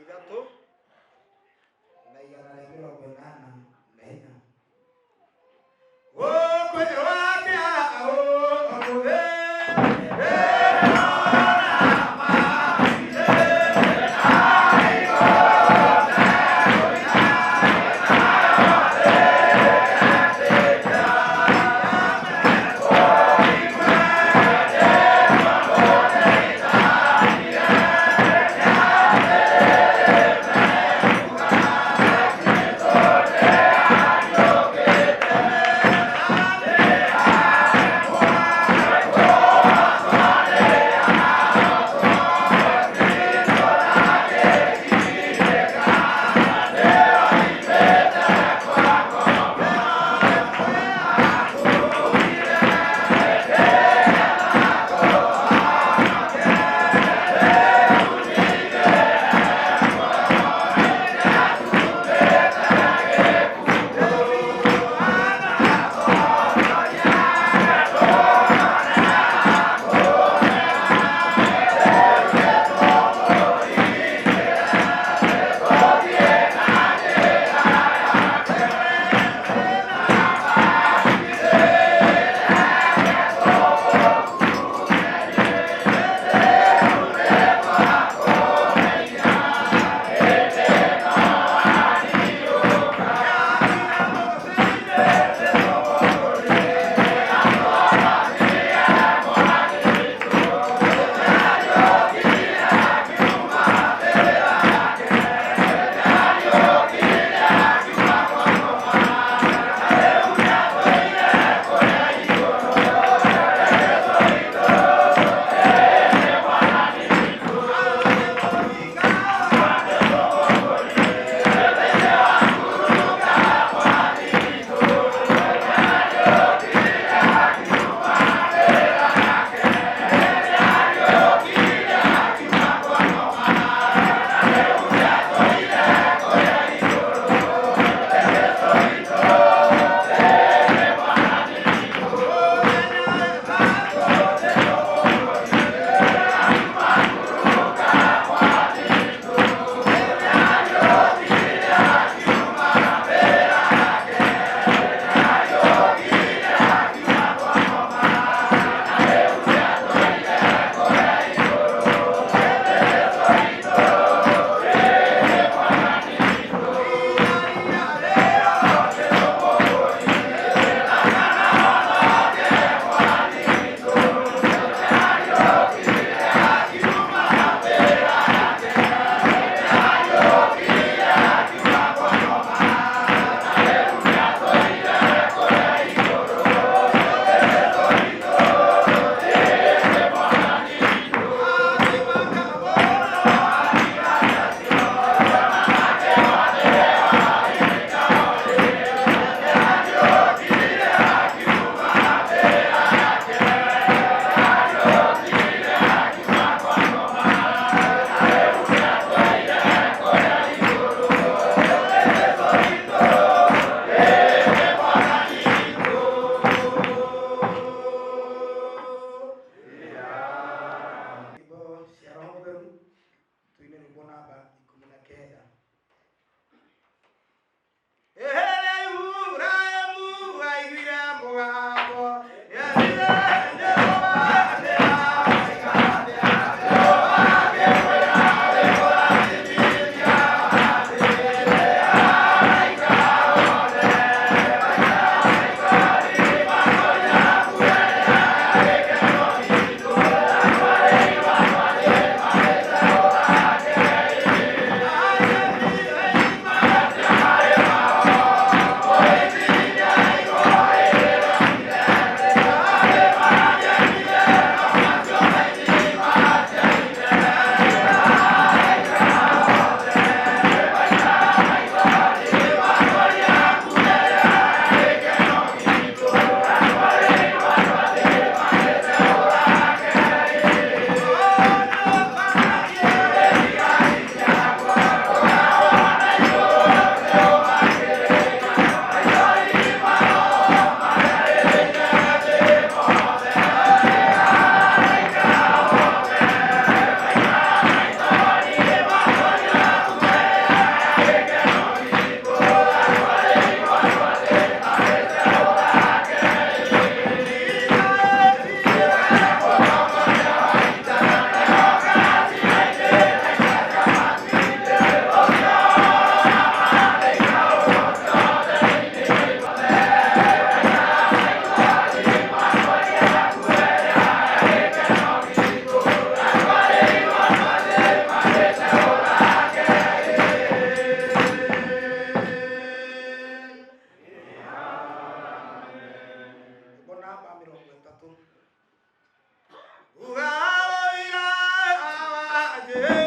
Ithatũ na 184. Gũkwĩrwo atĩa ũmũthĩ? Nyĩmbo cia Roho Mũtheru tuine rwĩmbo namba 19. Ibrahimu aiguire mũgambo, nĩathire Jehova atĩa. Jehova.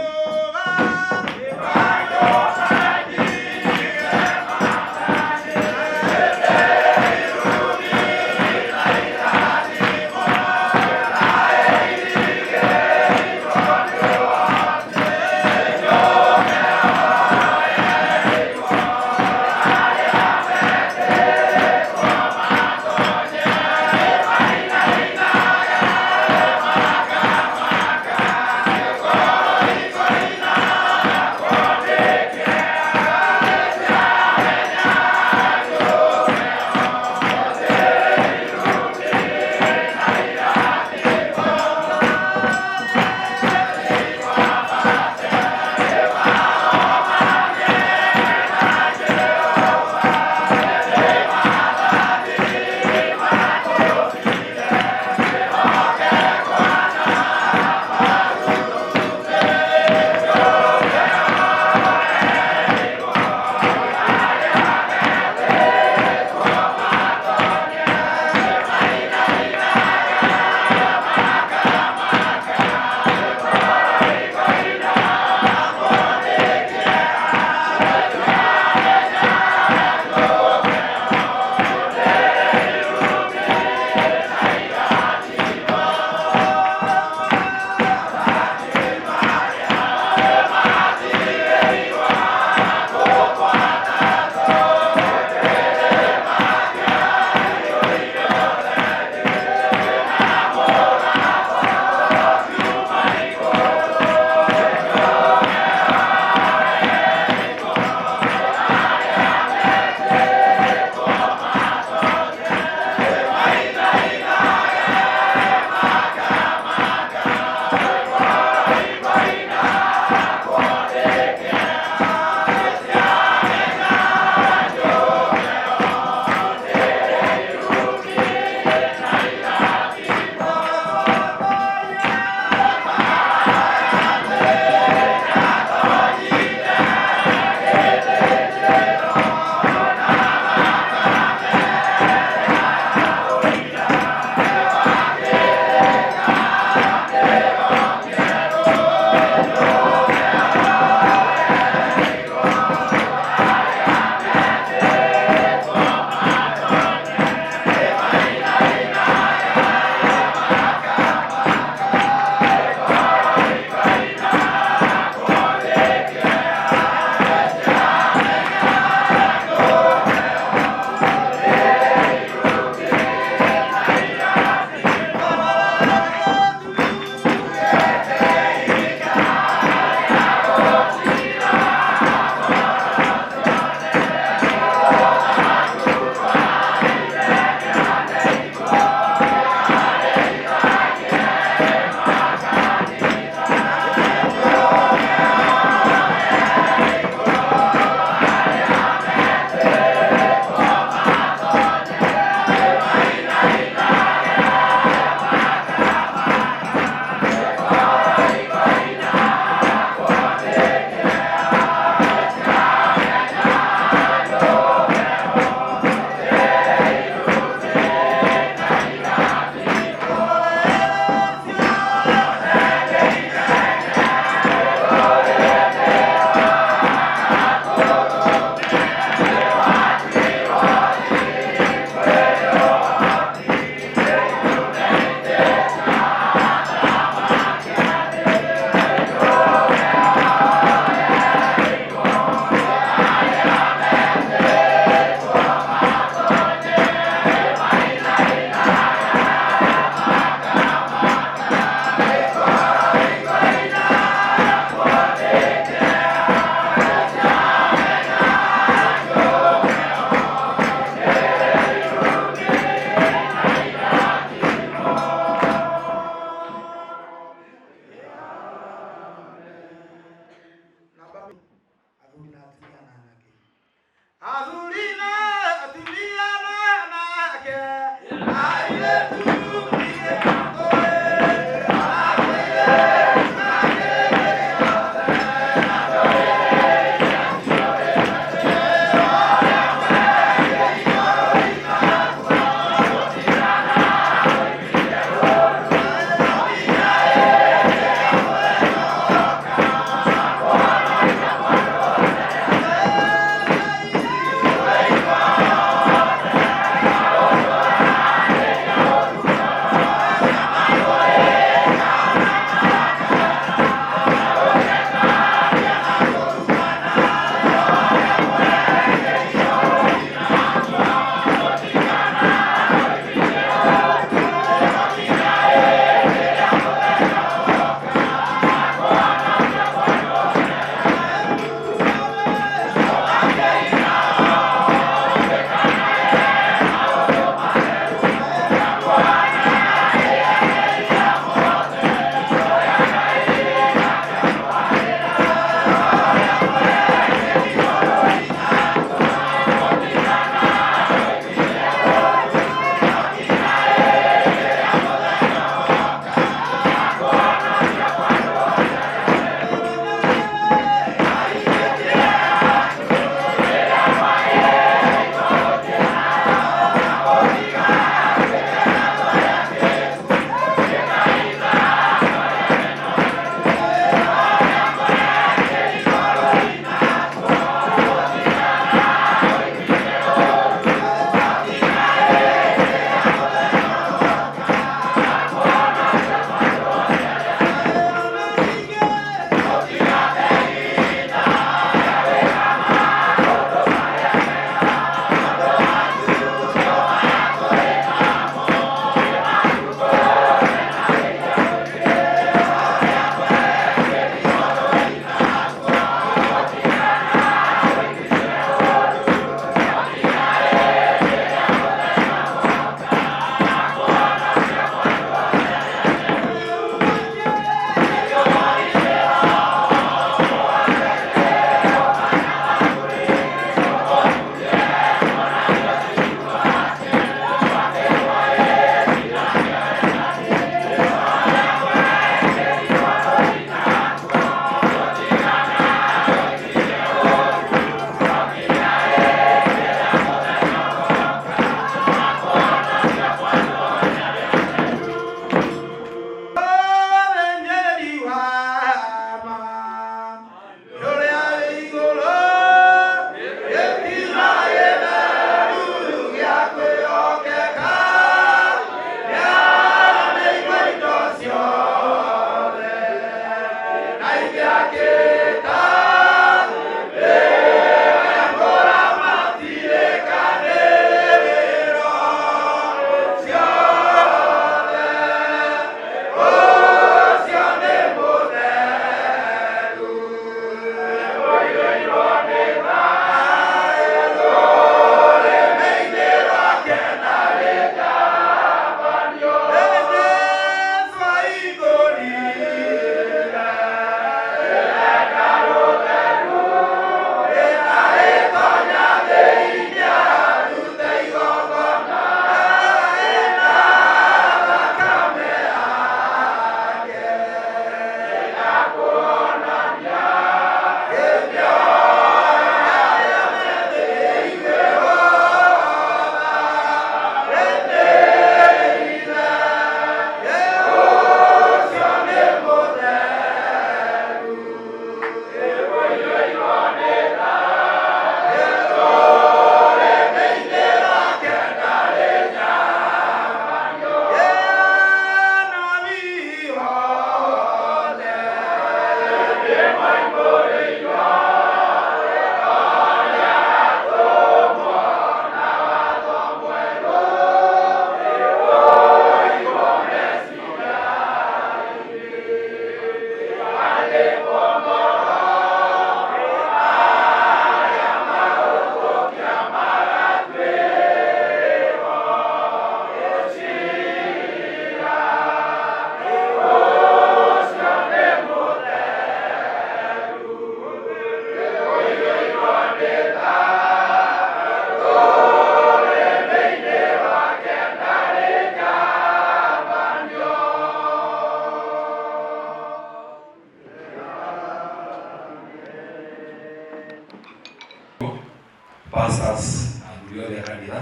Pastors athuri othe a kanitha,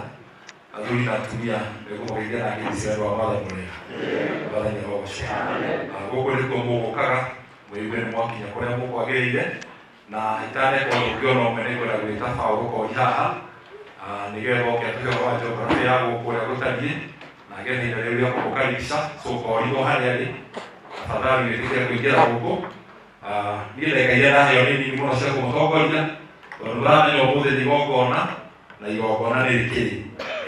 athuri na atumia nĩngũmũgeithia na ngeithi cia andũ a Mwathani mũrĩega. Mwathani arogocwo. Gũkũ nĩkuo mũgũkaga mwĩigue nĩ mwakinya kũrĩa mũkwagĩrĩire, na itanekwo ũngĩ ona ũmwe nĩngwenda gwĩta Paũlũ Kori haha, nĩgetha oke atũhe ũhoro wa geography ya gũkũ ũrĩa gũtariĩ, na ngetha ihinda rĩu rĩa kũmũkaribisha. So Kori o harĩa arĩ, tafadhali wĩtĩkĩre kũingĩra gũkũ. Niĩ ndagĩka iria ndaheo nĩ nini mũno cia kũmũtongoria, tondũ ndĩramenya ũmũthĩ nĩ igongona, na igongona nĩ rĩkĩrĩ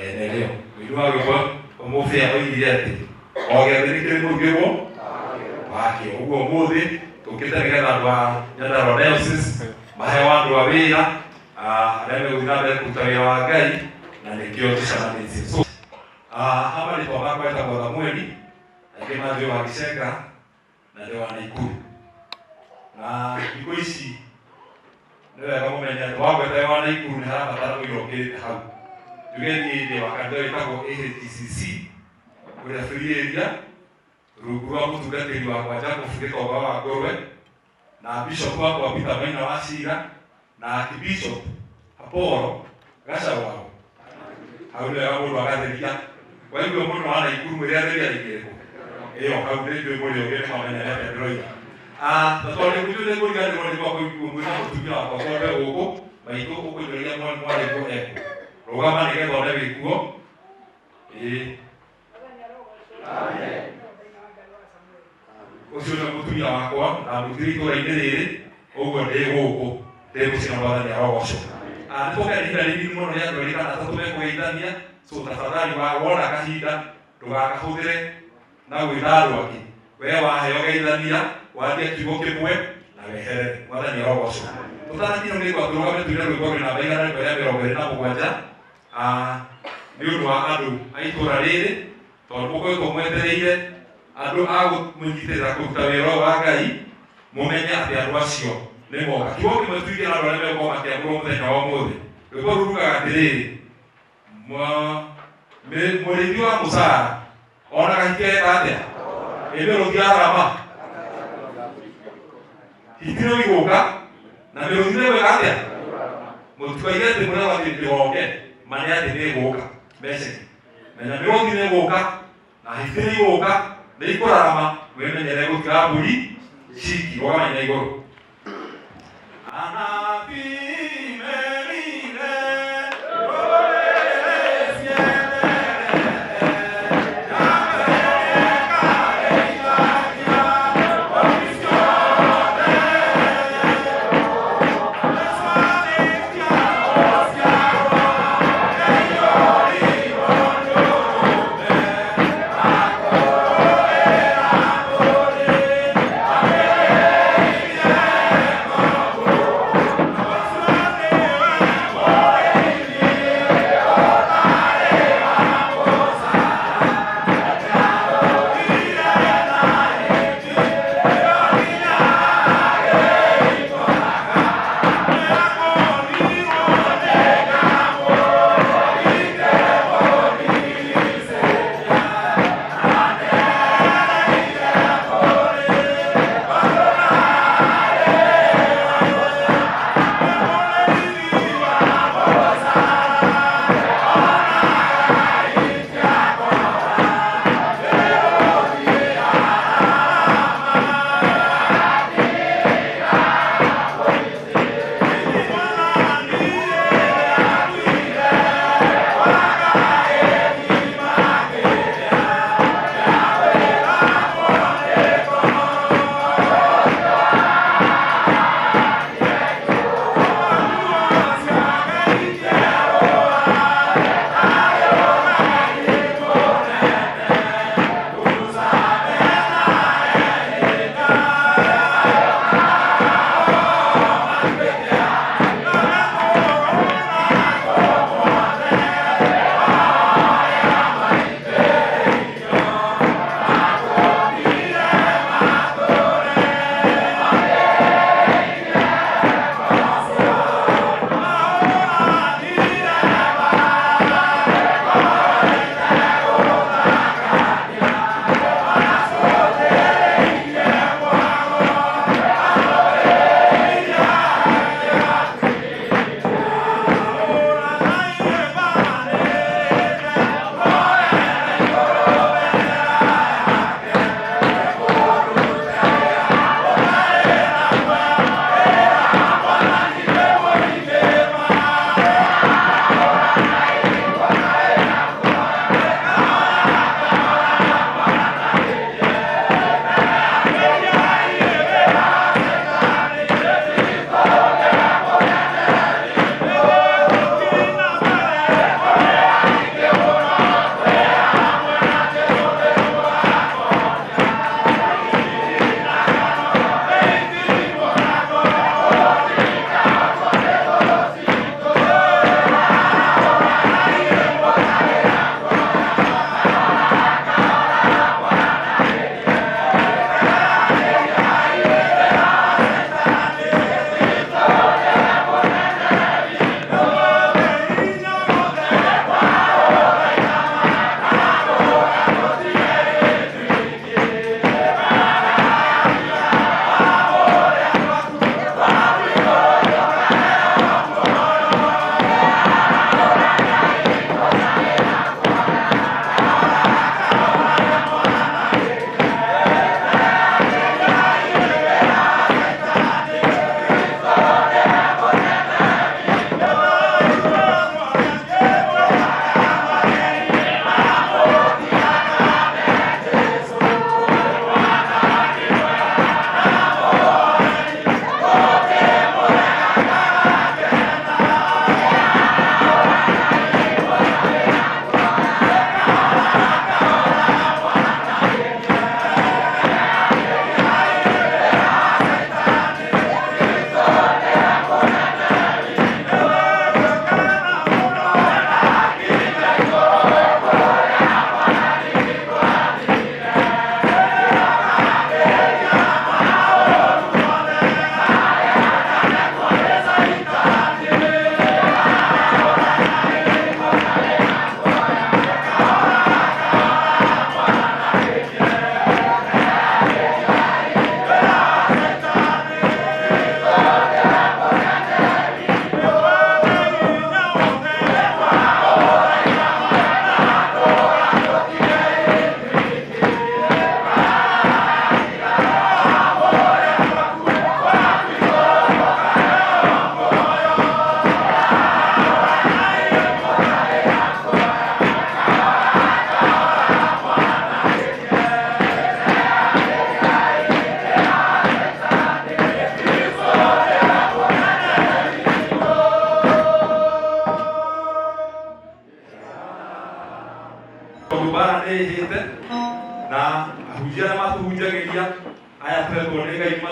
ene rĩo. Mũini wa rwĩmbo Mũbĩa oigire atĩ o gĩathĩ nĩ kĩrĩ mũrugĩrwo wakĩo. Ũguo ũmũthĩ tũkĩte nĩgetha andũ a Nyandarua Diocese maheo andũ a wĩra, arĩa megũthiĩ na mbere kũruta wĩra wa Ngai, na nĩkĩo tũcemanĩtie. So, ha marĩtwa makwa etagwo Thamueli, aingĩ manjũĩ wa Gĩcenga, na ndĩ wa Naikuru. Na thikũ ici nĩ wega mũmenye atĩ wagweta wĩ wa Naikuru nĩ harabatara mũira ũkĩrĩte hau. Njuge niĩ ndĩ wa kanitha wĩtagwo AHCC kũrĩa Free Area, rungu rwa mũtungatĩri wakwa Jacob Gĩtonga wa Ngũrwe, na Bishop wakwa Peter Maina wa Cira, na Archbishop Apollo Gacagwao. Hau nĩ wega mũndũ agatheria. Waigua mũndũ wa Naikuru mwĩre atheria rĩngĩ ĩrĩkũ? Ĩyo hau nĩ njũĩ mũrĩ ũgĩ nĩ mwamenya nĩ atĩa ndĩroiga. Na tondũ nĩ njũĩ nĩ ngũriganĩrwo nĩ gwakwa mwĩna mũtumia wakwa twambe gũkũ, maitũ ũkũnjũragia mwarĩguo ekũ. Rũgama nĩgetha one wĩkuo. Ĩĩ. Ũcio nĩ mũtumia wakwa na mũtiri itũũra-inĩ rĩrĩ, ũguo ndĩ gũkũ ndĩ mũciĩ na Mwathani arogocwo. Nĩ tũkenda ihinda rĩnini mũno rĩa andũ erĩ kana atatũ mekũgeithania, so tafadhali wona kahinda ndũgakahũthĩre na gwĩta andũ angĩ. We waheo geithania, warie kiugo kĩmwe na weherere. Mwathani arogocwo. Tũtanakinya nĩ ngwa tũrũgame tũine rwĩmbo rwĩ namba igana rĩmwe rĩa mĩrongo ĩrĩ na mũgwanja, nĩ ũndũ wa andũ a itũũra rĩrĩ, tondũ mũkoretwo mwetereire andũ a kũmũnyitĩrĩra kũruta wĩra ũyũ wa Ngai, mũmenye atĩ andũ acio nĩ moka. Kiugo kĩmwe tuige na andũ arĩa megũkorwo makĩamũrwo mũthenya wa ũmũthĩ. Rwĩmbo rũu rugaga atĩrĩrĩ, mũrĩithi wa mũcara ona kahiki eka atĩa? Ĩ mĩrũthi yararama, hiti nĩ igũka na mĩrũthi nĩ ĩgwĩka atĩa? Mũtikaige atĩ mũrĩa atĩ ndĩgoke, ma nĩ atĩ nĩ ĩgũka. Message. Menya mĩrũthi nĩ ĩgũka na hiti nĩ igũka, nĩ ikũrarama, mwĩmenyere gũtiga mbũri ciki, rũgamai na igũrũ. Anabii merire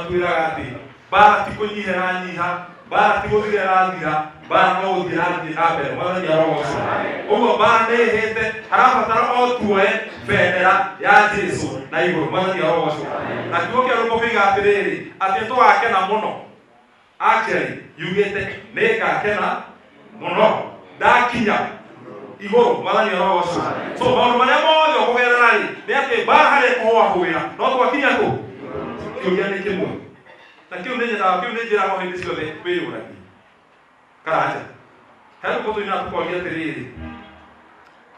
Matwĩraga atĩ mbara ti kũnyiha ĩranyiha, mbara ti gũthira ĩrathira, mbara no gũthiĩ ĩrathiĩ na mbere. Mwathani arogocwo. Ũguo mbara nĩ ĩhĩte, harabatara o tuoe bendera ya Jesu na igũrũ. Mwathani arogocwo. Na kiugo kĩa rũmbo kĩiga atĩrĩrĩ, atĩ tũgakena mũno. Actually yugĩte nĩngakena mũno ndakinya igũrũ. Mwathani arogocwo. So maũndũ marĩa mothe ũkũgerera rĩ, nĩ atĩ mbara harĩa ĩkũhũahũĩra no twakinya kũ. Kĩũria nĩ kĩmwe, na kĩu nĩ nyendaga, kĩu nĩ njĩraga o hĩndĩ ciothe wĩyũragie. Karanja he rũkũ tũinaga tũkoria atĩrĩrĩ,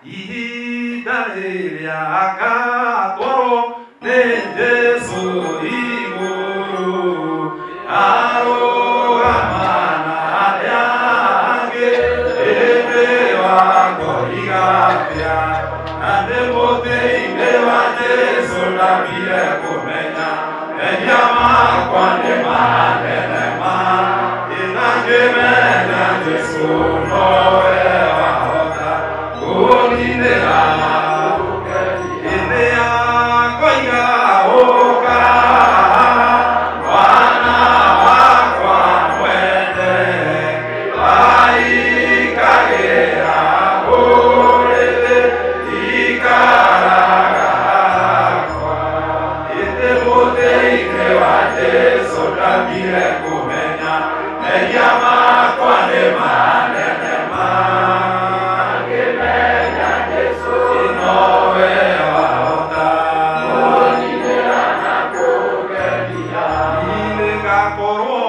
ihinda rĩrĩa ngatwarwo nĩ Jesu igũrũ, arũgama na arĩa angĩ, ĩndĩ wakoiga atĩa? Na ndĩ mũtĩ-inĩ wa Jesu ndambire kũmenya mehia makwa nĩ manene ma, ĩna ngĩmenya Jesu nowe wahota kũninĩra. Ĩndĩ akoiga, ũka mwana wakwa mwende, aikagĩra ũrĩrĩ ikaraga hakwa. Ĩndĩ mũtĩ-inĩ wa Jesu ndambire kũmenya mehia makwa nĩ manene ma, ngĩmenya Jesu nowe wahota kũninĩra na kũngenia. Nĩngakorwo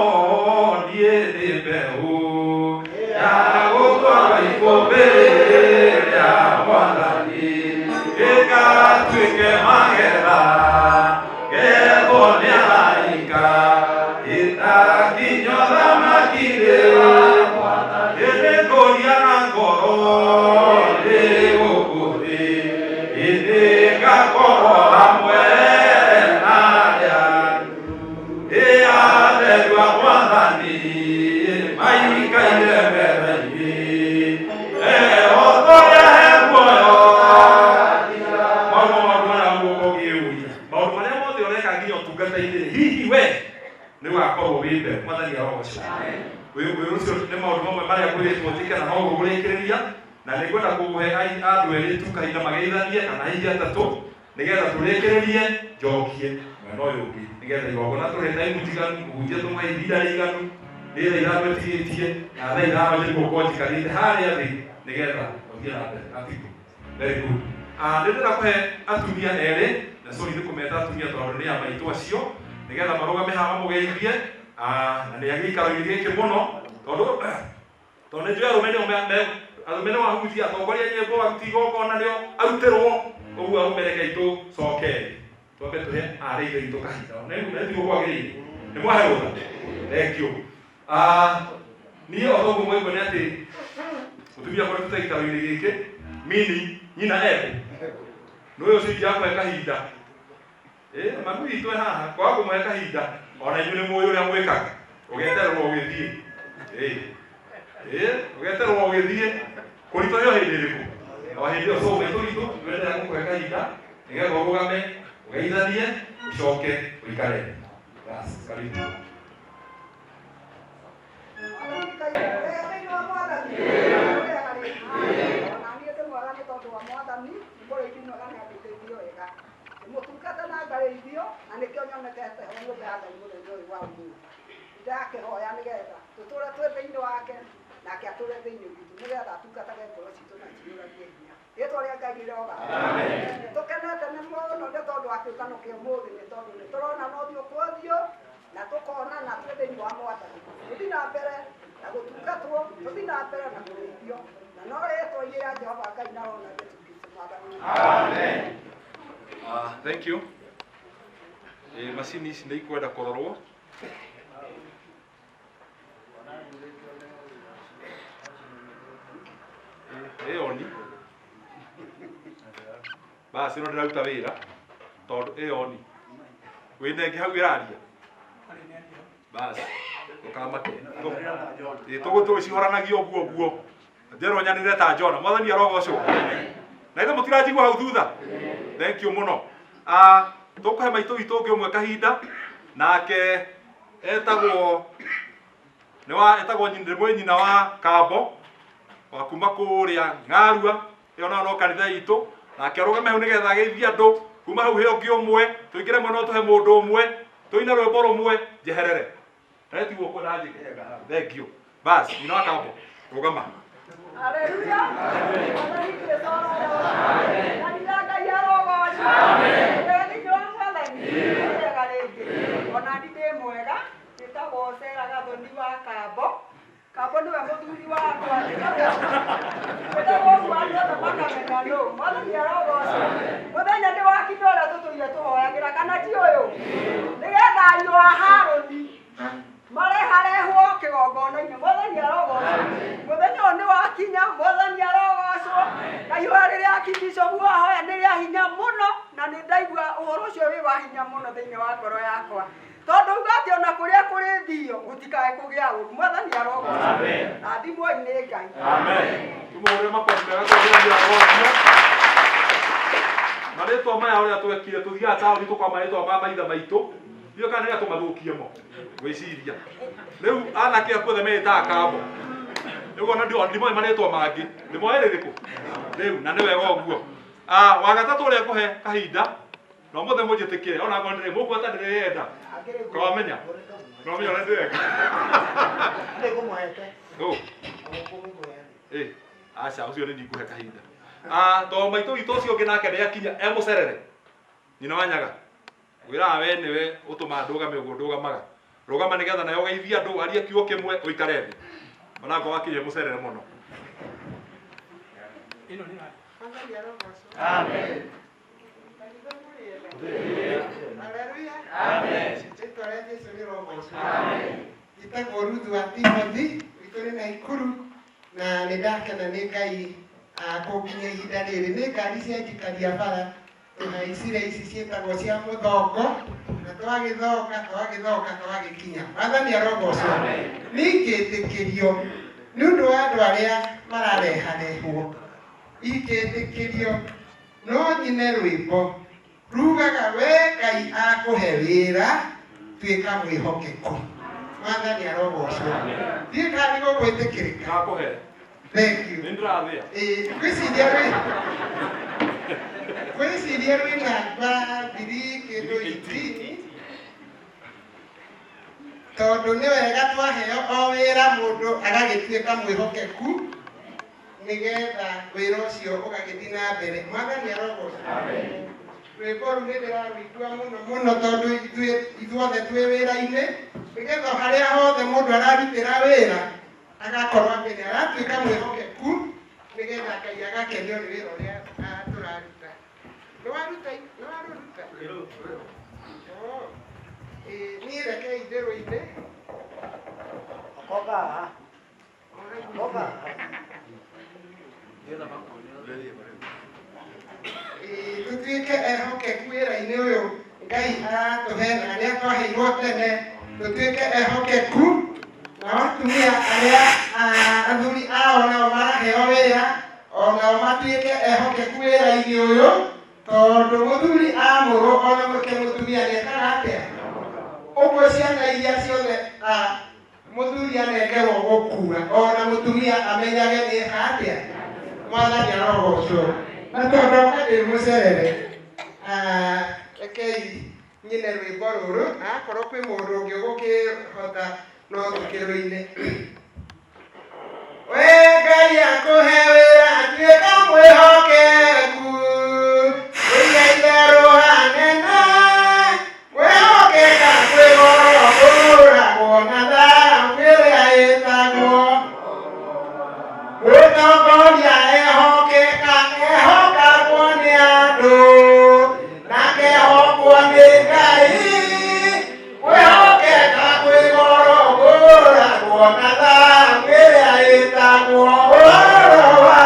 niĩ nĩ mbeũ ya gũtwarwo ikũmbĩ rĩa Mwathani, ĩgatuĩke magetha gethwo nĩ araika, ĩtakinya ũthamaki-inĩ. Ĩndĩ ngũria na ngoro ndĩ gũkũ thĩ, ĩndĩ ngakorwo hamwe na arĩa ĩatheru a Mwathani maikaire metha-inĩ. Ehotoria he muoyo. Maũndũ marĩa ũgũkorwo ũkĩyũria, maũndũ marĩa mothe ũreka nginya ũtungata-inĩ, hihi we nĩ ũgakorwo wĩ mbere. Mwathani arogocwo. Wĩ ũcio nĩ maũndũ mamwe marĩa ngwĩrĩtwo njĩke na noguo ngũrĩkĩrĩria, na nĩ ngwenda kũhe andũ erĩ tu kahinda mageithanie, kana hihi atatũ, nĩgetha tũrĩkĩrĩrie, njokie mwena ũyũ ũngĩ, nĩgetha igongona tũhe time njiganu, mũhunjia tũmũhe ihinda rĩiganu. Nĩ thaa 5 ĩtigĩtie, na thaa 5 njagĩrĩirwo gũkorwo njikarĩte harĩa thĩ nĩgetha ũthiĩ na mbere. Atigo very good. Nĩ ndĩrenda kũhe atumia erĩ, na sorry nĩ kũmeta atumia tondũ nĩ a maitũ acio, nĩgetha marũgame haha mamũgeithie. Na nĩ agĩikaro-inĩ gĩkĩ mũno, tondũ nĩ njũĩ arũme nĩo arũme nĩo ahunjia, atongoria nyĩmbo, aruti igongona nĩo arutĩrwo. Ũguo arũme rekei tũcoke twambe tũhe arĩ ithe witũ kahinda. Nĩ tiguo kwagĩrĩire? Nĩ mwahe rũtha? Thank you. Niĩ o toguo mwaigua nĩ atĩ mũtumia akoretwo gĩikaro-inĩ gĩkĩ mini nyina ekũ nĩ ũyũ ũcio ingĩaga kũhe kahinda. Mami witũ e haha, kwaga kũmũhe kahinda, ona inyuĩ nĩ mũĩ ũrĩa mwĩkaga, ũgetererwo ũgĩthiĩ. Ũgetererwo ũgĩthiĩ kũritũhio hĩndĩ ĩrĩkũ? O hĩndĩ ĩyo. So maitũ witũ, twenderea gũkũhe kahinda nĩgetha ũrũgame ũgeithanie, ũcoke ũikare. Bas, karibu. Thĩinĩ wa Mwathani ona niĩ ndĩ mwega nĩ tondũ wa Mwathani, nĩ mũrĩithi mwega, nĩ andĩithĩtie wega, ndĩmũtungata na ngarĩithio, na nĩkĩo nyonekete ho nyũmba ya Ngai mũthenya ũyũ wa ũmũthĩ. Ndakĩhoya nĩgetha tũtũre twĩ thĩinĩ wake, nake atũre thĩinĩ witũ, nĩgetha atungatage ngoro citũ na ciyũragie hinya. Rĩtwa rĩa Ngai rĩroga. Tũkenete nĩ mũno nĩ tondũ wa kĩũngano kĩa ũmũthĩ, nĩ tondũ nĩ tũronana ũthiũ kwa ũthiũ na tũkonana twĩ thĩinĩ wa Mwathani. Tũthiĩ na mbere na gũtungatwo, tũthiĩ na mbere na kũrĩithio, na no rĩtwa-inĩ rĩa Jehova Ngai na Roho na Jesu Kristo Mwathani. Amen. Thank you. Macini ici nĩ ikwenda kũrorwo. Ĩyo ni basi ĩno ndĩraruta wĩra tondũ ĩyo ni wĩna ĩngĩ hau ĩraria. Basi ndũkamake, tũgũcihoranagio ũguo ũguo, njerwo nyanĩrĩre ta Jona. Mwathani arogocwo. Na ithe mũtiranjigua hau thutha? Thank you mũno. Tũkũhe maitũ witũ ũngĩ ũmwe kahinda. Nake etagwo nĩ wa etagwo rĩmwe nyina wa Kambo wa kuma kũrĩa Ng'arua ĩyo nayo no kanitha itũ. Nake arũgame hau nĩgetha ageithie andũ. Kuma hau he ũngĩ ũmwe tũingĩre mwena ũyũ tũhe mũndũ ũmwe tũine rwĩmbo rũmwe njeherere. Na tiguo kwenda njĩke. Thank you. Bas, nyina wa Kambo rũgama. Haleluya. Mwathani Jesũ arogocwo. Kanitha Ngai arogocwo. Wega thĩinĩ wa Mwathani. Wega rĩngĩ. Ona niĩ ndĩ mwega. Njĩtagwo Sarah Gathoni wa Kambo. Kambo nĩwe mũthuri wakwa. Njĩtagwo ũguo andũ othe makamenya nũ. Mwathani arogocwo. Mũthenya nĩ wakinya ũrĩa tũtũire tũhoyagĩra kana ti ũyũ. Nĩgetha ariũ a Harũni mareharehwo kĩgongona-inĩ. Mwathani arogocwo. Mũthenya ũyũ nĩ wakinya. Mwathani arogocwo. Na ihoya rĩrĩa Archbishop ahoya nĩ rĩa hinya mũno, na nĩ ndaigua ũhoro ũcio wĩ wa hinya mũno thĩinĩ wa ngoro yakwa. Tondũ uga atĩ ona kũrĩa kũrĩ thio gũtikae kũgĩa ũru. Mwathani arogocwo. Rathimwoi nĩ Ngai. Amen. Tũmũhũrĩre makobi mega tondũ nĩ arogocwo. Marĩtwa maya ũrĩa twekire tũthiaga taũni tũkoa marĩtwa ma maithe maitũ. Ndiũĩ kana nĩgetha tũmathũkie mo. Ngwĩciria. Rĩu anake aku othe meĩtaga Kambo. Rĩu ona ndimoĩ marĩtwa mangĩ. Ndĩmoĩ rĩrĩkũ? Rĩu na nĩ wega ũguo. Wa gatatũ ũrĩa ngũhe kahinda no mũthe mũnjĩtĩkĩre ona ngorwo ndĩrĩ mũkuo ta ndĩrĩenda. Kawamenya? No menya ũrĩa ndĩreka. Nĩngũmũhete. Ũ. Aca ũcio nĩ ndikũhe kahinda. To maitũ witũ ũcio ũngĩ nake nĩakinya e mũcerere. Nyina wa Nyaga. Ngwĩraga we nĩwe ũtũmaga ndũgame ũguo ndũgamaga. Rũgama nĩgetha nawe ũgeithie andũ warie kiugo kĩmwe ũikare thĩ. Ona ngorwo wakinya mũcerere mũno. Mwathani arogocwo. Amen. Kanitha mũrĩega. Haleluya. Amen. Rĩtwa rĩa Jesũ rĩrogocwo. Amen. Njĩtagwo Ruthu wa Timothy, witũ nĩ Naikuru, na nĩ ndakena nĩ Ngai kũnginyia ihinda rĩrĩ. Nĩ ngari cia njikaria bara tũhaicire ici ciĩtagwo cia mũthongo, na twagĩthonga twagĩthonga twagĩkinya. Mwathani arogocwo. Ningĩtĩkĩrio nĩ ũndũ wa andũ arĩa marareharehwo, ingĩtĩkĩrio no nyine rwĩmbo rugaga we Ngai akũhe wĩra tuĩka mwĩhokeku. Mwathani arogocwo. Ndiũĩ kana nĩ gũgwĩtĩkĩrĩka. Ndakũhe. Thank you. Nĩ ndĩrathĩa. Ngwĩciria rwĩ namba ngiri kĩndũ itini, tondũ nĩ wega twaheo o wĩra mũndũ agagĩtuĩka mwĩhokeku nĩgetha wĩra ũcio ũgagĩthiĩ na mbere. Mwathani arogocwo. Rwĩmbo rũu nĩ ndĩrarũigua mũno mũno tondũ ithuothe twĩ wĩra-inĩ, nĩgetha harĩa hothe mũndũ ararutĩra wĩra agakorwo atĩ nĩ aratuĩka mwĩhokeku nĩgetha Ngai agakenio nĩ wĩra ũrĩa tũraruta. Nĩ waruta? Nĩ warũruta? Niĩ rekei ndĩrũine. Okoka. Okoka. Tũtuĩke ehokeku wĩra-inĩ ũyũ Ngai aratũhe na arĩa twaheirwo tene, tũtuĩke ehokeku. Nao atumia arĩa athuri ao nao maraheo wĩra, onao matuĩke ehokeku wĩra-inĩ ũyũ, tondũ mũthuri amũrwo ona mũke mũtumia nĩekaga atĩa? Ũguo ciana iria ciothe mũthuri anengerwo gũkua, ona mũtumia amenyage nĩeka atĩa? Mwathani arogocwo. Na tondũ oka ndĩ mũcerere, rekei nyine rwĩmbo rũrũ, na akorwo kwĩ mũndũ ũngĩ ũgũkĩhota no tũkĩrũine. We Ngai akũhe wĩra tuĩka mwĩhokeku, ũiga itherũ hanene, mwĩhokeka kwĩ goro kũragwo na thahabu ĩrĩa ĩtagwo. Mũtongoria ehokeka ehokagwo nĩ andũ, na akehokwo nĩ Ngai. Mwĩhokeka kwĩ goro kũragwo na thahabu ĩrĩa ĩtagwo. Ũhoro wa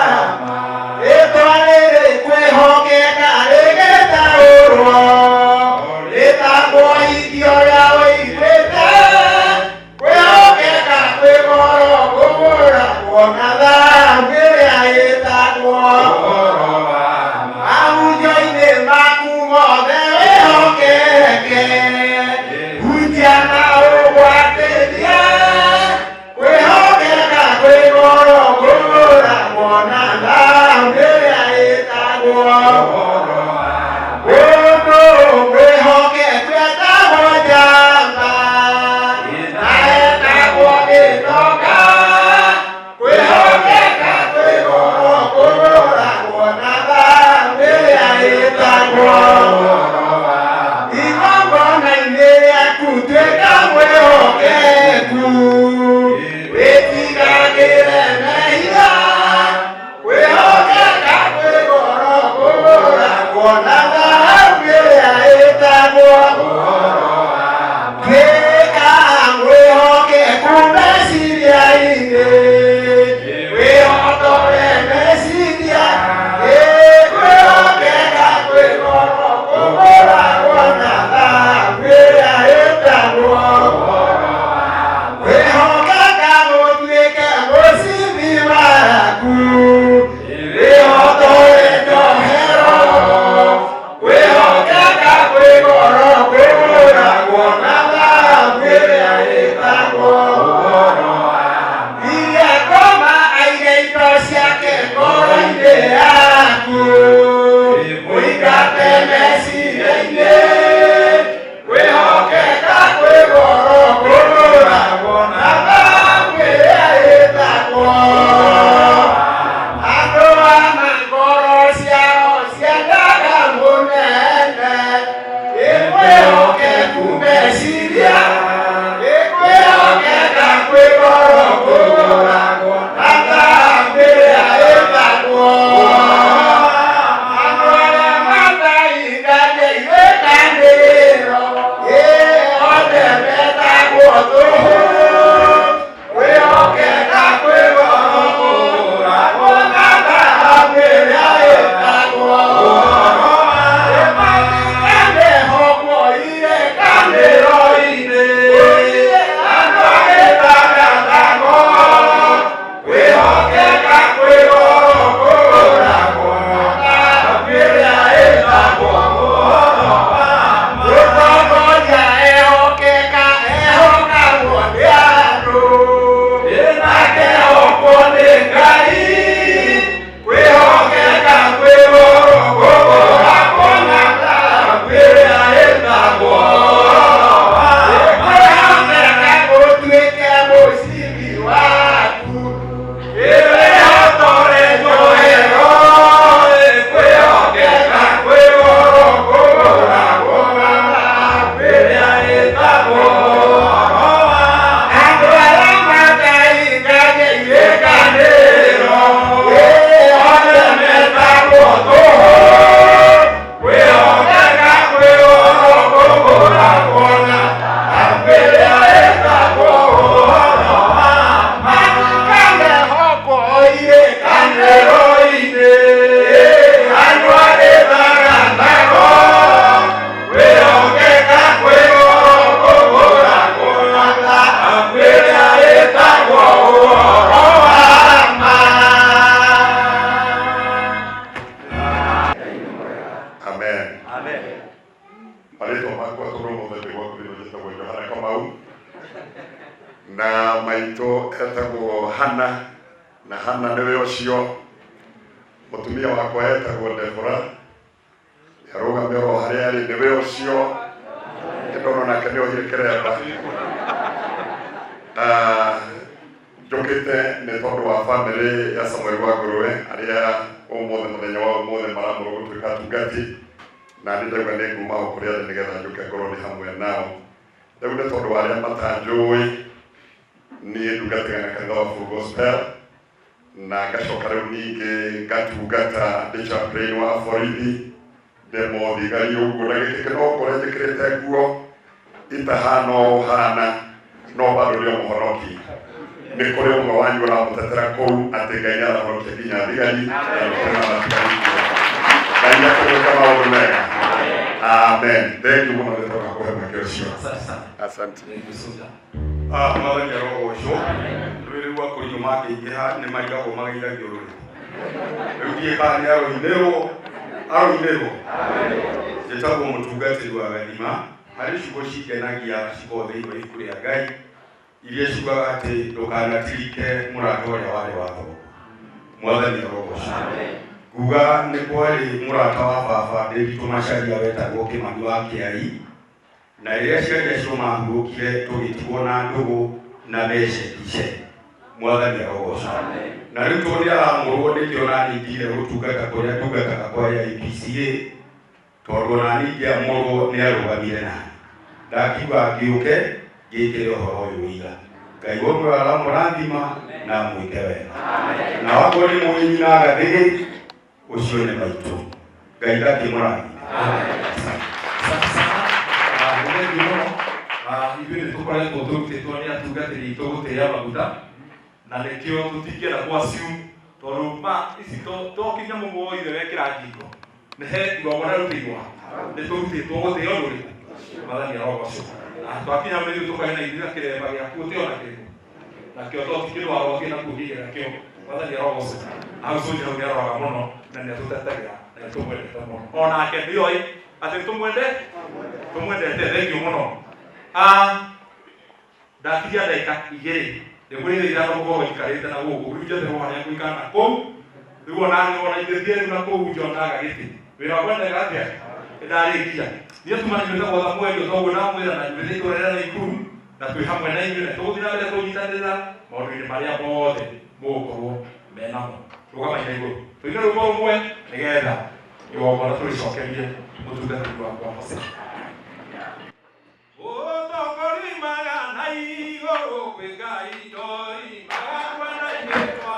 ĩrĩa ĩtagwo ũhoro wa ma. Amen. Amen. Marĩtwa makwa tondũ mũthemba gwaku rĩu njĩtagwo Johana Kamau na maitũ etagwo Hana na Hana nĩwe ũcio. Mũtumia wakwa etagwo Debora, arũgame oro harĩa arĩ, nĩwe ũcio. Nĩndona nake nĩ ohire kĩremba. Njũkĩte nĩ tondũ wa bamĩrĩ ya Samuel wa Ngũrũwe arĩa ũmũthĩ mũthenya wa ũmũthĩ maramũrwo gũtuĩka atungati, na nĩ ndaigua nĩ nguma o kũrĩa arĩ nĩgetha njũke ngorwo ndĩ hamwe nao. Rĩu nĩ tondũ wa arĩa matanjũĩ, niĩ ndungataga na kanitha wa Full Gospel na ngacoka rĩu ningĩ ngatungata ndĩ chaplain wa borithi, ndĩ mũthigari ũguo, na gĩkĩ no ngore njĩkĩrĩte nguo itahana ũhana, no bado ndĩ o mũhonoki. Nĩ kũrĩ ũmwe wanyu ũramũtetera kũu atĩ Ngai nĩarahonokia nginya thigari na nĩkũrĩ na matigari kuo. Ngai akũgwĩka maũndũ mega. Amen. Thank you mũno nĩ tondũ wa kũhe mweke ũcio. Asante. Mwathani arogocwo. Rwĩrĩ rwa kũrinyũ mangĩingĩha nĩ marigagwo mageithagio rũrĩkũ. Rĩu ndiũĩ kana nĩ aroinĩrwo aroinĩrwo. Njĩtagwo mũtungatĩri wa gathima. Harĩ ciugo cingenagia cikoragwo thĩinĩ wa ibuku rĩa Ngai iria ciugaga atĩ ndũkanatirike mũrata ũrĩa warĩ wa thoguo. Mwathani arogocwo. Nguga nĩ kwarĩ mũrata wa baba Ndĩritũ Macharia wetagwo Kĩmani wa Kĩai, na rĩrĩa aciari acio mahurũkire tũgĩtigwo na ndũgũ na mecekice. Mwathani arogocwo. Na rĩu tondũ nĩ aramũrwo nĩkĩo nani ndigire gũtungata kũrĩa ndungataga kwa IPCA, tondũ onani ngĩamũrwo nĩ arũgamire nani. Ndakiuga ngĩũke ngĩkĩre ũhoro ũyũ ũira. Ngai we ũmwe aramũrathima na amwĩke wega. Na wakorwo nĩ mũĩ nyina Gathĩgĩ, ũcio nĩ maitũ. Ngai ndakĩmũrathime. Asante sana. Nĩ thengiũ mũno. Ithuĩ nĩ tũkoretwo tũrutĩtwo nĩ atungatĩri aitũ gũtĩĩa maguta, na nĩkĩo tũtingĩenda kũ assume tondũ ma ici to kinya mũguo ithe wekĩra ngingo nĩ he igongona rĩrutĩirwo nĩ tũrutĩtwo gũtĩĩa ũndũ ũrĩkũ. Mwathani arogocwo. Na twakinya mĩriũ tũkae na ithuĩ kĩremba gĩaku ũtĩo na kĩrĩkũ nakĩo to ti kĩndũ warothiĩ na kũu nakĩo. Mwathani arogocwo. Hau cũnji hau nĩ aroraga mũno na nĩ atũtetagĩra na nĩ tũmwendete mũno. Onake nĩoĩ atĩ tũmwendete. Thengiũ mũno. Ndatigia ndagĩka igĩrĩ ndĩmwĩrĩire ithano gũkorwo njikarĩte na gũkũ rĩu njetherwo harĩa ngũikara na kũu. Rĩu ona ona ingĩthiĩ rĩu na kũu njonaga gĩtĩ wĩra wakwa ndeka atĩa nĩndarĩkia. Niĩ tuma nyumĩte gwa Samueli o toguo ndamwĩra, na nyumĩte itũũra rĩa Naikuru, na twĩ hamwe na inyuĩ na tũgũthiĩ na mbere kũnyitanĩra maũndũ-inĩ marĩa mothe mũgũkorwo menamo. Rũgamagia igũrũ tũine rwĩmbo rũmwe nĩgetha igongona tũrĩcokerie mũtungatĩri wakwa Jose. Ũtokorimaga na igũrũ kwĩ Ngai ndoimaga mwena-inĩ twa.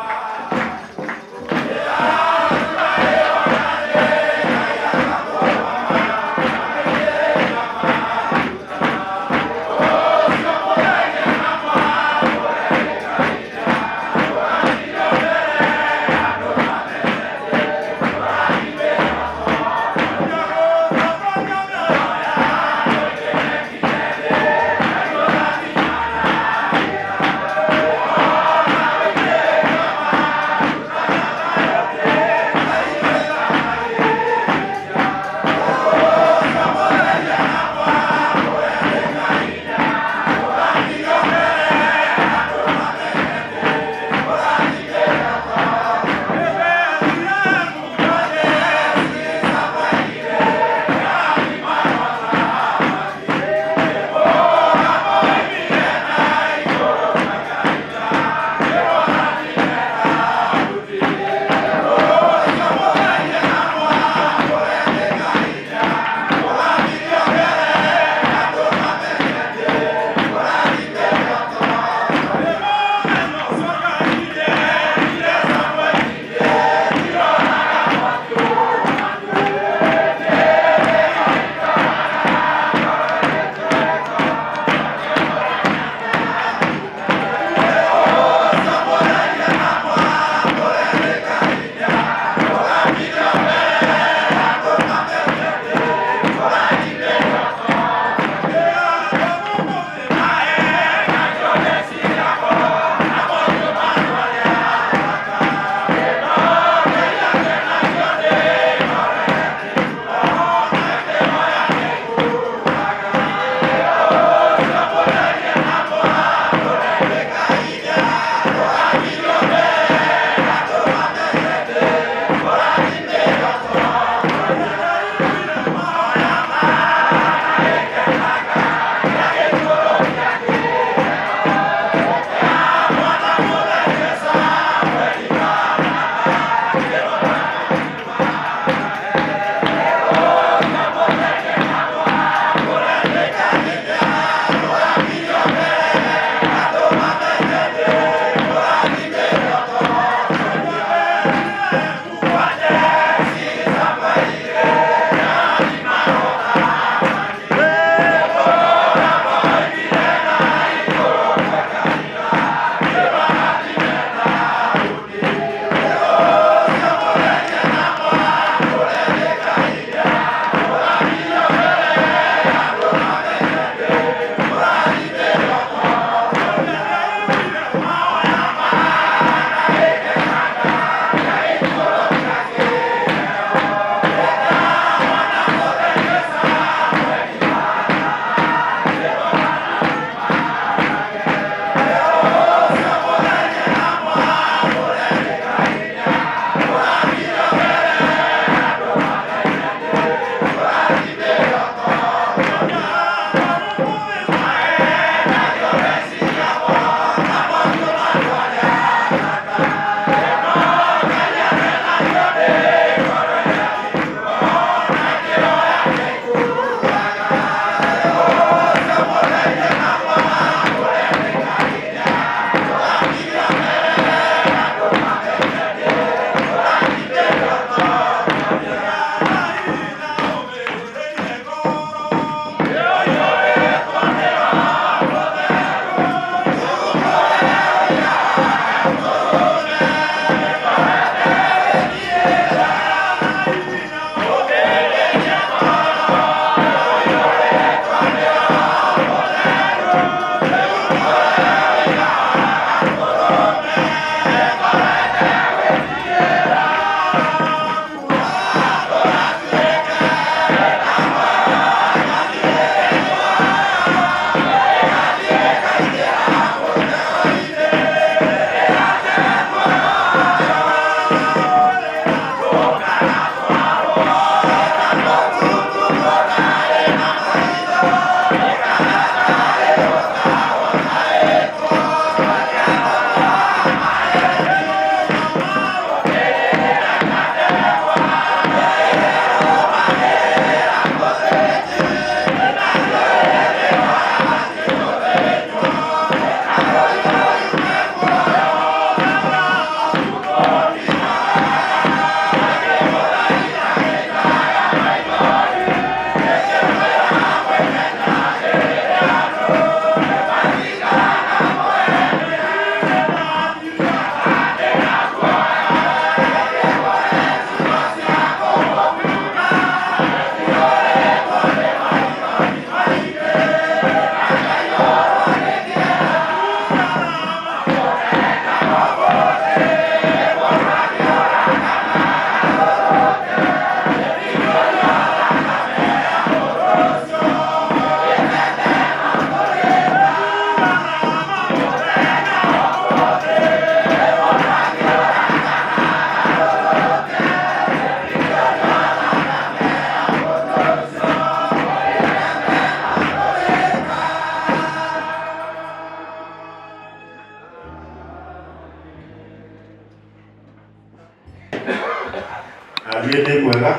Niĩ ndĩ mwega,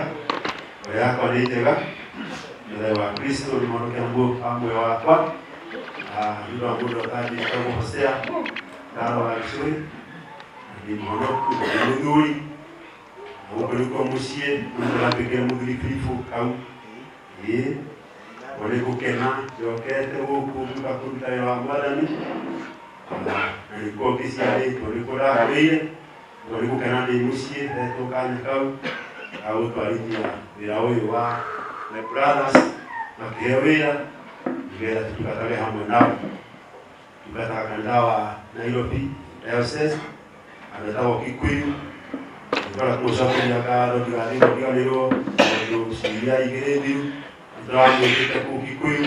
ngoro yakwa nĩ njega, mũthenya wa Kristo nĩ mwanake muoyo wakwa. Nĩ ũndũ wa mũndũ atanjĩtagwo Hosea Ndaro wa Gĩcũrĩ, na ndĩ mũhonoku, ndĩ mũthuri, na gũkũ nĩkuo mũciĩ, mũndũ aratuĩkire mũthuri Filipu hau. Ĩĩ, o nĩ ngũkena njokete gũkũ gũka kũruta wĩra wa Mwathani, na nĩkuo ngĩciarĩtwo, nĩkuo ndakũrĩire, na nĩ gũkena ndĩ mũciĩ hetwo kanya kau ga gũtwarithia wĩra ũyũ wa my brothers makĩheo wĩra nĩgetha tũtungatage hamwe nao. Tungataga kanitha wa Nairobi Diocese, handũ hetagwo Kikuyu. Nĩngwenda kũmũcokeria ngatho ndigathiĩ kũriganĩrwo tondũ ciumia igĩrĩ thiru nĩtũramwĩtĩte kũu Kikuyu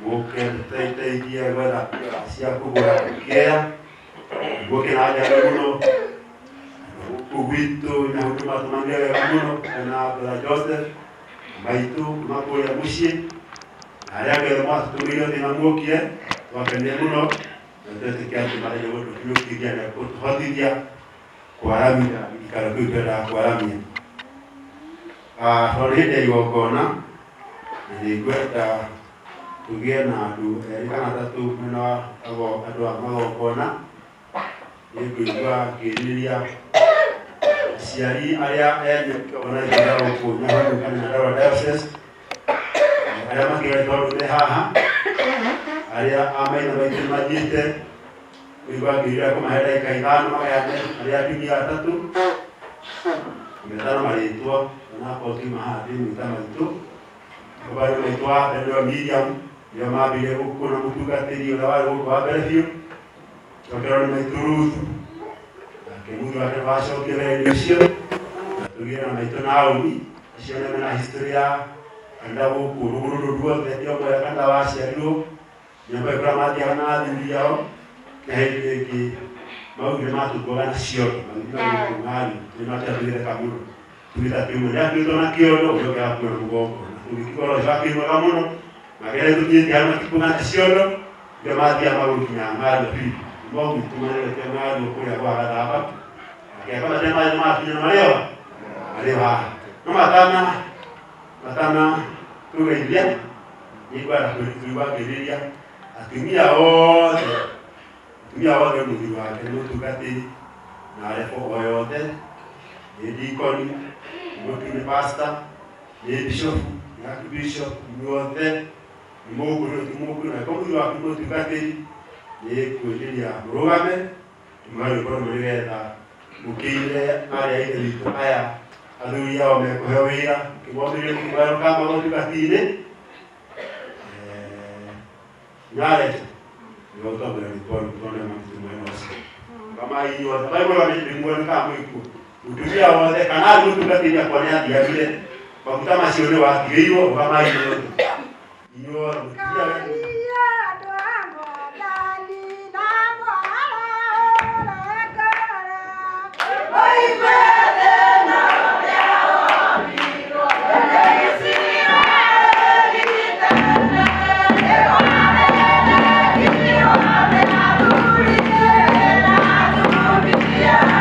mũke mũteithie gwetha mbia cia kũgũra kĩea nĩguo kĩranjage mũno gũkũ gwitũ Nyahururu matũmanire wega mũno na brother Joseph maitũ kuma kũrĩa mũciĩ na arĩa angĩ othe mwatũtũmĩire thĩna muokire twakenire mũno na twetĩkia atĩ Mwathani nĩegũtũkinyũkithia na ekũtũhotithia kwaramia gĩikaro kĩu twendaga kwaramia. Tondũ nĩ hĩndĩ ya igongona na nĩngwenda tũgĩe na andũ erĩ kana atatũ mwena wa andũ a magongona. Nĩngũigua ngĩrirĩria aciari arĩa ene kĩgongona gĩkĩ gĩa gũkũ Nyahururu kana Nyandarua Diocese, arĩa makĩrĩ tondũ me haha, arĩa a maithe maitũ nĩmathiĩte, ngũigua ngĩrirĩria kũmahe ndagĩka ithano magayane arĩa atumia atatũ, kũmetana marĩtwa, onakorwo ngiuma haha ndĩmwĩta maitũ. Ũbarĩ maitũ wa mbere nĩwe Miriam, nĩwe mambĩrĩirie gũkũ na mũtungatĩri ũrĩa warĩ gũkũ wa mbere biũ. Cokerwo nĩ maitũ Ruth, nake mũthuri wake nĩwacokire wĩra-inĩ ũcio. Na tũgĩe na maitũ Naomi, acio nĩo mena history ya kanitha gũkũ rũgũrũ rũrũ ruothe, nĩo moĩ kanitha waciarirwo, nĩo moĩ kũrĩa mathiaga na athuri ao, na hĩndĩ ĩngĩ maugire matũkuaga na ciondo, magĩthiĩ na gũkũ ng'ario, nĩmatiatũgĩtheka mũno. Tugĩta atĩ ũmwe nĩakuĩtwo na kĩondo, ũrĩa ũngĩ agakuo na mũgongo. Na tũgĩkiuga ũhoro ũcio wakĩrĩ mwega mũno, makĩrĩa tũkinyĩte harĩa matikuaga na ciondo, nĩo mathiaga magũrũ nginya ng'ario biũ. Kuma gwitũ marerete ng'ario kũrĩa gwa Gathamba, makĩaka matene maĩ nĩmakinya na marĩ o marĩ o haha. No matana tũgeithia, nĩngwenda kũigua ngĩrĩria atumia othe, atumia othe mũthuri wake nĩ mũtungatĩri na arebo o yothe, nĩ dikoni, nĩ pastor, nĩ bishop, nĩ archbishop, inyuothe nĩ mũkũrũ ti mũkũrũ, na mũthuri waku nĩ mũtungatĩri, nĩ kwĩrĩria mũrũgame ndĩmũhe rwĩmbo rũmwe nĩgetha mũkĩine arĩa a ithe witũ aya athuri ao mekũheo wĩra, mũkĩmomĩrĩrie mũkĩmwĩra rũkama ũtungati-inĩ. Nyareto nĩwe ũtongoria rwĩmbo rũu tondũ nĩwe mabutu mwena ũcio. Rũgamai inyuothe, mai mũrũgamĩte ndĩmuone kana mwĩkuo. Mũtumia wothe kana arĩ mũtungatĩri akwa nĩathiagire, maguta macio nĩ watigĩirwo, rũgamai inyuothe. Inyuothe mũtumia wothe. Yeah.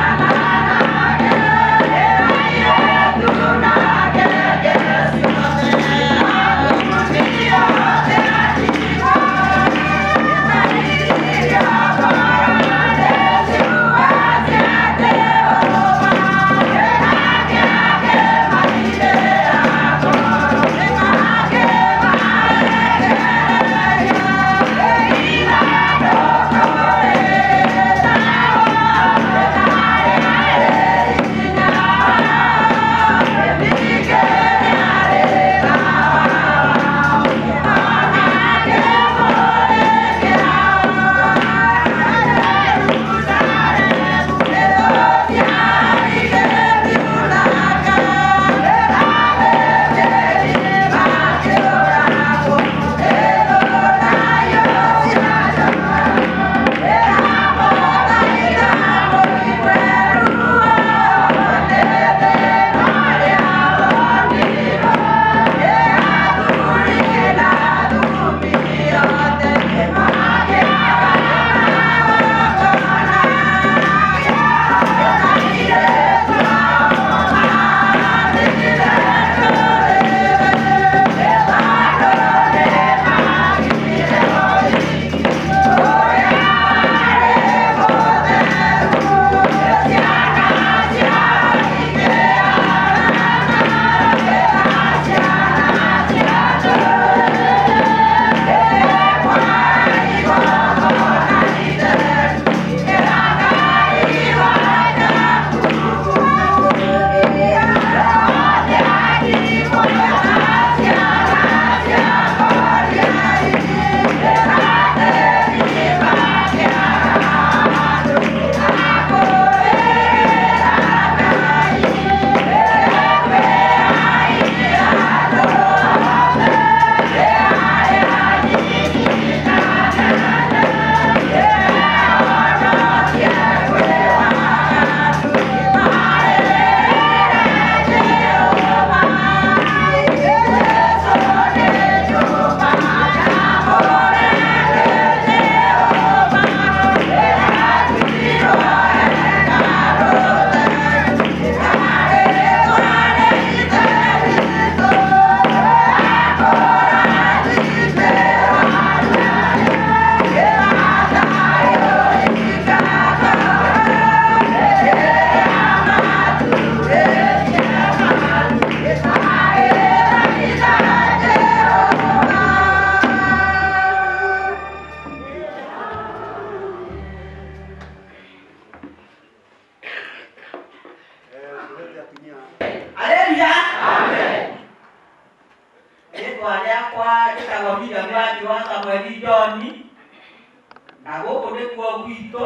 Gwitũ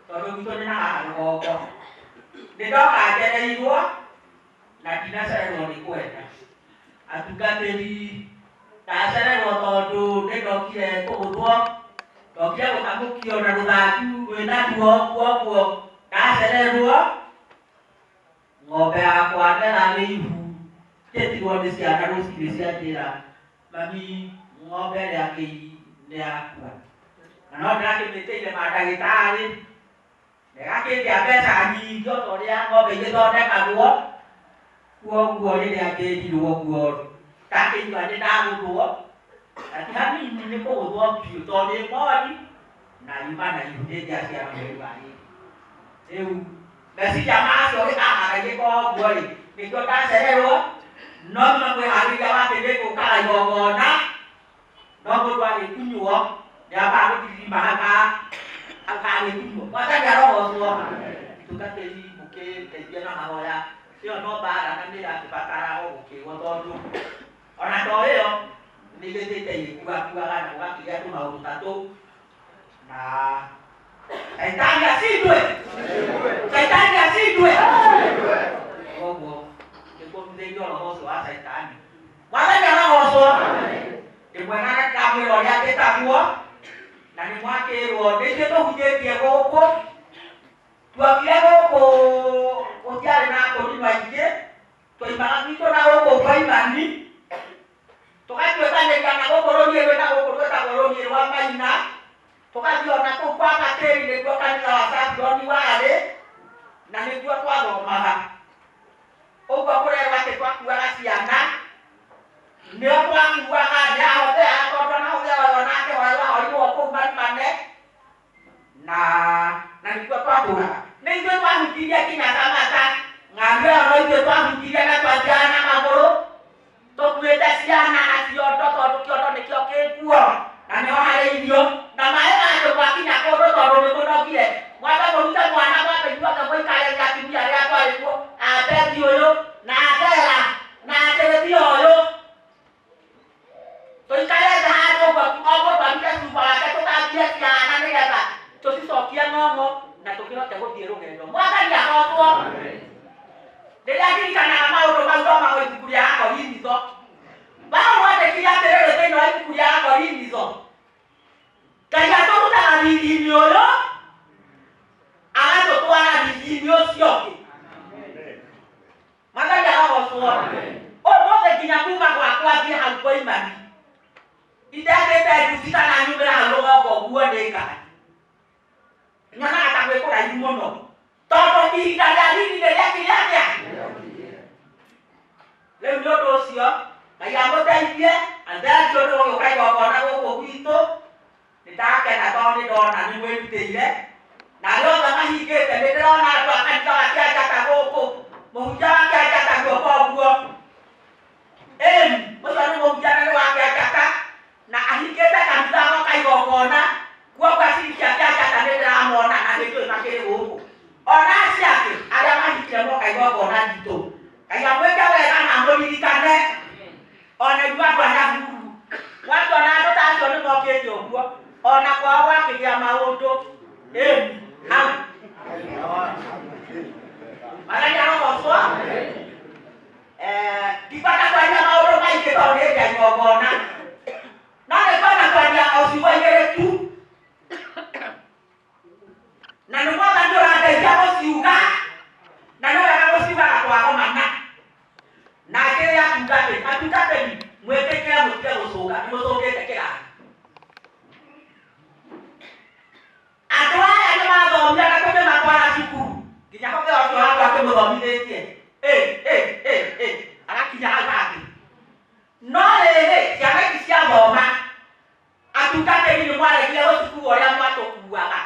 tondũ gwitũ nĩ na haha rũgongo nĩ ndoka njereirwo na ndinacererwo nĩ kwenda atungatĩri. Ndacererwo tondũ nĩ ndokire kũgũthwo, ndokire gũtamũkio na rũthanju rwĩna ruo, kuoguo ndacererwo ng'ombe yakwa nderarĩ ihu njĩtirwo nĩ ciana rũcinĩ cianjĩra mami ng'ombe ĩrĩa kĩi nĩ yakua, na no ndĩrakĩmĩtĩire mandagĩtarĩ na ĩgakĩndia mbeca nyingĩ o ta ũrĩa ng'ombe igĩthondekagwo. Kuoguo rĩrĩa ngĩrirwo ũguo ndakĩigua nĩ ndagũthwo, na ti hanini, nĩ kũgũthwo biũ tondũ nĩ mori na yuma na ihu rĩngĩaciara mweri wa ĩrĩ. Rĩu meciria macio gĩkahang'aigĩka ũguo rĩ, nĩkĩo ndacererwo, no nyuma kwĩharĩria watĩ nĩ ngũkaga igongona, no mũndũ agĩkunywo nĩambaga gũtirima hau hagĩkunywo. Mwathani arogocwo. Tungatĩri mũkĩndeithia na mahoya, ĩyo no mbara na nĩ ĩrakĩbatara o gũkĩrwo tondũ ona to ĩyo nĩ igĩthiĩte igĩkuakuaga na gũgakĩgĩa tũmaũndũ ta tũu na Shaitani ashindwe, Shaitani ashindwe. Koguo nĩkuo mũthĩinĩ ũhoro ũcio wa Shaitani. Mwathani arogocwo. Ndĩ mwega na ndĩramwĩra ũrĩa njĩtagwo na nĩ mwakĩrwo nĩ ithuĩ tũhunjĩtie gũkũ. Tuokire gũkũ gũtiarĩ na akũrinũ aingĩ, twaimaga gwitũ na gũkũ Ngoimani, tũgatuĩkanĩria na gũkũ rũriĩ rwĩna gũkũ rwĩtagwo rũriĩ rwa Maina, tũgathiĩ ona kũu kwa Matĩri nĩkuo kanitha wa Babuloni warĩ na nĩkuo twathomaga. Ũguo kũrerwo atĩ twakuaga ciana, nĩo twakuaga, nĩ ahotheaga tondũ ona Hosea ũyũ onake wahoirwo kũu Marimane, na na nĩkuo twatũraga. Nĩ ithuĩ twahunjirie nginya Samata, ng'ambi ĩyo no ithuĩ twahunjirie na twathiaga na magũrũ tũkuĩte ciana na ciondo tondũ kĩondo nĩkĩo kĩkuo na nĩho harĩ irio na maĩ mangĩ mwakinya kũndũ tondũ nĩ mũnogire mwambe mũrute mwana mwambe inyuothe mũikare nĩ atumia arĩa twarĩ kuo a Beti ũyũ na Bela na Jeremia ũyũ tũikare thĩ handũ ũguo o mũndũ arute cuba wake tũthambie ciana nĩgetha tũcicokie ng'ong'o na tũkĩhote gũthiĩ rũgendo. Mwathani agocwo. Rĩrĩa ndirikanaga maũndũ mau thomagwo ibuku rĩa Akorinitho. Paulo andĩkire atĩrĩrĩ thĩinĩ wa ibuku rĩa Akorinitho, Ngai atũrutaga riri-inĩ ũyũ agatũtwara riri-inĩ ũcio ũngĩ. Mwathani arogocwo. Ũmũthĩ nginya kuma gwakwa thiĩ hau Ngoimani itendete nduthi kana nyumĩre hau rũgongo nguo nĩ ngari, nyonaga ta gwĩ kũraihu mũno tondũ ihinda rĩa riri nĩ rĩakire atĩa. Rĩu nĩ ũndũ ũcio Ngai amũteithie na thengio nĩ gũgĩũka igongona gũkũ gwitũ. Nĩ ndakena tondũ nĩ ndona nĩ mwĩrutĩire na arĩa othe mahingĩte. Nĩ ndĩrona andũ a kanitha wa Kĩanjata gũkũ, mũhunjia wa Kĩanjata guoko ũguo. Ĩni, ũcio nĩ mũhunjia na nĩ wa Kĩanjata na ahingĩte kanitha agoka igongona. Kuoguo aciriki a Kĩanjata nĩ ndĩramona na nĩ njũĩ makĩrĩ gũkũ. Ona acio angĩ arĩa mahingire moka igongona ritũ, Ngai amwĩke wega na amũririkane. Ona inyuĩ andũ a Nyahururu mwakĩona andũ ta acio nĩ mokĩte ũguo, ona kwao gwakĩgĩa maũndũ. Ĩni, hau Mwathani arogocwo. Ndikwenda kwaria maũndũ maingĩ tondũ nĩ ndĩa igongona, no nĩ kwenda kwaria o ciugo igĩrĩ tu, na nĩ Mwathani ũrandeithia gũciuga, na nĩ wega gũciugaga twagomana. Na ngĩrĩ atungatĩri, atungatĩri mwĩtĩkĩre mũtige gũcũnga, nĩ mũcũngĩte kĩrathi. Andũ aya nĩ mathomire na tũkĩmatwara cukuru nginya Hosea ũcio wakwa akĩmũthomithĩtie ĩ ĩ ĩ ĩ agakinya hau hangĩ. No rĩrĩ, ciana ici ciathoma, atungatĩri nĩ mwaregire gũcikua ũrĩa mwatũkuaga.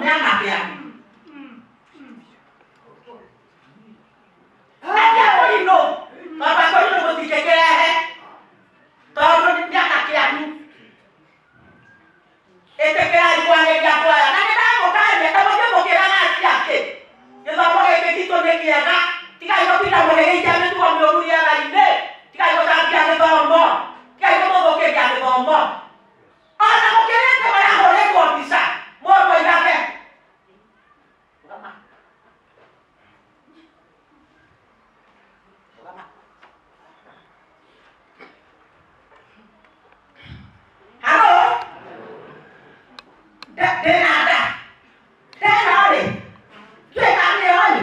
Nĩ anake anyu. Na ti akũrinũ, tondũ akũrinũ mũtingĩkĩrehe, tondũ nĩ anake anyu. Ĩtĩkĩrai kwarĩria andũ aya, na nĩ ndamũkania, ta mũthiĩ mũkĩraga aciake. Gĩthomo gĩkĩ gitũ nĩ kĩega, tigai gũtinda mũgĩgĩikia mĩtugo mĩũru rĩera-inĩ, tigai gũcambia gĩthomo, tigai gũtũthũkĩria gĩthomo. Ona gũkĩrĩte marahũrĩtwo mbica, mũndũ oigage. Rũgama. Rũgama. Halo? Ndĩna nda. Ndĩna rĩ? Ndiũĩ kana nĩ ũyũ.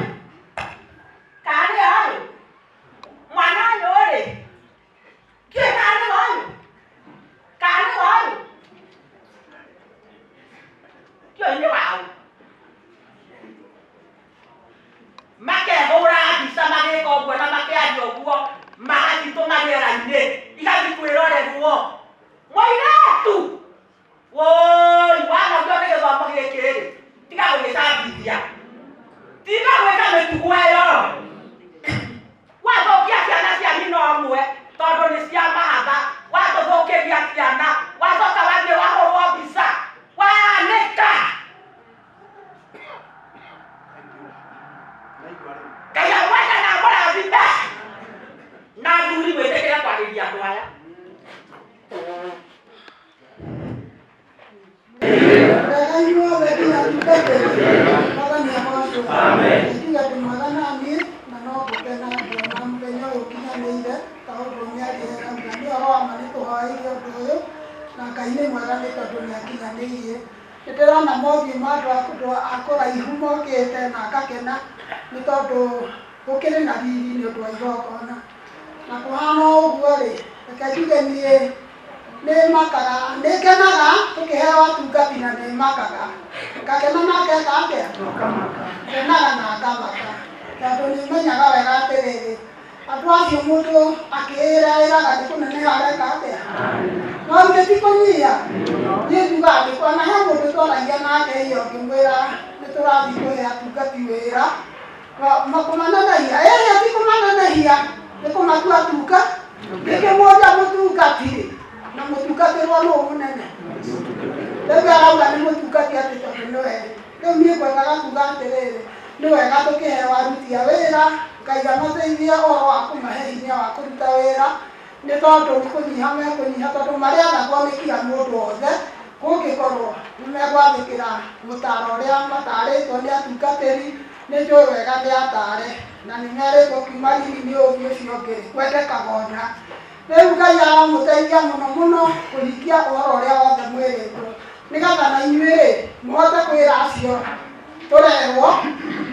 Kana nĩ ũyũ. Mwana ũyũ rĩ? Ndiũĩ kana nĩ ũyũ. Kana nĩ ũyũ. Ndiũĩ nĩ waũ. Makehũra mbica magĩka ũguo na makĩaria ũguo, magacitũma rĩera-inĩ, igathiĩ kwĩrorerwo. Mũirĩtu! Woi, wanogio nĩ gĩthomo gĩkĩ rĩ, tiga gũgĩcambithia. Tiga gwĩka mĩtugo ĩyo. Wathũkia ciana cia nyina ũmwe, tondũ nĩ cia mahatha, watũthũkĩria ciana, wacoka wathiĩ wahũrwo mbica, wanĩka. Ngai amwende na amũrathime. Na athuri mwĩtĩkĩre kwarĩria andũ aya. Wega inyuothe nginya tungatĩri. Mwathani agocwo. Ngiuga ndĩ mwega na niĩ na no ngũkena nguona mũthenya ũyũ ũkinyanĩire ta ũguo mĩario ĩrauga. Nĩ ũhoro wa ma nĩ tũhoeire ũndũ ũyũ na Ngai nĩ mwega nĩ tondũ nĩ akinyanĩirie. Nĩ ndĩrona mothiũ ma andũ a kũraihu mokĩte na ngakena nĩ tondũ gũkĩrĩ na riri nĩ ũndũ wa igongona. Na kũhana o ũguo rĩ, reke njuge niĩ nĩ makaga, nĩ ngenaga tũkĩheo atungati na nĩ makaga. Ngakena na ngeka atĩa? Ngenaga na ngamaka. Tondũ nĩ menyaga wega atĩrĩrĩ, andũ acio mũndũ akĩĩra ĩraga nĩ kũneneha areka atĩa? No ithe ti kũnyihia. Niĩ njugaga nĩ ona he mũndũ twaragia nake iyo ngĩmwĩra nĩ tũrathiĩ kũhe atungati wĩra. Kũmanenehia? Ĩĩ ti kũmanenehia, nĩ kũmatua atunga. Ngĩkĩmũria mũtungati rĩ, na mũtungatĩrwo nũ mũnene? Rĩu arauga nĩ mũtungati atĩ tondũ nĩwe. Rĩu niĩ ngwendaga kuga atĩrĩrĩ, nĩ wega tũkĩheo aruti a wĩra, Ngai amateithie ũhoro wa kũmahe hinya wa kũruta wĩra, nĩ tondũ nĩ kũnyiha mekũnyiha, tondũ marĩathagwo nĩ kira mũndũ wothe, kũngĩkorwo nĩ megwathĩkĩra mũtaro ũrĩa matarĩtwo nĩ atungatĩri, nĩ njũĩ wega nĩ atare, na nĩ merĩtwo kiuma riri-inĩ ũyũ ũcio ũngĩ rĩ, kwendekaga ũna. Rĩu Ngai aramũteithia mũno mũno kũhingia ũhoro ũrĩa wothe mwĩrĩtwo, nĩgetha na inyuĩ rĩ, mũhote kwĩra acio tũrerwo,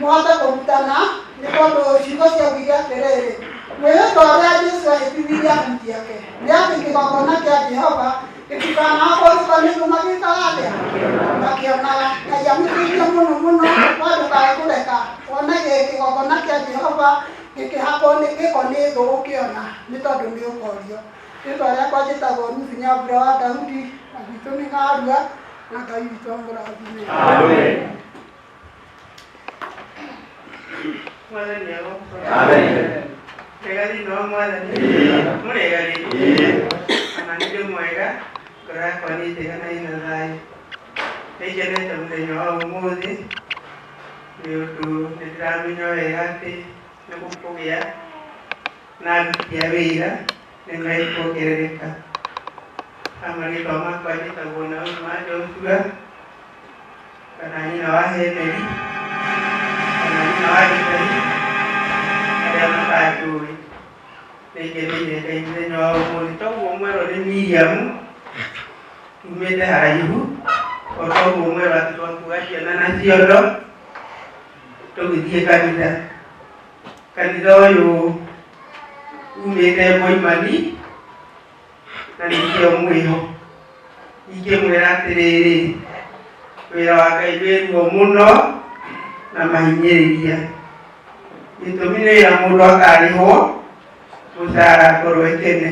mũhote kũrutana, nĩ tondũ ciugo ciaugire atĩrĩrĩ, mwĩhĩtwa ũrĩa Jesũ ahĩtithirie ahunjia ake, nĩ atĩ kĩgongona kĩa Jehova gĩtikanahakwo gĩko nĩ thũ magĩkaga atĩa? Makĩonaga. Ngai amũteithie mũno mũno, we ndũkae kũreka wone kĩgongona kĩa Jehova gĩkĩhakwo gĩko nĩ thũ ũkĩona, nĩ tondũ nĩ ũkorio. Rĩtwa rĩakwa njĩtagwo Ruth Nyambura wa Daudi, na gwitũ nĩ Ng'arua, na Ngai witũ amũrathime. Mwathani agocwo. Wega thĩinĩ wa Mwathani. Mũrĩega rĩngĩ. Ona nĩ ndĩ mwega, ngoro yakwa nĩ njega na ĩna thayũ. Nĩ ngenete mũthenya wa ũmũthĩ, nĩ ũndũ nĩ ndĩramenya wega atĩ nĩ gũkũgĩa na aruti a wĩra nĩ mekuongerereka. Marĩtwa makwa njĩtagwo Naomi wa Joshua, kana nyina wa Henry, kana nyina wa Gĩtheri, arĩa matanjũĩ. Nĩ ngeneire Ngai mũthenya wa ũmũthĩ. Toguo mwerwo nĩ Miriam, tumĩte haraihu, o toguo mwerwo atĩ twakuaga ciana na ciondo, tũgĩthiĩ kanitha. Kanitha ũyũ umĩte Moimani, na nĩkĩo mwĩho. Ingĩmwĩra atĩrĩrĩ, wĩra wa Ngai wĩ ruo mũno na mahinyĩrĩria. Gĩtũmi nĩ wĩra mũndũ akarĩhwo mũcara ngoro ĩkene.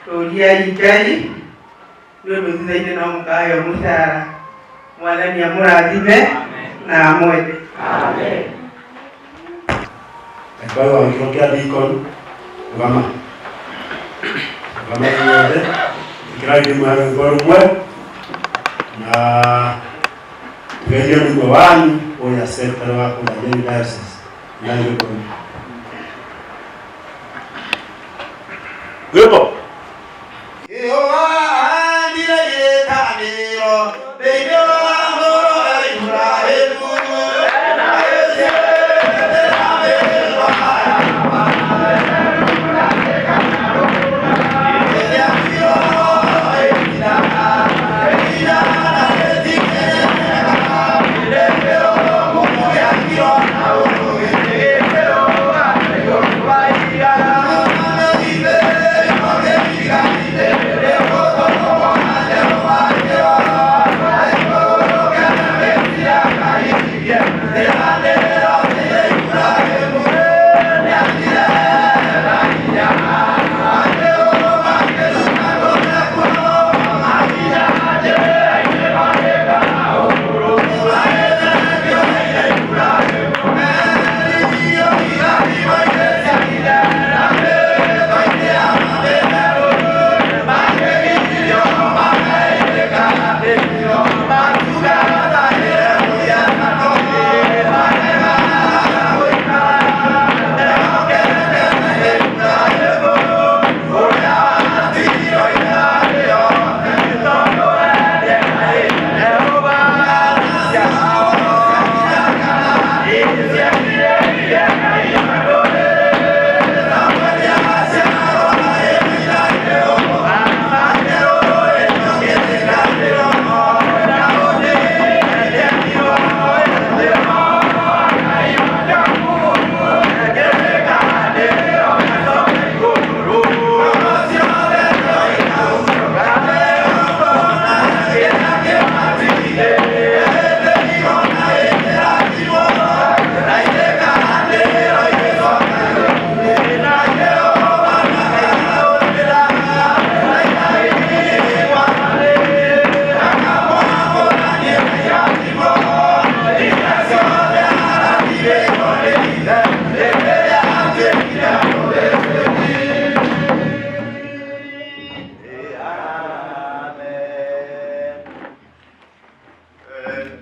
Tũriai Ngai nĩ ũndũ thutha-inĩ no mũkaheo mũcara. Mwathani amũrathime na amwende. Kwa hiyo wakitokea deacon rũgama rũgama inyuothe ĩkĩrai rĩmwe rwĩmbo rũmwe na tugeithio nĩ ũmwe wanyu ũrĩa secretary wa kũrĩa Nyeri Diocese na rwĩmbo rũmwe rwĩmbo. Ĩũhandire gĩtanĩro thĩinĩ wa ngoro ya Iburahĩmu,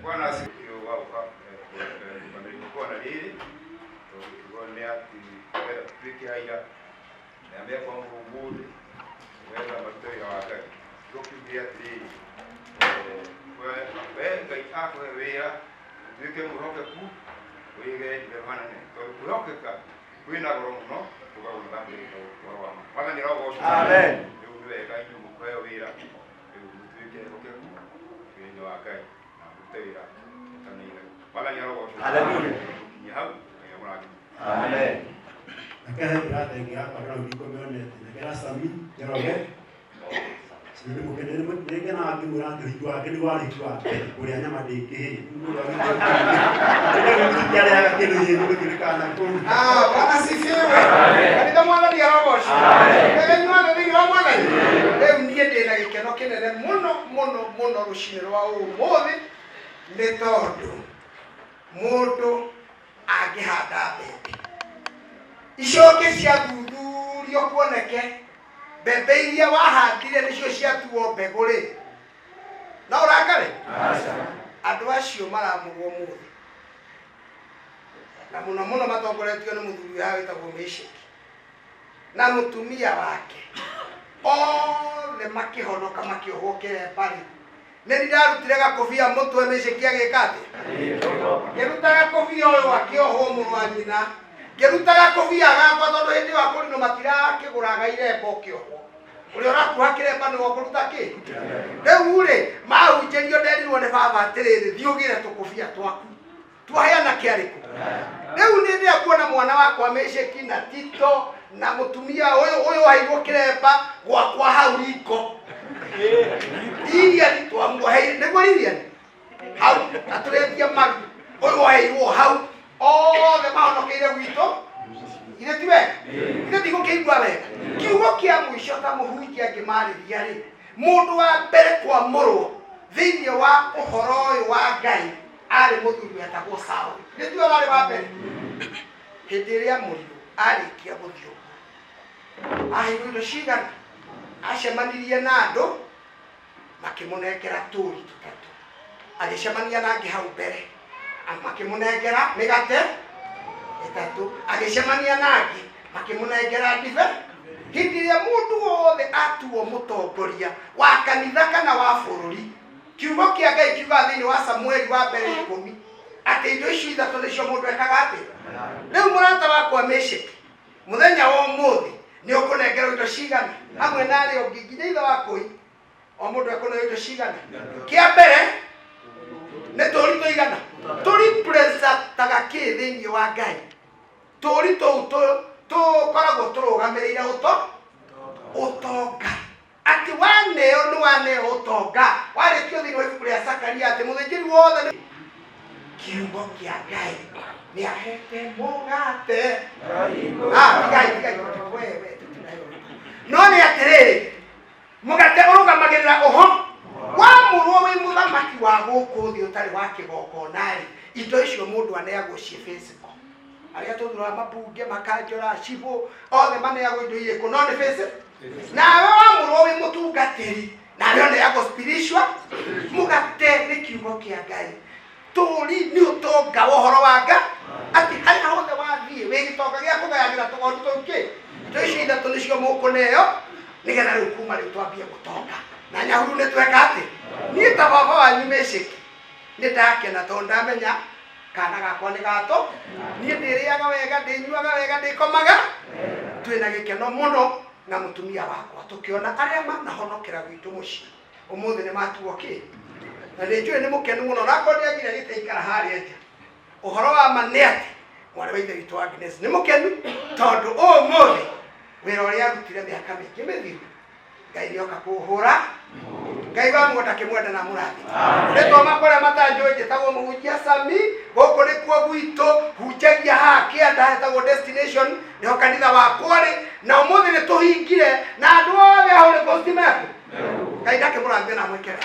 Bwana asifiwe. Kwa na riri tũgĩkĩgwo nĩ atĩ nĩgetha tũtuĩke aira na mekwa mũthĩ nĩgetha marute wĩra wa Ngai. Kiugo kĩu gĩ atĩrĩrĩ, we Ngai akũhe wĩra ũtuĩke mwĩhokeku wĩge itherũ hanene tondũ kwĩhokeka kwĩna goro mũno tũkagũra ũhoro wa ma. Mwathani arogocwo. Amen. Rĩu nĩ wega inyuĩ mũkũheo wĩra rĩu mũtuĩke ehokeku wĩra-inĩ wa Ngai na mũrute wĩra mũtanĩire. Mwathani arogocwo. Hallelujah. Gũkinyia hau Ngai amũrathime. Amen. Reke he brother ĩngĩ yakwa ndĩrona ndikũmĩonete nekera Sami Njoroge cio nĩ mũkene nĩ ngenaga ngĩmwĩra atĩ ũhiki wake nĩ warĩ ũhiki wa mbere kũrĩa nyama ndĩngĩhĩe. Tũtiarĩaga kĩndũ ihĩĩ gũtuĩkana na kũu. Ah, Bwana asifiwe. Kanitha Mwathani arogocwo. Wega inyuothe thĩinĩ wa Mwathani. Rĩu niĩ ndĩ na gĩkeno kĩnene mũno mũno mũno rũcinĩ rwa ũmũthĩ nĩ tondũ mũndũ angĩhanda mbembe icoke ciathuthurio kuoneke mbembe iria wahandire nĩcio ciatuo mbegũ rĩ, no ũrakare? Andũ acio maramũrwo mũthĩ na mũno mũno matongoretio nĩ mũthuri ũyũ wĩtagwo Mesheki na mũtumia wake othe makĩhonoka makĩohwo kĩremba rĩ, nĩ ndarutire gakobia mũtwe Mesheki agĩka atĩa? Ngĩruta gakobia ũyũ akĩohwo mũrũ wa nyina, ngĩruta gakobia gakwa tondũ hĩndĩ ĩyo akũrinũ matirakĩgũraga iremba ũkĩohwo ũrĩa ũrakuha kĩremba nĩwe ũkũruta kĩ. Rĩu rĩ mahunjĩrio nderirwo nĩ baba atĩrĩrĩ, thiĩ ũgĩre tũkobia twaku twaheana kĩarĩkũ. Rĩu nĩ ndĩa kuona mwana wakwa Mesheki na Tito na mũtumia ũyũ ũyũ waheirwo kĩremba gwakwa hau riko Lilian twamuoheire nĩguo Lilian hau atũrĩtie maru ũyũ waheirwo hau othe mahonokeire gwitũ ithe ti wega ithe ndigũkĩigua wega. Kiugo kĩa mũico ta mũhunjia ngĩmarĩria rĩ, mũndũ wa mbere kwamũrwo Thĩinĩ wa ũhoro ũyũ wa Ngai arĩ mũthuri wetagwo Saũlũ. Nĩ tuo warĩ wa mbere. Hĩndĩ ĩrĩa mũrirũ arĩkia gũthiĩ ũguo, aheirwo indo cigana? Acemanirie na andũ makĩmũnengera tũũri tũtatũ. Agĩcemania na angĩ hau mbere makĩmũnengera mĩgate ĩtatũ. Agĩcemania na angĩ makĩmũnengera ndibe. Hĩndĩ ĩrĩa mũndũ wothe atuo mũtongoria wa kanitha kana wa bũrũri, kiugo kĩa Ngai kiugaga thĩinĩ wa Samueli wa mbere 10 atĩ indo icio ithatũ nĩcio mũndũ ekaga atĩ. Rĩu mũrata wakwa Mesheki, mũthenya wa ũmũthĩ nĩ ũkũnengerwo indo cigana hamwe na arĩa ũngĩ nginya ithe wa kũi, o mũndũ ekũneo indo cigana. Kĩa mbere nĩ tũũri tũigana tũrepresentaga kĩ thĩinĩ wa Ngai. Tũũri tũu tũkoragwo tũrũgamĩrĩire ũtonga. Atĩ waneo nĩ waneo ũtonga. Warĩkio thĩinĩ wa ibuku rĩa Zakaria atĩ mũthĩnjĩri wothe nĩ kiugo kĩa Ngai nĩ ahete mũgate. Tigai, tigai, we, we, no nĩ atĩrĩrĩ, mũgate ũrũgamagĩrĩra ũho wamũrwo wĩ mũthamaki wa gũkũ thĩ ũtarĩ wa kĩgongona-rĩ, indo icio mũndũ aneagwo ciĩ physical. Arĩa tũthuraga mabunge, makanjora, cibũ, othe maneagwo indo irĩkũ, no nĩ physical. Nawe wamũrwo wĩ mũtungatĩri, nawe ũneagwo spiritual. Mũgate nĩ kiugo kĩa Ngai. Tũũri nĩ ũtonga wa ũhoro wa Ngai. Atĩ harĩa hothe wathiĩ wĩ gĩtonga gĩa kũgayagĩra tũgondu tũu kĩ. Indo icio ithatũ nĩcio mũkũneo nĩgetha rĩu kuma rĩu twambie gũtonga. Na Nyahururu nĩ tweka atĩ niĩ ta baba wanyu Mesheki nĩ ndakena tondũ ndamenya kana gakwa nĩ gato. Niĩ ndĩrĩaga wega, ndĩnyuaga wega, ndĩkomaga. Twĩna gĩkeno mũno na mũtumia wakwa tũkĩona arĩa manahonokera gwitũ mũciĩ ũmũthĩ nĩ matuo kĩ. Na nĩ njũĩ nĩ mũkenu mũno nakorwo ndĩagire gĩtĩ ikara harĩa nja. Ũhoro wa ma nĩ atĩ mwarĩ wa ithe witũ Agnes nĩ mũkenu tondũ ũmũthĩ wĩra ũrĩa arutire mĩaka mĩingĩ mĩthiru Ngai nĩoka kũhũra. Ngai wa muoyo ndakĩmwenda na mũrathime. Rĩtwa makwa arĩa matanjũĩ njĩtagwo mũhunjia Sami, gũkũ nĩkuo gwitũ, hunjagia haha kĩanda hetagwo Destination, nĩho kanitha wakwa rĩ, na ũmũthĩ nĩ tũhingire na andũ othe a Holy Ghost mekũ. Ngai ndakĩmũrathime na amwĩkĩre.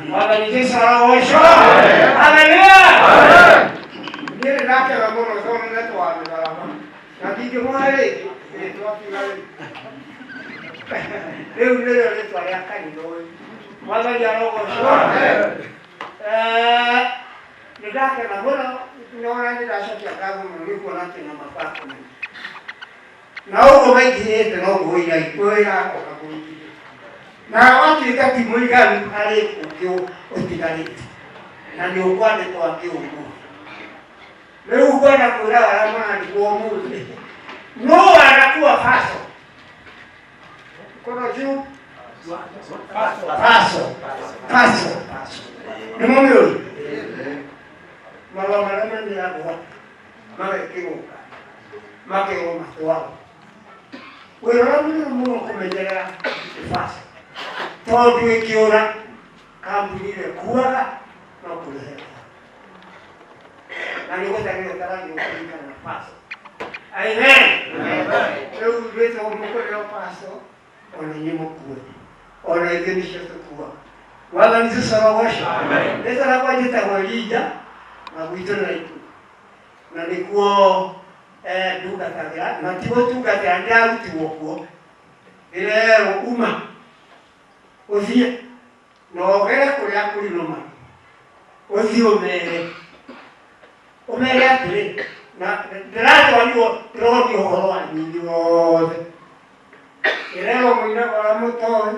Mwathani Jesũ arogocwo. Haleluya. Niĩ nĩ ndakena mũno tondũ nĩ Wa mĩtharaba na ndingĩmũhe rĩngĩ rĩtwa tiga rĩu. Rĩu nĩrĩo rĩtwa rĩa kanitha ũyũ. Mwathani arogocwo. Nĩ ndakena mũno nona nĩ ndacokia ngatho mũno nĩ kuona atĩ na mabako na ũguo maingĩhĩte noguo wĩra oka kũingĩha na watuĩka ti mũiganu harĩ ũngĩ ũtigarĩte na nĩ ũkwandĩkwo angĩ ũguo. Rĩu ngwenda kwĩra arĩa marandĩkwo ũmũthĩ, no wanakuwa faso kono juu faso faso faso nĩ mũmĩũĩ marũa marĩa maneagwo magekĩrwo makerwo matwaro wĩra ũrĩa mũnene mũno kũmenyerera nĩ faso tondũ ĩkĩũra kambuni ĩrĩa ĩkuaga no kũrehe na nĩ gũtarĩra ũtaragĩrwo kũringana na paso. Amen. Rĩu rĩtwa mũkũrĩo paso ona inyuĩ mũkue ona ithuĩ nĩcio tũkuaga. Mwathani Jesũ arogocwo. Rĩtwa rĩakwa njĩtagwo Elija na gwitũ nĩ Naikuru na nĩkuo ndungatagĩra na ti gũtungatĩra ndĩrarutirwo kuo ndĩrerwo uma ũthiĩ na ũgere kũrĩa kũrinũ marĩ ũthiĩ ũmere ũmere atĩrĩ na ndĩratwarirwo ndĩronio ũhoro wa nyinyi wothe ndĩrerwo mũinaga ũrĩa mũtoĩ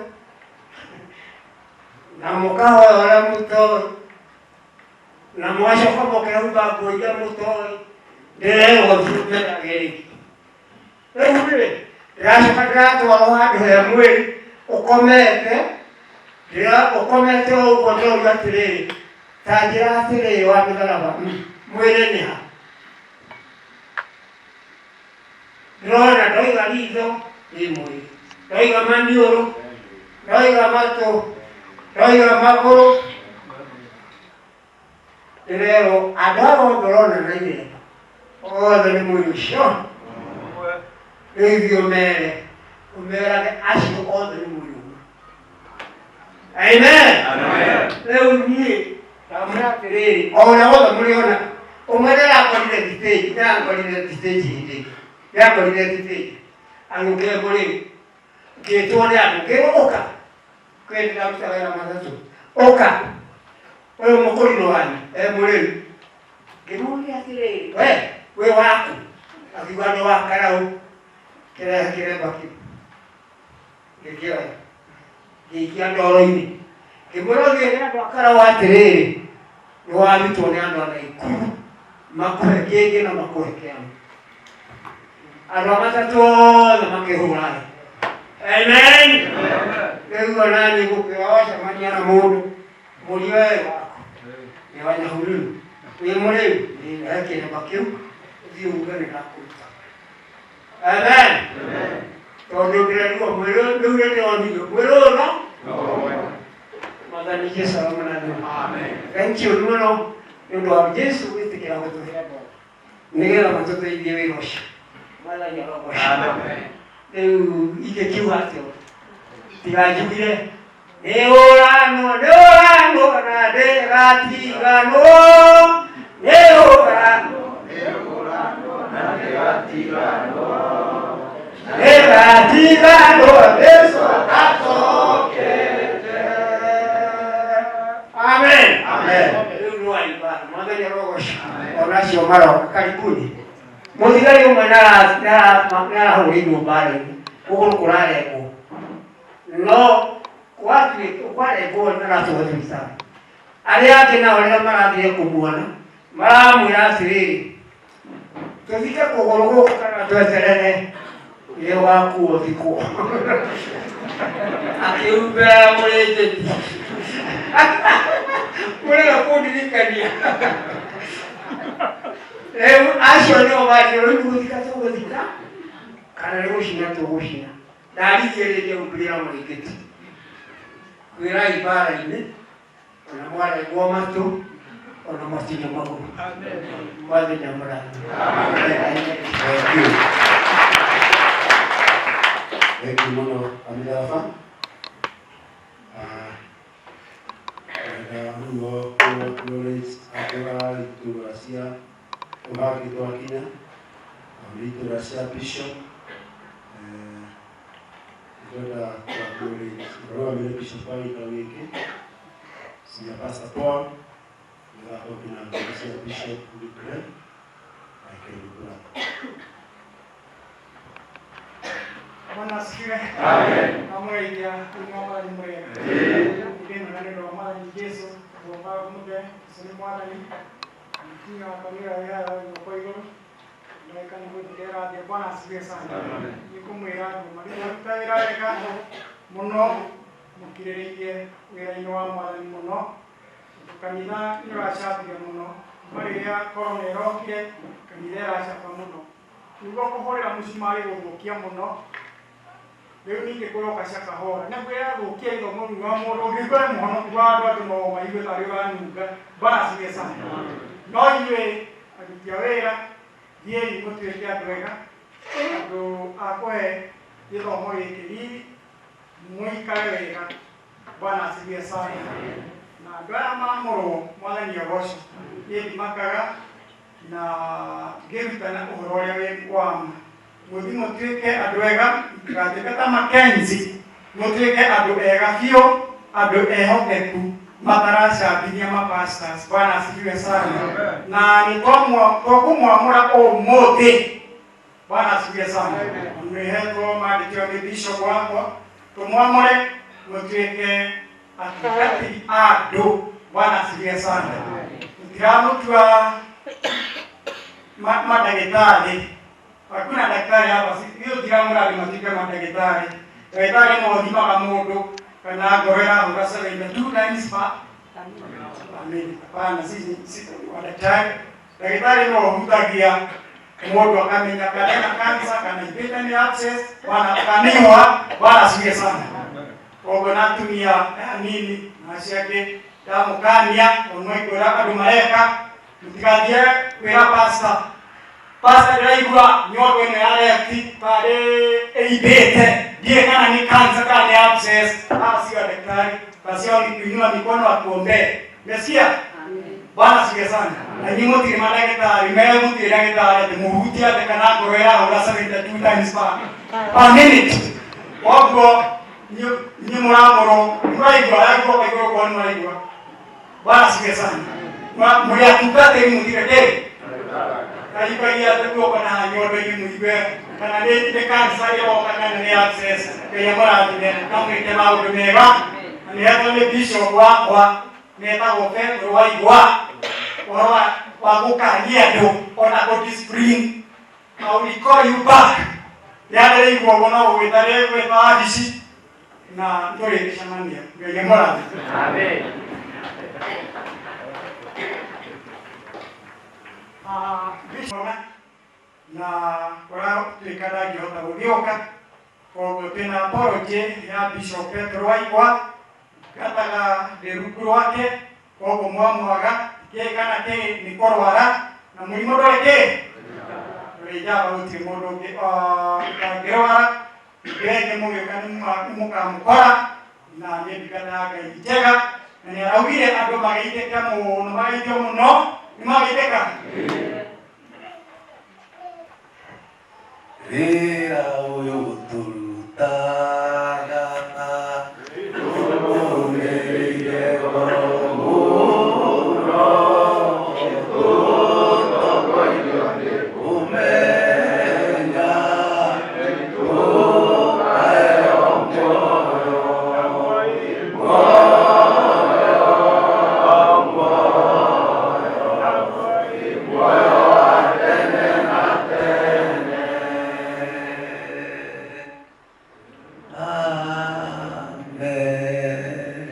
na mũkahoya ũrĩa mũtoĩ na mũgacoka mũkehumba nguo iria mũtoĩ ndĩrerwo thiĩ ũmerage rĩngĩ. Rĩu rĩ ndĩracoka ndĩratwarwo handũ he mwĩrĩ ũkomete ndĩra ũkomete o ũguo ndĩrauga atĩrĩrĩ ta njĩra atĩrĩrĩ wa mĩtharaba mwĩrĩ nĩ ha ndĩrona ndoiga ritho rĩ mwĩrĩ ndoiga maniũrũ ndoiga matũ ndoiga magũrũ ndĩrerwo andũ aya othe ũrona na iremba othe nĩ mwĩrĩ ũcio. Rĩu ithuĩ ũmere ũmerage acio othe nĩ mwĩrĩ ũmwe. Amen. Rĩu niĩ ndamwĩra atĩrĩrĩ o ũrĩa wothe mũrĩona ũmwe nĩarakorire thitĩnji nĩarakorire thitĩnji hĩndĩ ĩngĩ nĩakorire thitĩnji agĩũkĩra mũrĩu ngĩtwo nĩ andũ ngĩrwo ũka kwĩ ndĩraruta wĩra matatũ ũka ũyũ mũkũrinũ wanyu e mũrĩu ngĩmũria atĩrĩrĩ we wĩ waku akiuga nĩ wa karaũ kĩrehe kĩremba kĩu ngĩkĩoya ngĩikia ndoro-inĩ ngĩmwĩra ũthiĩ nĩ andũ a karaũ atĩrĩrĩ nĩ warutwo nĩ andũ a Naikuru makũhe kĩngĩ na makũhe kĩama andũ a matatũ othe makĩhũra thĩ. Amen. Rĩu ona niĩ ngũkwĩra wacemania na mũndũ mũriũ we waku nĩ wa Nyahururu wĩ mũrĩu he kĩremba kĩu ũthiĩ uge nĩ ndakũruta. Amen. Tondũ ndĩrerigwo mwĩrĩ rĩu nĩ ndĩronirio mwĩrĩ ũyũ no Mwathani Jesu aromũrathima. Thank you mũno nĩ ũndũ wa Jesu gwĩtĩkĩra gũtũhe andũ aya nĩgetha matũteithie wĩra ũcio. Mwathani arogocwo. Rĩu ingĩkiuga atĩa tiganjugire nĩ ũranwo nĩ ũranwo na ndĩgatiganwo nĩ ũranwo ndĩgatiganwo Jesu acokete. Amen. Amen. Rĩu nĩ waimba Mwathani arogocwo. Ona acio maroka karibuni mũthigari ũmwe nĩarahũrĩirwo mbara-inĩ kũgũrũ kũrarengwo no gwatuĩka kwarengwo aratwarwo thibitarĩ arĩa angĩ nao rĩrĩa marathire kũmuona maramwĩra atĩrĩrĩ tũthike kũgũrũ gũkũ kana tweterere rĩrĩa ũgakuo ũthikwo akĩhumbĩra mũrĩngĩti mũrĩga kũndirikania rĩu acio nĩo manjĩra rĩu nĩgũthika tũgũthika kana nĩ gũcina tũgũcina ndaririe rĩngĩ humbĩra mũrĩngĩti kwĩrai mbara-inĩ ona mwarengwo matũ ona mwatinio magũrũ mwathenya mũrathime. Thank you. Thank you mũno Amirafa. Ngwenda mũno kũ acknowledge andũ a itũra cia ũhangĩ twakinya. Tondũ itũra cia bishop ndĩrenda kũ-acknowledge mũrũgamĩrĩri bishop wa gĩikaro gĩkĩ Senior Pastor Paul nĩgakorwo na ngoro cia bishop Gĩkũre na Kĩrukura. Bwana asifiwe. Amen. Amũgeithia thĩinĩ wa Mwathani mwega. Ndĩ mwega nĩ ũndũ wa Mwathani Jesũ, ũndũ wa mũthe, Jesũ nĩ Mwathani. Mũtumia wakwa nĩ ũrĩa wĩ haha guoko igũrũ. Ndagĩka nĩ gũthiĩ ĩrathiĩ. Bwana asifiwe sana. Nĩ kũmwĩra andũ maruta wĩra wega mũno, mũkirĩrĩirie wĩra-inĩ wa Mwathani mũno. Tondũ kanitha nĩ ũracambire mũno. Kuma rĩrĩa corona ĩrokire, kanitha ĩracaba mũno. Nĩguo kũhũrĩra mũcumarĩ gũthũkia mũno. Rĩu ningĩ kũroka cakahora na kwĩrathũkia ithomo rĩu wa mũndũ ũngĩigua nĩ mũhonoku wa andũ andũ no maigue tarĩ ũranunga. Bwana asifiwe sana. No inyuĩ aruti a wĩra thiĩi mũtuĩke andũ ega, andũ a kũhe gĩthomo gĩkĩ riri, mũikare wega. Bwana asifiwe sana. Na andũ aya mamũrwo Mwathani agocwo, niĩ ndimakaga na ngĩrutana ũhoro ũrĩa wĩ wa ma. Mũthiĩ mũtuĩke andũ ega, mũtigatuĩke ta Mackenzie, mũtuĩke andũ ega biũ, andũ ehokeku mataracambithia mapastors. Bwana asifiwe sana. Na nĩ tũkũmwamũra ũmũthĩ. Bwana asifiwe sana. Nĩhetwo mandĩkĩo nĩ bishop wakwa, tũmwamũre mũtuĩke atungatĩri a andũ. Bwana asifiwe sana. Tũtiramũtua madagĩtarĩ. Hakuna daktari hapa, hiyo tiramũra andũ matuĩke madagĩtarĩ. Ndagĩtarĩ no ũthimaga mũndũ kana ngoro ĩrahũra 72 times per minute. Hapana, sisi si madaktari. Ndagĩtarĩ no ũhutagia mũndũ akamenya kana ena cancer kana ibĩte nĩ abscess, wana kanihwa. Bwana asifiwe sana. Koguo na atumia anini na acio angĩ ndamũkania tondũ no ikwĩra andũ mareka mũtigathiĩ kwĩra pastor, pastor ndĩraigua nyondo ĩno ya left tarĩ ĩimbĩte, ndiũĩ kana nĩ cancer kana nĩ abscess. Hawa sio daktari, basi hao ni kuinua mikono atuombee. Umesikia? Bwana asifiwe sana. Na inyuĩ mũtirĩ mandagĩtarĩ, me mũtirĩ ndagĩtarĩ atĩ mũhutie atĩ kana ngoro ĩrahũra 72 times per minute. Koguo inyuĩ mũramũrwo, mũraigua, yaigua kaigua ũguo nĩ mũraigua. Bwana asifiwe sana. Mũrĩ atungatĩri mũtirĩ ndĩ? Kaimbagia atĩ guoko na nyondo-inĩ mũigue kana nĩ cancer ĩroka kana nĩ abscess. Ngai amũrathime na mwĩke maũndũ mega. Na nĩhetwo nĩ bishop wakwa metagwo Petro Waigwa ũhoro wa gũkania andũ ona kũ discipline. I will call you back. Rĩarĩrĩirwo ũguo no gũgwĩta rĩgwĩta wabici na tũrĩgĩcemania. Ngai amũrathime. Amen. Bishop na kũratuĩka ndangĩhota gũgĩũka, koguo twĩna apology ya Bishop Petro Waigwa ngataga ndĩ rungu rwake, koguo mwamwaga kĩ kana kĩ nĩ kũrwara na mũrimũ ndũrĩ kĩ ndũrĩ njamba, gũtirĩ mũndũ ũngĩ ũtangĩrwara. Rĩngĩ mũgĩũka nĩ mũkamũkora na nĩ ndungata ya Ngai njega na nĩ araugire andũ mageithĩke mũno, mageithio mũno, nĩ mageithĩka. Wĩra ũyũ tũrutaga tũrũmĩrĩire ngoro mũno, tũtongorio nĩ kũmenya tũkaheo muoyo, muoyo, muoyo, muoyo wa tene na tene.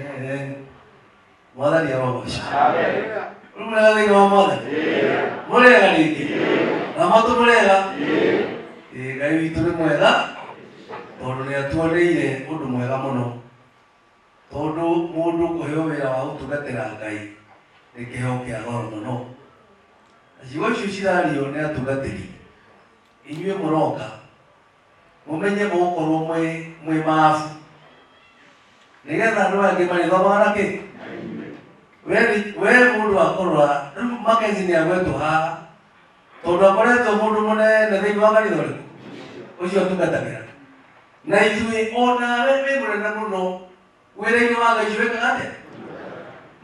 Amen. Mwathani arogocwo. Rĩu mũrega thĩinĩ wa Mwathani? Mũrega rĩngĩ? Na matũ mũrega? Ĩĩ, Ngai witũ nĩ mwega tondũ nĩ atuoneire ũndũ mwega mũno, tondũ mũndũ kũheo wĩra wa gũtungatĩra Ngai nĩ kĩheo kĩa goro mũno. Na ciugo icio cirario nĩ atungatĩri inyuĩ mũroka mũmenye mũgũkorwo mwĩ mabu nĩgetha andũ aya angĩ marĩthomaga na kĩ we mũndũ wa kũrora. Rĩu Mackenzie nĩ agwetwo haha. Tondu akoretwo mundu munene thiini wa kanitha uriku ucio atungatagira na ithuĩ onawe wĩ mũnene mũno wĩra-inĩ wa Ngai wĩkaga atĩa?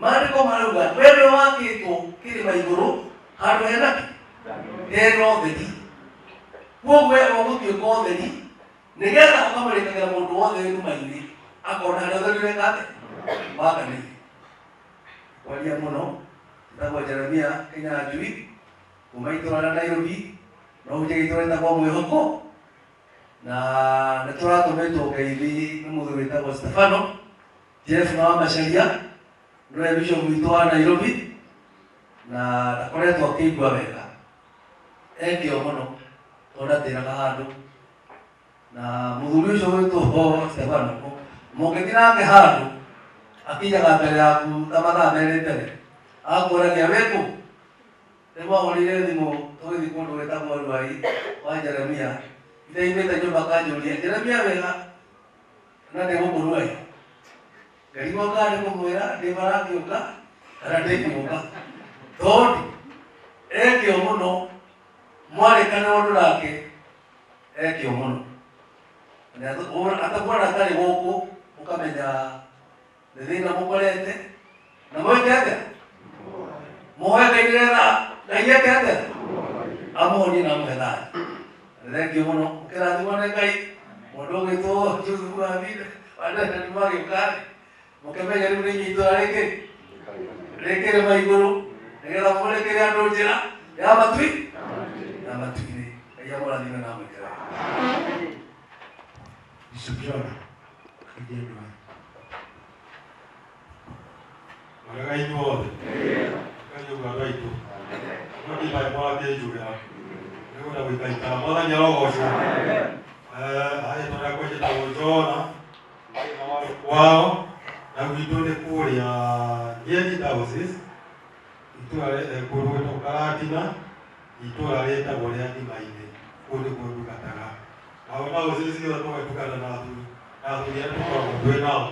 Maandĩko marauga we nĩwe wakĩtwo kĩrĩma igũrũ handũ hena kĩ hena ũtheri. Kwoguo we ũgũtuĩka ũtheri nĩgetha ũkamũrĩkagĩra mũndũ wothe wĩ nduma-inĩ akona harĩa ũtheri ũreka atĩa wakanĩire. Kwaria mũno njĩtagwo Jeremia Kinyanjui kuma itũra rĩa Nairobi no hunjagia itũra rĩtagwo Mwĩhoko na nĩ tũratũmĩtwo ngeithi nĩ mũthuri wĩtagwo Stefano Jeff na wa Macharia nĩwe bishop witũ wa Nairobi na ndakoretwo akĩigua wega ekĩo mũno tondũ ndatĩraga handũ na mũthuri ũcio wĩtwo Stefano mũngĩthiĩ nake handũ akinyaga mbere yaku ta mathaa merĩ mbere akũragia wĩkũ. Nĩmwahũrire thimũ tũgĩthiĩ kũndũ gwĩtagwo Ruai wa Jeremia ndaimĩte nyũmba kanjũria Jeremia wega na ndĩ gũkũ Ruai ngarigwo kana nĩ kũmwĩra ndĩ barangĩũka kana ndĩkũũka tondũ ekĩo mũno mwarĩkanĩra ũndũ nake ekĩo mũno atakuona atarĩ gũkũ ũkamenya nĩ thĩna mũkorete na mwĩke atĩa mũhoe Ngai nĩgetha Ngai eke atĩa amũhonie na amũhe thayũ. Thengiũ mũno mũkĩrathimwo nĩ Ngai mũndũ ũgwĩtwo Joseph Wabire wanene magĩũka rĩ mũkĩmenye rĩu nĩ inyuĩ itũra rĩkĩ rĩkĩrĩma igũrũ nĩgetha mũrĩkĩre andũ njĩra ya matui ya matu-inĩ. Ngai amũrathime na amwĩke wega. Bishop Jona, akĩria andũ aya. Mwega inyuothe. Ngai ũguo andũ aitũ. No ndimai mũrakĩnjugĩra. Nĩngwenda gũikaikara. Mwathani arogocwo. Rĩtwa rĩakwa njĩtagwo Jona kwao na gwitũ nĩ kũrĩa Nyeri Diocese itũra kũndũ gwĩtagwo Karatina itũra rĩtagwo rĩa Ndima-inĩ kũu nĩkuo ndungataga. Nao diocese ĩyo tũgatungata na athuri arĩa tũkoragwo twĩ nao.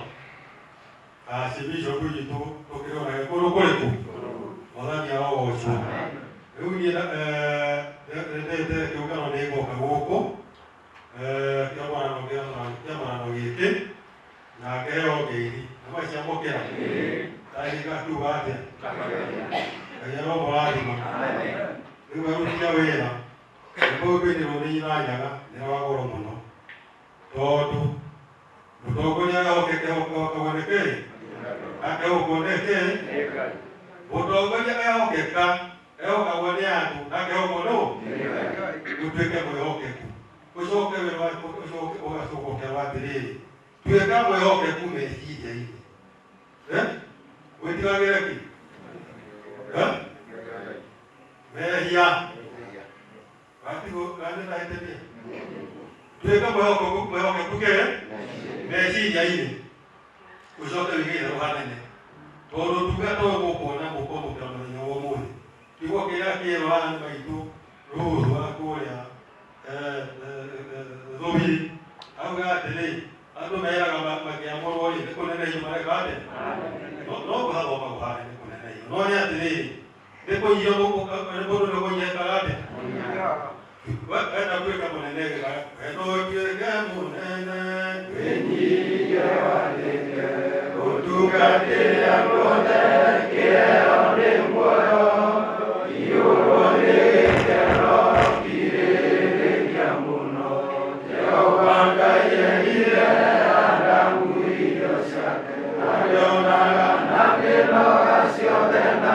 Archbishop witũ tũkĩrĩ onake kũndũ kũrĩkũ? Mwathani arogocwo. Rĩu niĩ ndete kĩũngano nĩ ngoka gũkũ kĩamũrano gĩkĩ na ngeheo ngeithi na maciamũkĩra ndagĩka kiuga atĩa Ngai aromũrathima. Rĩu aruti a wĩra rwĩmbo rũu nĩ nyanyaga nĩ rwa goro mũno tondũ mũtongoria ehokekwo nĩ kĩĩ akehokwo nĩ kĩĩ mũtongoria ehokeka ehokagwo nĩ andũ na akehokwo nũ ũtuĩke mwĩhokeku ũcoke wĩra ũcoke ũgacoka ũkerwo atĩrĩrĩ tuĩka mwĩhokeku meciria-inĩ wĩtigagĩre kĩ mehia gatigo kanĩndahĩtĩria tuĩka mwĩhokeku kĩ meciria-inĩ ũcoke wĩige itherũ hanene tondũ tungata ũyũ mũkuona mũkwamũkĩra mũthenya wa ũmũthĩ tiguo kĩrĩa kĩerwo haha nĩ maitũ Rũthũ wa kũrĩa Thũbiri auga atĩrĩ andũ meraga makĩamũrwo rĩ nĩ kũnenehio mareka atĩa no kũhathoma kũhane nĩ kũnenehio no nĩ atĩrĩrĩ nĩ kũnyihia mũndũ nĩ kũnyihia ekaga atĩa wenda tuĩke mũnene wenda ũtuĩke mũnene wĩnyihie wathĩke ũtungatĩre andũ othe kĩheo nĩ muoyo iyũrwo nĩ gĩkeno kirĩrĩria mũno Jehova Ngai erire Adamu irio ciake akĩonaga na mĩnoga ciothe na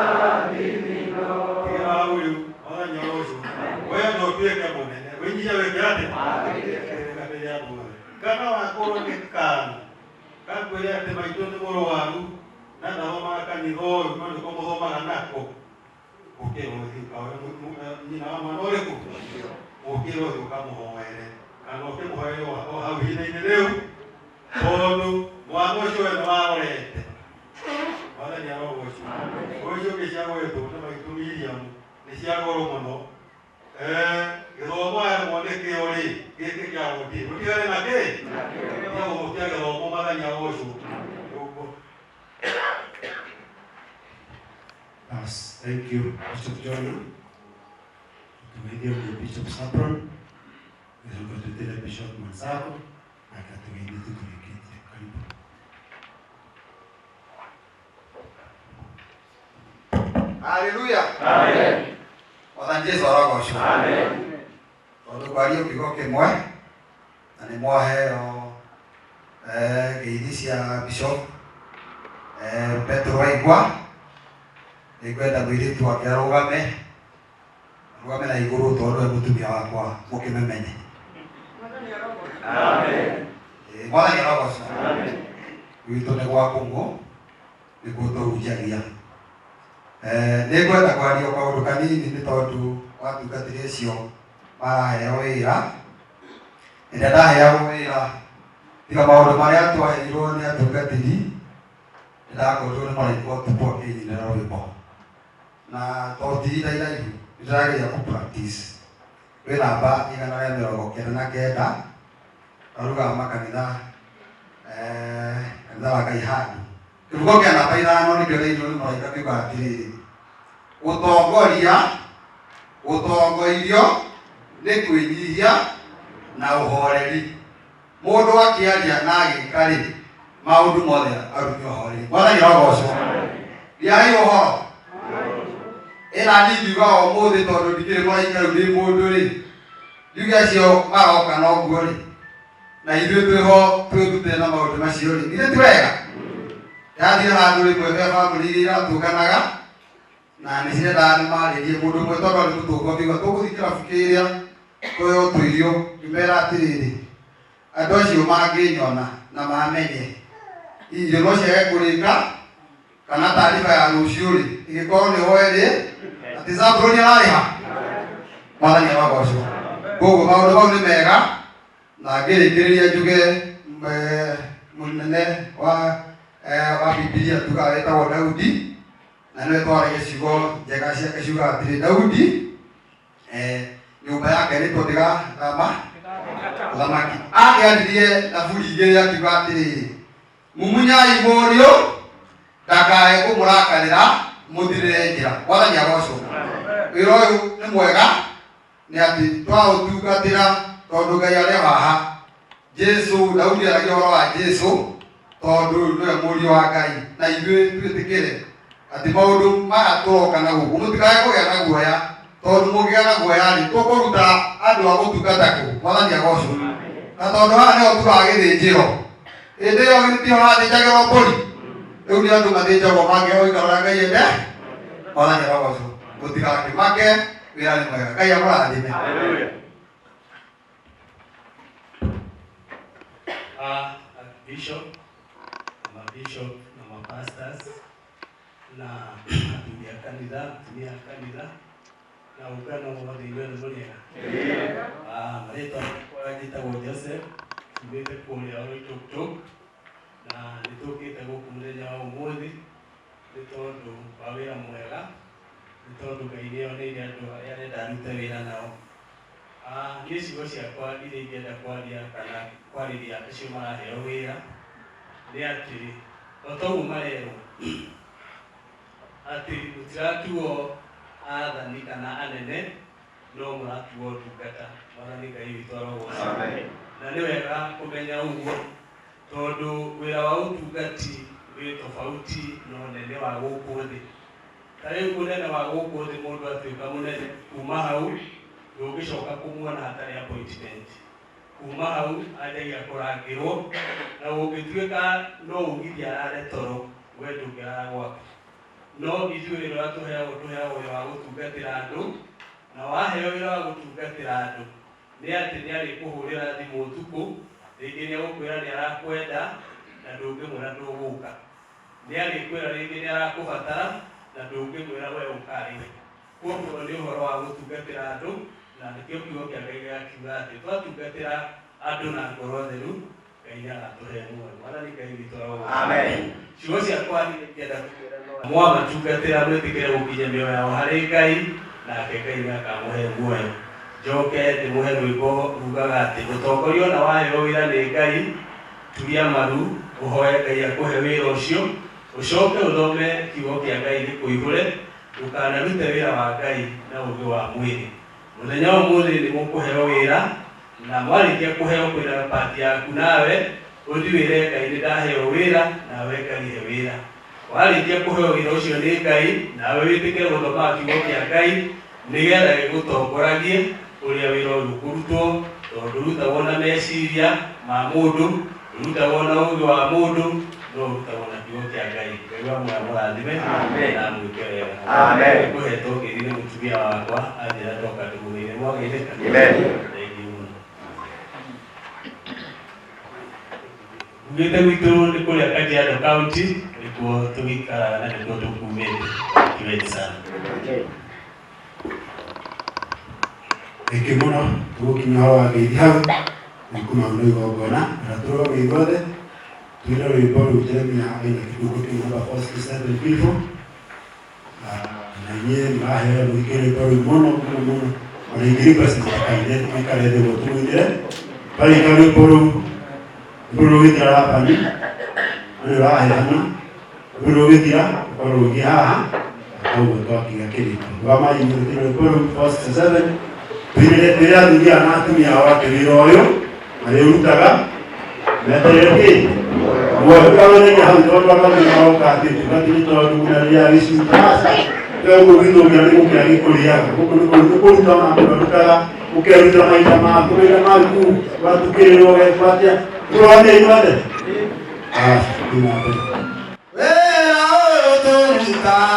thithino. Tiga ũyũ mwathani arocwo wenda ũtuĩke mũnene wĩnyihie wĩke atĩa ũtungatĩre andũ othe kana wakorwo nĩ kana gakwĩre atĩ maitũ nĩ mũrwaru na ndathomaga kanitha ũyũ no nĩko mũthomaga nako ũkĩra ũthiĩ ũkahoe nyina wa mwana ũrĩkũ ũkĩra ũthiĩ ũkamũhoere kana ũkĩmũhoere o hau ihinda-inĩ rĩu tondũ mwana ũcio we nĩwarorete mwathani arogocwo ũcio ũngĩ cia gwetwo nĩ maitũ Miriam nĩ cia goro mũno gĩthomo aremwo nĩkĩo rĩ gĩkĩ kĩa gũthiĩ mũtigane na kĩ gĩa gũthũkia gĩthomo mwathani arogocwo ũguo. Yes, thank you, Bishop Jonah. Tũgeithio nĩ Bishop Sapron, gĩcoka twĩtĩre Bishop Mansako nake atũgeithie tũtũrĩkĩtie. Karibu. Haleluya. Amen. Mwathani Jesu arogocwo. Amen. Tondũ kwario kiugo kĩmwe na nĩ mwaheo ngeithi cia Bishop Petro Waigwa, nĩngwenda mũirĩtu wake arũgame arũgame na igũrũ tondũ we mũtumia wakwa mũkĩmĩmenye. Amen. Mwathani arogocwo. Amen. Gwitũ nĩ gwa kũng'ũ nĩkuo tũhunjagia. Nĩ ngwenda kwaria o kaũndũ kanini nĩ tondũ watungatĩri acio maraheo wĩra. Hĩndĩ ĩrĩa ndaheagwo wĩra tiga maũndũ marĩa twaheirwo nĩ atungatĩri, nĩ ndakorirwo nĩ mũraika ũtukũ akĩnyinĩra rwĩmbo. Na tondũ ti ihinda iraihu nĩ ndĩrageria kũ practice. Rwĩ namba 199 karugaga makanitha kanitha wa Ngai handũ. Kĩbungo kĩa namba 5 nĩkĩo ndainirwo nĩ mũraika kiugaga atĩrĩrĩ, gũtongoria gũtongoirio nĩ kwĩnyihia na ũhoreri. Mũndũ akĩaria na agĩka rĩ, maũndũ mothe arumie ũhoreri. Mwathani arogocwo. Riai ũhoro. Ĩna niĩ ngiuga o ũmũthĩ tondũ ndikĩrĩ mũraika rĩu ndĩ mũndũ rĩ, njuge acio maroka noguo rĩ, na ithuĩ twĩho twĩrute na maũndũ macio rĩ, githĩ ti wega? Ndathire handũ rĩmwe he bamĩrĩ iria iratũnganaga na nĩ cirendaga nĩmarĩrie mũndũ ũmwe tondũ arĩ mũtũngo akiuga tũgũthiĩ kĩrabu kĩrĩa tũheo tũirio, ngĩmera atĩrĩrĩ, andũ acio mangĩnyona na mamenye irio no ciage kũrĩka kana taariba ya rũciũ rĩ ĩgĩkorwo nĩho ĩrĩ atĩ Zabuloni ararĩha. Mwathani arogocwo. Koguo maũndũ mau nĩ mega na ngĩrĩkĩrĩria njuge mũnene wa Bibilia tugaga wĩtagwo Daudi na nĩwe twaragia ciugo njega ciake ciugaga atĩrĩ Daudi nyũmba yake nĩtwo ndĩgathama ũthamaki. Angĩaririe thaburi igĩrĩ akiuga atĩrĩrĩ, mumunyai mũriũ ndakae kũmũrakarĩra mũthirĩre njĩra. Mwathani agocwo. Wĩra ũyũ nĩ mwega nĩ atĩ twaũtungatĩra tondũ Ngai arĩ o haha. Jesu, Daudi aragia ũhoro wa Jesu tondũ nĩwe mũriũ wa Ngai na ithuĩ twĩtĩkĩre atĩ maũndũ maya tũroka na gũkũ mũtikae kũgĩa na guoya tondũ mũngĩgĩa na guoya rĩ tũkũruta andũ a gũtungata kũ. Mwathani agocwo. Na tondũ haha nĩho tugaga gĩthĩnjĩro, hĩndĩ ĩyo githĩ tiho hathĩnjagĩrwo mbũri? Rĩu nĩ andũ mathĩnjagwo mangĩaga gũikara ũrĩa Ngai ende. Mwathani arogocwo. Mũtigakĩmake, wĩra nĩ mwega. Ngai amũrathime. Bishop, mabishop na mapastors na athuri a kanitha, atumia a kanitha na ũngano wothe inyuothe mũrĩega. Marĩtwa makwa njĩtagwo Joseph, tumĩte kũrĩa Oloitoktok na nĩ tũkĩte gũkũ mũthenya wa ũmũthĩ nĩ tondũ wa wĩra mwega, nĩ tondũ Ngai nĩ oneire andũ arĩa arenda arute wĩra nao. Niĩ ciugo ciakwa iria ingĩenda kwaria kana kwarĩria acio maraheo wĩra nĩ atĩ o ta ũguo marerwo atĩ mũtiratuo athani kana anene no mũratuo ndungata. Mwathani Ngai witũ arogocwo. Na nĩ wega kũmenya ũguo tondũ wĩra wa ũtungati wĩ tofauti na ũnene wa gũkũ thĩ. Ta rĩu mũnene wa gũkũ thĩ mũndũ atuĩka mũnene kuma hau ndũngĩcoka kũmuona hatarĩ appointment. Kuma hau anjagia kũrangĩrwo na ũngĩtuĩka no ugirie arare toro we ndũngĩrara gwaku. No ithuĩ wĩra ũrĩa tũheagwo tũheagwo wĩra wa gũtungatĩra andũ na waheo wĩra wa gũtungatĩra andũ nĩ atĩ nĩ arĩkũhũrĩra thimũ ũtukũ, rĩngĩ nĩ egũkwĩra nĩ arakwenda na ndũngĩmwĩra ndũgũka. Nĩ arĩkwĩra rĩngĩ nĩ arakũbatara na ndũngĩmwĩra we ũka rĩ. Koguo nĩ ũhoro wa gũtungatĩra andũ na nĩkĩo kiugo kĩa Ngai gĩgakiuga atĩ twatungatĩra andũ na ngoro theru Ngai nĩ agatũhe muoyo. Mwathani Ngai witũ arogocwo. Amen. Ciugo ciakwa niĩ ingĩenda kũmwĩra no mwamatungatĩra mwĩtĩkĩre gũkinyia mĩoyo yao harĩ Ngai nake Ngai nĩ akamũhe muoyo. Njoke ndĩmũhe rwĩmbo rugaga atĩ mũtongoria ona waheo wĩra nĩ Ngai turia maru ũhoe Ngai akũhe wĩra ũcio ũcoke ũthome kiugo kĩa Ngai gĩkũihũre ndũkanarute wĩra wa Ngai na ũũgĩ wa mwĩrĩ. Mũthenya wa ũmũthĩ nĩ mũkũheo wĩra na mwarĩkia kũheo kwĩna pati yaku nawe ũthiĩ wĩre Ngai nĩ ndaheo wĩra nawe Ngai he wĩra. Warĩkia kũheo wĩra ũcio nĩ Ngai nawe wĩtĩkĩre gũthomaga kiugo kĩa Ngai nĩgetha gĩgũtongoragie ũrĩa wĩra ũyũ ũkũrutwo tondũ ndũrutagwo na meciria ma mũndũ, ndũrutagwo na ũũgĩ wa mũndũ, no ũrutagwo na kiugo kĩa Ngai. Ngai wa muoyo amũrathime na amwĩke wega. Nĩngũhetwo ngeithi nĩ mũtumia wakwa anjĩra ndoka ndĩmũgeithie. Nĩmwageithĩka? Thengiũ mũno. Ugĩte gwitũ nĩ kũrĩa Kajiado County nĩkuo tũgĩikaraga na nĩkuo tũkumĩte. Kiweni sana. Thengiũ mũno tũgũkinya ũhoro wa ngeithi hau na kuma hau nĩ igongona na tũrũgame ithuothe twĩre rwĩmbo rũu Jeremia aina kĩbungo kĩu namba 467 beautiful na inyuĩ mũraheo mũthike rwĩmbo rũu mũno mũno mũno ona ingĩ request mũtikaine mũikare thĩ ũguo tũmũinĩre twarĩka rwĩmbo rũu rwĩmbo rũgĩthira Labani nĩ ũraheana rwĩmbo rũgĩthira rũkorwo rũngĩ haha koguo twakinya kĩrĩko rũgamai mũthike rwĩmbo rũu 467 twĩrĩre twĩre athuri aya na atumia ao atĩ wĩra ũyũ marĩũrutaga metereire kĩ muoyo ũkamenyeria hau tondũ andũ angĩ maroka atĩ tũbatiĩ nĩ tondũ na rĩrĩa gĩcunjĩ aca twegũkũ gwitũ nĩ gũkĩra gĩkũrĩaga gũkũ nĩ kũruta ona mũndũ arutaga ũkeruta maita maku maita maku watukĩrĩrwo wekwo atĩa tũrũgame ithuothe aca thiĩ na mbere. Wĩra ũyũ tũrutaga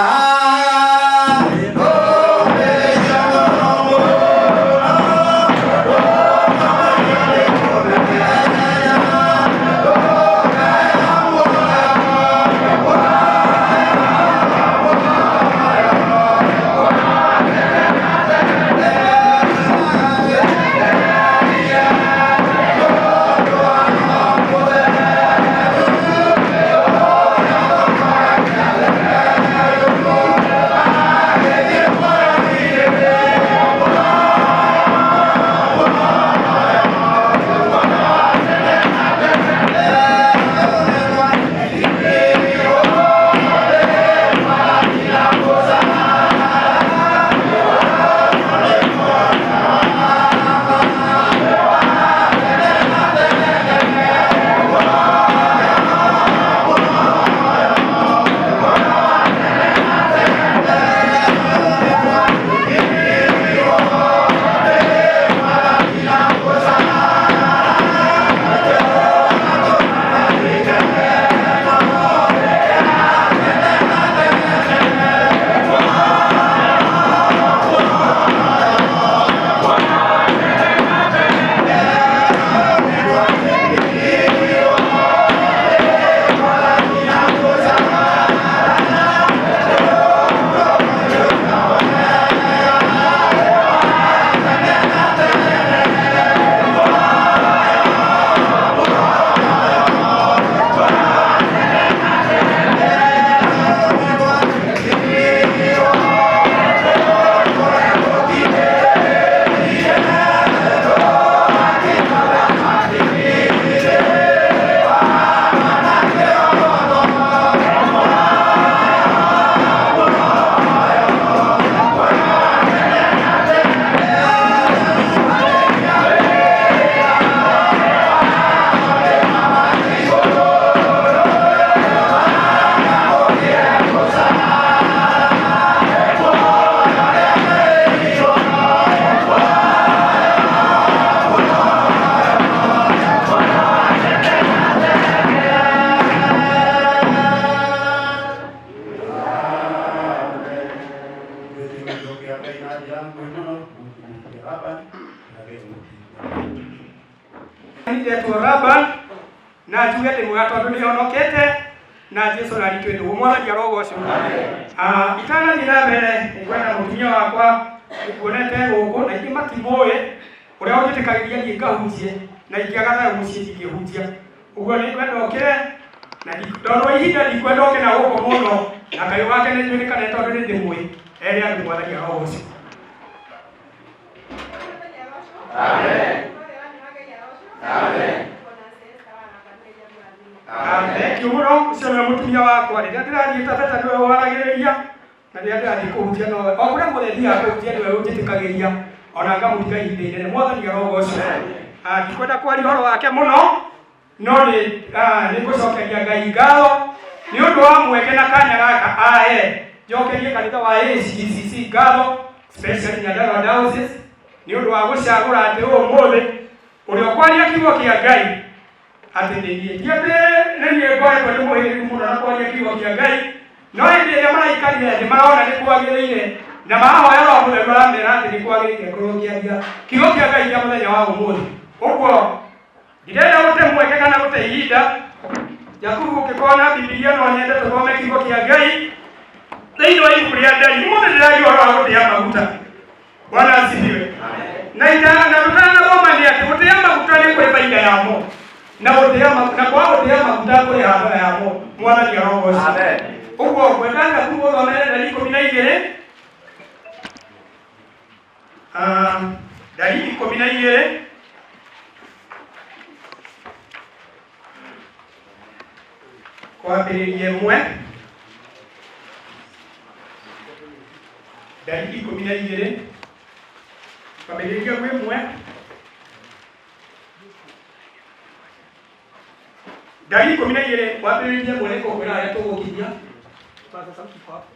Ndetwo Laban na njuge ndĩ mwega tondũ nĩ honokete na Jesu aritũ ndũgũ mwathani arogocwo. Itanathiĩ na mbere nĩngwenda mũtumia wakwa ndĩkuonete gũkũ na ingĩ matimũĩ ũrĩa ũnjĩtĩkagĩria thiĩ ngahunjie na ingĩaga thayũ mũciĩ ndingĩhunjia. Ũguo nĩngwenda ũkĩre na ndonwo ihinda ndikwenda ũke na gũkũ mũno na kayũ gake nĩ njũĩ nĩ kanene tondũ nĩ ndĩmũĩ ere andũ mwathani arogocwo. Thengiũ mũno ũcio nĩwe mũtumia wakwa rĩrĩa ndĩrathiĩ Taveta nĩwe waragĩrĩria na rĩrĩa ndĩrathiĩ kũhunjia nowe o kũrĩa guothe thiaga kũhunjia nĩwe ũnjĩtĩkagĩria Ona ngamũtiga ihinda inene. Mwathani arogocwo. Ndikwenda kwaria ũhoro wake mũno, no nĩ ngũcokeria Ngai ngatho nĩ ũndũ wa mweke na kanya gaka ahe njokerie kanitha wa ACCC ngatho, especially Nyandarua Diocese, nĩ ũndũ wa gũcagũra atĩ ũmũthĩ ũrĩa ũkwaria kiugo kĩa Ngai atĩ nĩ niĩ. Ti atĩ nĩ niĩ ngoretwo ndĩ mũhĩrĩgu mũno na kwaria kiugo kĩa Ngai, no hĩndĩ ĩrĩa maraikarire thĩ marona nĩ kwagĩrĩire na mahoya Roho Mũtheru aramera atĩ nĩ kwagĩrĩire ngorwo ngĩaria kiugo kĩa Ngai kĩa mũthenya wa ũmũthĩ. Ũguo ndirenda gũte mweke kana gũte ihinda. Jakubu, ũngĩkorwo na Bibilia no nyende tũthome kiugo kĩa Ngai thĩinĩ wa ibuku rĩa Ndari. Ũmũthĩ ndĩraria ũhoro wa gũtĩa maguta. Bwana asifiwe. Na itana tũtanathoma nĩ atĩ gũtĩa maguta nĩ kũrĩ baida yamo, na gũtĩa na kwaga gũtĩa maguta kũrĩ hathara yamo. Mwathani arogocwo. Ũguo ngwenda Jakubu ũthomere Ndari 12. Ndari 12 kwambĩrĩria 1. Ndari 12 kwambĩrĩria gwĩ 1. Ndari 12 kwambĩrĩria 1 nĩkũkwĩra harĩa tũgũkinyia. Paza sauti kwa hapo.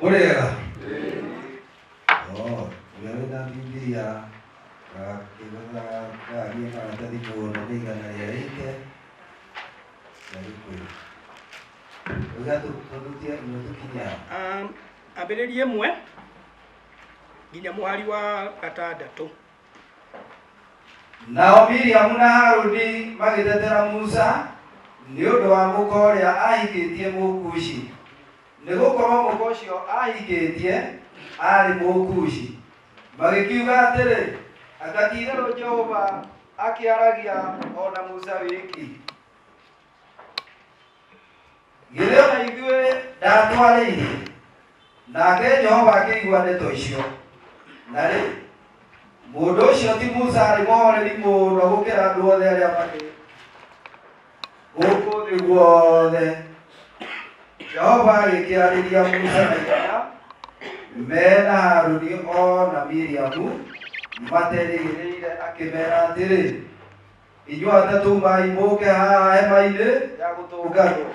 Mũrĩega? Oh, ũrĩa wĩna Bibilia gakĩgagie karatathi mũgũnda nĩ 180 na Gĩkũyũ. Ũiga tũthutie tũkinye ha? Ambĩrĩrie 1 nginya mũhari wa 6. Nao Miriamu na Harũni magĩtetera Musa nĩ ũndũ wa mũka ũrĩa ahikĩtie Mũkushi, nĩgũkorwo mũka ũcio ahikĩtie aarĩ Mũkushi. Magĩkiuga atĩrĩ, anga ti-itherũ Jehova akĩaragia o na Musa wiki? Githĩ o na ithuĩ ndatwarĩirie? Nake Jehova akĩigua ndeto icio. Na rĩ, mũndũ ũcio ti Musa arĩ mũhoreri mũno gũkĩra andũ othe arĩa marĩ gũkũ thĩ guothe. Jehova agĩkĩarĩria Musa na ihenya mena Harũni o na Miriamu materĩgĩrĩire, akĩmera atĩrĩ, inyuĩ atatũ umai mũũke haha hema-inĩ ya gũtũnganwo.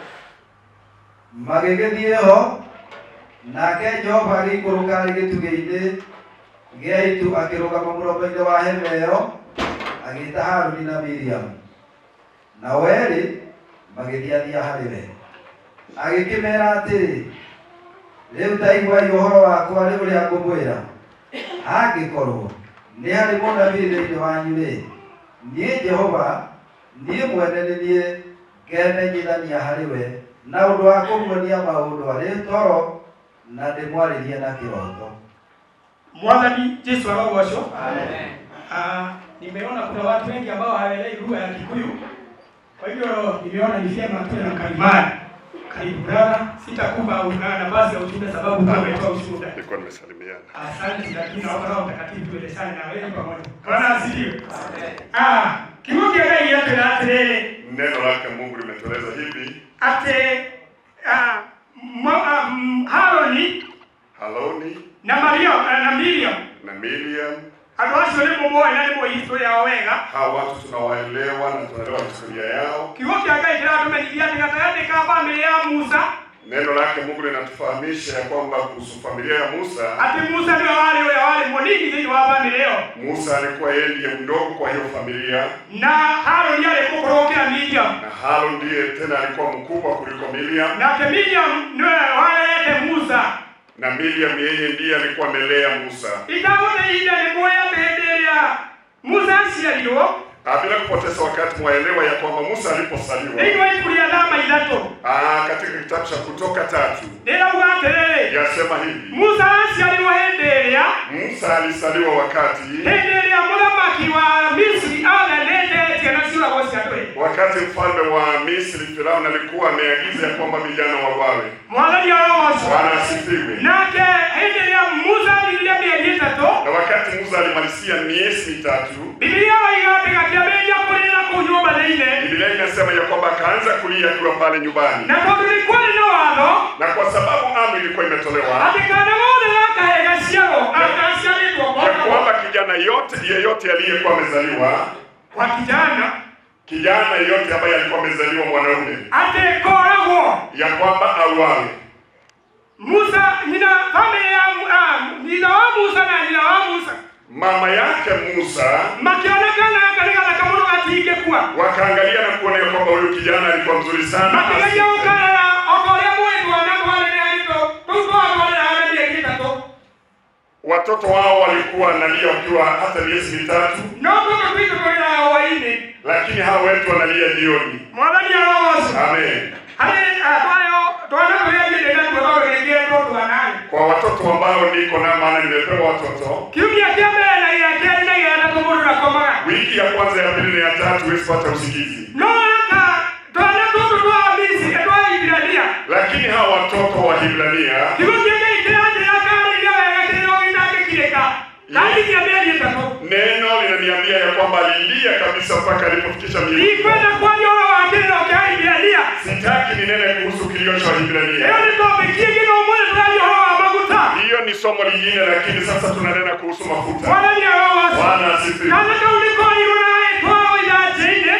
Magĩgĩthiĩ ho, nake Jehova agĩikũrũka arĩ gĩtugĩ-inĩ gĩa itu akĩrũgama mũromo-inĩ wa hema ĩyo, agĩĩta Harũni na Miriamu. Nao eerĩ magĩthiathia harĩ we. Agĩkĩmera atĩrĩ, rĩu ta iguai ũhoro wakwa ũrĩa ngũmwĩra. Angĩkorwo nĩ harĩ mũnabii thĩinĩ wanyu-rĩ, niĩ Jehova, niĩ mwene nĩ niĩ ngemenyithania harĩ we na ũndũ wa kũmuonia maũndũ arĩ toro na ndĩmwarĩrie na kĩroto. Mwathani Jesu arogocwo. Nimeona kuna watu wengi ambao hawaelewi lugha ya Kikuyu, kwa hivyo nimeona ni vyema tuwe na mkalimani. Karibu brother, sitakupa nafasi ya ushuhuda sababu tu umetoa ushuhuda. Nilikuwa nimesalimiana. Asante, lakini naomba Roho Mtakatifu tuelezane na wewe pamoja. Bwana asifiwe. Kiugo kĩa Ngai gĩatwĩra atĩrĩrĩ, Neno lake Mungu limetueleza hivi, atĩ Harũni Haruni na Maria na Miriam, na Miriam, andũ acio nĩ mũmoĩ na nĩ mũĩ historia yao wega. Hawa watu tunawaelewa na tunaelewa historia yao. Kiugo kĩa Ngai kĩratũmenyithia atĩ gatagatĩ ka bamĩrĩ ya Musa, Neno lake Mungu linatufahamisha ya kwamba kuhusu familia ya Musa, atĩ Musa nĩwe warĩ ũrĩa warĩ mũnini thĩinĩ wa bamĩrĩ ĩyo, Musa alikuwa yeye ndiye mdogo kwa hiyo familia, na Harũni arĩ mũkũrũ gũkĩra Miriam, na Haruni ndiye tena alikuwa mkubwa kuliko Miriam, nake Miriam nĩwe warerete Musa. na Miriam yeye ndiye alikuwa amelea Musa. Itagũte ihinda nĩ mũĩ atĩ hĩndĩ ĩrĩa Musa aciarirwo, Bila kupoteza wakati mwaelewa ya kwamba Musa aliposaliwa, thĩinĩ wa ibuku rĩa Thama 3, katika kitabu cha Kutoka 3 rĩrauga atĩrĩrĩ, yasema hivi, Musa aciarirwo hĩndĩ ĩrĩa, Musa alisaliwa wakati, hĩndĩ ĩrĩa mũthamaki wa Misri athanĩte ciana ciũragwo cia tũhĩĩ. wakati mfalme wa Misri Firauni alikuwa ameagiza ya kwamba vijana wauawe. Mwathani arogocwo. Bwana asifiwe. Nake hĩndĩ ĩrĩa Musa athirire mĩeri 3, ĩtatũ Na wakati Musa alimalizia miezi 3, Biblia igatigakĩambĩrĩria kũrĩra kũu nyũmba thĩinĩ Biblia inasema ya kwamba akaanza kulia akiwa pale nyumbani, na tondũ nĩ kwarĩ na watho na kwa sababu amri ilikuwa imetolewa atĩ kana gothe gakahe gaciarwo gaciarĩtwo ya kwamba kijana yote yeyote aliyekuwa amezaliwa, kwa kijana kijana yeyote ambaye alikuwa amezaliwa mwanaume, atĩ koragwo ya kwamba auawe. Musa nyina famĩlĩ ya nyina wa Musa na nyina wa Musa Mama yake Musa makĩonekana karĩ gathaka mũno gatingĩkua wakaangalia na kuona ya kwamba huyu kijana alikuwa mzuri sana, makĩgeria gũkarara o ta ũrĩa mũĩ twana twarĩrĩa tũu twatwarĩra na mĩeri 3 watoto wao walikuwa wanalia wakiwa hata miezi 3, no tũtũ twitũ tũrĩraga hwaĩ-inĩ lakini hawa wetu wanalia jioni. Mwathani arogocwo. Amen. Harĩ twayo twana tũrĩa niĩ ndĩ natuo tondũ nĩngĩetwo twanarĩ Kwa watoto ambao niko nao, maana nimepewa watoto, kiumia kĩa mbere na gĩa kerĩ na gĩa gatatũ mũndũ ndakomaga wiki ya kwanza, ya pili na ya tatu huwezi pata usingizi, no aka twana tũtũ twa Misri twa Ibrania lakini hawa watoto wa Hibrania kiugo kĩa Ngai kĩranjĩra karĩria wega kĩrĩro gĩtangĩkirĩka kakinyia mĩeri 3 neno linaniambia ya kwamba alilia kabisa mpaka alipofikisha miezi. Ndikwenda kwaria ũhoro wa kĩrĩro kĩa Ibrania Sitaki ninene kuhusu kilio cha Wahibrania, ĩyo nĩ topic ĩngĩ no ũmũthĩ tũraria ũhoro wa maguta hiyo ni somo lingine, lakini sasa tunanena kuhusu mafuta. Mwathani arogocwo. Bwana asifiwe. Kana kau nĩ korirwo na gagĩtwarwo ithanjĩ-inĩ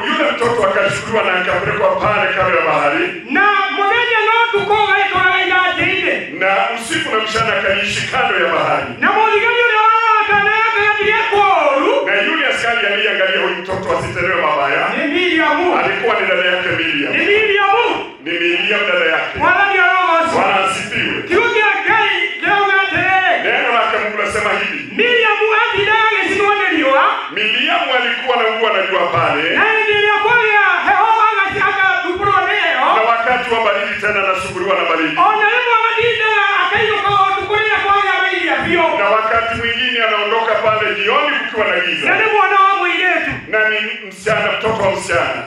Yule mtoto akachukuliwa na akapelekwa pale kando ya bahari, na mũthenya no ũtukũ gagĩtwaraga ithanjĩ-inĩ na usiku na mchana akaishi kando ya bahari. na mũthigari ũrĩa waroraga kana gaka gatige kũũru Na yule askari aliyeangalia huyu mtoto asitendewe mabaya nĩ Miriamu alikuwa ni dada yake Miriam, nĩ Miriamu ni Miriam dada yake. Mwathani arogocwo. Bwana asifiwe. Kiugo kĩa Ngai kĩrauga atĩrĩrĩ Neno lake Mungu nasema hivi, Miriamu atindaga agĩcinwo nĩ riũa Miriamu alikuwa anaugua na jua pale, na hĩndĩ ĩrĩa kwagĩa heho agathumbũrwo nĩ heho na wakati wa baridi tena anasumbuliwa na baridi, ona rĩmwe agatindaga akainũka ũtukũ rĩrĩa kwagĩa mairia biũ na wakati mwingine anaondoka pale jioni kukiwa na na giza, nĩ mwana wa mũirĩtu na ni msichana, mtoto wa msichana.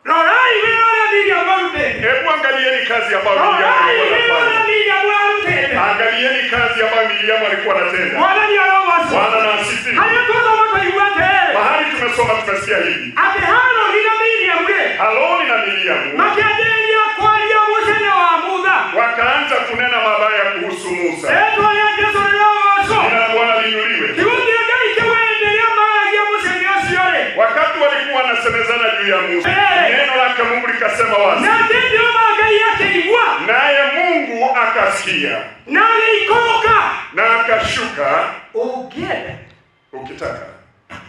Rorai wĩra ũrĩa Miriamu arutĩte Hebu angalieni kazi ambayo Miriamu rorai alikuwa wĩra ũrĩa anafanya. Miriamu arutĩte Angalieni kazi ambayo Miriamu alikuwa anatenda. Mwathani arogocwo. Bwana na asifiwe. Harĩa twathoma twaigua atĩrĩrĩ Mahali tumesoma tumesikia hivi, atĩ Harũni na Miriamu rĩ Haroni na Miriamu makĩambĩrĩria kwaria mũcene wa Musa wakaanza kunena mabaya kuhusu Musa. Rĩĩtwa rĩa Jesũ rĩrogocwo. Jina la Bwana liinuliwe. Kiugo kĩa Ngai kĩwĩndĩ rĩrĩa maragia mũcene ũcio rĩ Wakati walikuwa wanasemezana juu ya Musa, neno lake Mungu likasema wazi, nake Jehova Ngai akĩigua naye Mungu akasikia na agĩikũrũka na akashuka. Ũngĩenda Ukitaka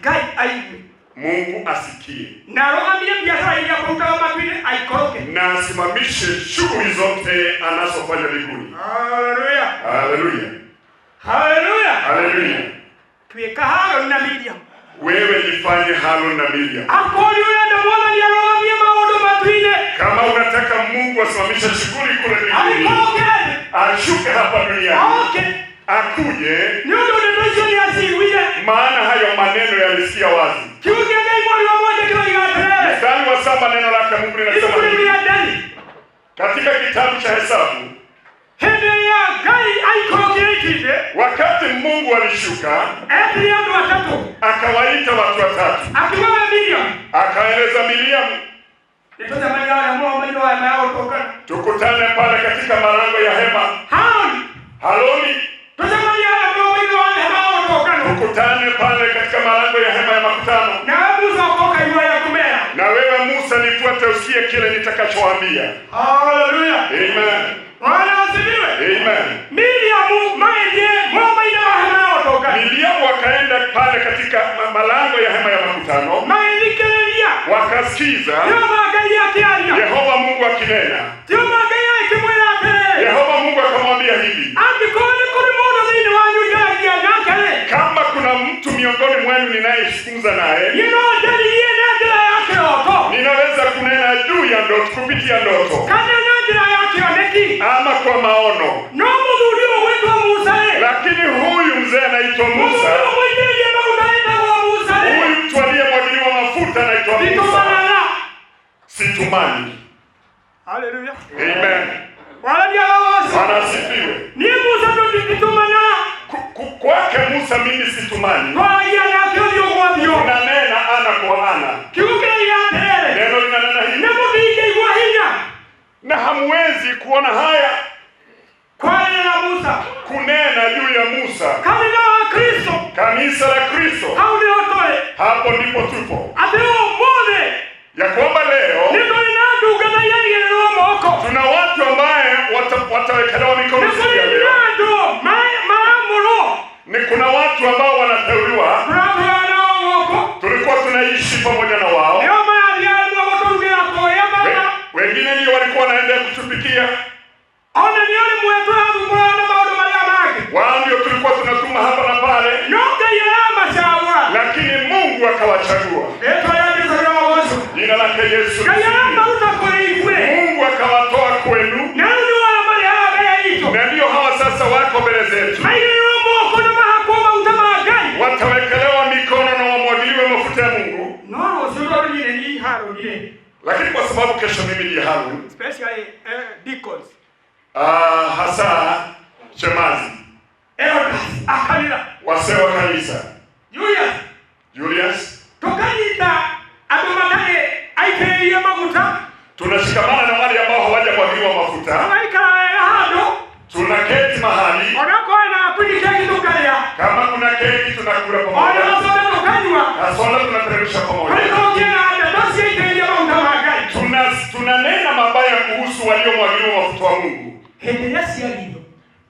Ngai aigue Mungu asikie na arũgamie biacara iria kũrutaga matu-inĩ aikũrũke na asimamishe shughuli zote anazofanya mbinguni. Haleluya Haleluya, haleluya haleluya. Tuĩka Harũni na Miriamu Wewe jifanye Haroni na Miriam. akorwo ũrenda Mwathani arũgamie maũndũ matu-inĩ Kama unataka Mungu asimamishe shughuli kule mbinguni, aikũrũke ashuke hapa duniani, oke akuje, nĩ ũndũ ndeto icio nĩ aciguire maana hayo maneno yalisikia wazi. Kiugo kĩa Ngai mweri wa mwanja kĩroiga atĩrĩrĩ Mstari wa 7 neno lake Mungu linasema ibuku rĩu hivi rĩa Ndari katika kitabu cha Hesabu, hĩndĩ ĩrĩa Ngai aikũrũkire ikindĩ wakati Mungu alishuka etire andũ atatũ akawaita watu watatu, akiuga we Miriam akaeleza Miriamu, nĩtũcemania harĩa mũromo-inĩ wa hema ya gũtũngana tukutane pale katika malango ya hema. Harũni Haroni, tũcemania harĩa mũromo-inĩ wa hema ya gũtũnganwo tukutane pale katika malango ya hema ya makutano, nawe Musa ũkoka igua ya kũmera na wewe Musa nifuate, usikie kile nitakachowaambia. Haleluya Amen. Bwana asifiwe. Amen. Miriamu magĩthiĩ mũromo-inĩ wa hema ya gũtũnganwo Miriamu wakaenda pale katika malango ya hema ya makutano, magĩthikĩrĩria wakasikiza Jehova Ngai akĩaria Yehova Mungu akinena. Jehova Ngai akĩmwĩra atĩrĩrĩ Yehova Mungu akamwambia hivi, angĩkorwo nĩ kũrĩ mũndũ thĩinĩ wanyu njaragia nake-rĩ kama kuna mtu miongoni mwenu ninayezungumza naye, niĩ no njaririe na njĩra ya kĩroto ninaweza kunena juu ya ndoto, kupitia ndoto kana na njĩra ya kĩoneki ama kwa maono, no mũthuri ũyũ gwĩtwo Musa-rĩ lakini huyu mzee anaitwa mũthuri Musa, ũyũ mũitĩrĩrie maguta etagwo Musa-rĩ huyu mtu aliyemwagiliwa mafuta anaitwa Musa, nditumanaga situmani. Haleluya Amen. Mwathani arogocwo Bwana asifiwe. niĩ Musa nditumanaga Kwake Musa mimi situmani. Twaragia nake ũthiũ kwa ũthiũ. Tunanena ana kwa ana. Kiugo kĩroiga atĩrĩrĩ, Neno linanena hivi, nĩ mũtingĩigua hinya na hamwezi kuona haya kwarĩrĩra Musa. kunena juu ya Musa. Kanitha wa Kristo Kanisa la Kristo, hau nĩho tũrĩ, hapo ndipo tupo, atĩ ũmũthĩ ya kwamba leo nĩ tũrĩ na ndungata iraigĩrĩrwo moko, tuna watu ambaye watawekelewa mikono nĩ siku ya kũrĩ leo. na andũ maramũrwo, Ni kuna watu ambao wanateuliwa, tũratũra nao gũkũ, tulikuwa tunaishi pamoja na wao. nĩo marathiaga gũtũrugĩra kũrĩa mara Wengine ndio walikuwa wanaenda kutupikia, ona nĩo rĩmwe tũrathumbũrana na maũndũ marĩa mangĩ, wao ndio tulikuwa tunatuma hapa na pale, no Ngai aramacagũra. lakini Mungu akawachagua. Rĩtwa rĩa Jesũ rĩrogocwo. Jina lake Yesu Ngai lisifiwe. aramaruta kũrĩ ithuĩ, Mungu akawatoa kwenu, na rĩu nĩo aya marĩ haha mbere itũ, na ndio hawa sasa wako mbele zetu, maigĩrĩrwo moko na mahakwo maguta ma Ngai. watawekelewa mikono na wamwagiliwe mafuta ya Mungu. No rũciũ tondũ niĩ nĩ niĩ Harũni-rĩ, Lakini kwa sababu kesho mimi ndiye Haruni, especially deacons, hasa shemazi, elders a kanitha, wasee wa kanisa, Julius, Julius, tũkanyita andũ matarĩ aitĩrĩrie maguta, tunashikamana na wale ambao hawajamwagiliwa mafuta, tũgaikara wega handũ, tunaketi mahali, onakorwo na kwini keki tũkarĩa, kama kuna keki tunakula ona pamoja, gacoda tũkanyua, na soda tunateremsha pamoja. tũrĩcokia na ndeto ciaitĩrĩrie maguta ma Ngai. Tunanena mabaya kuhusu waliomwagiliwa mafuta wa Mungu. Hĩndĩ ĩrĩa ciaririo,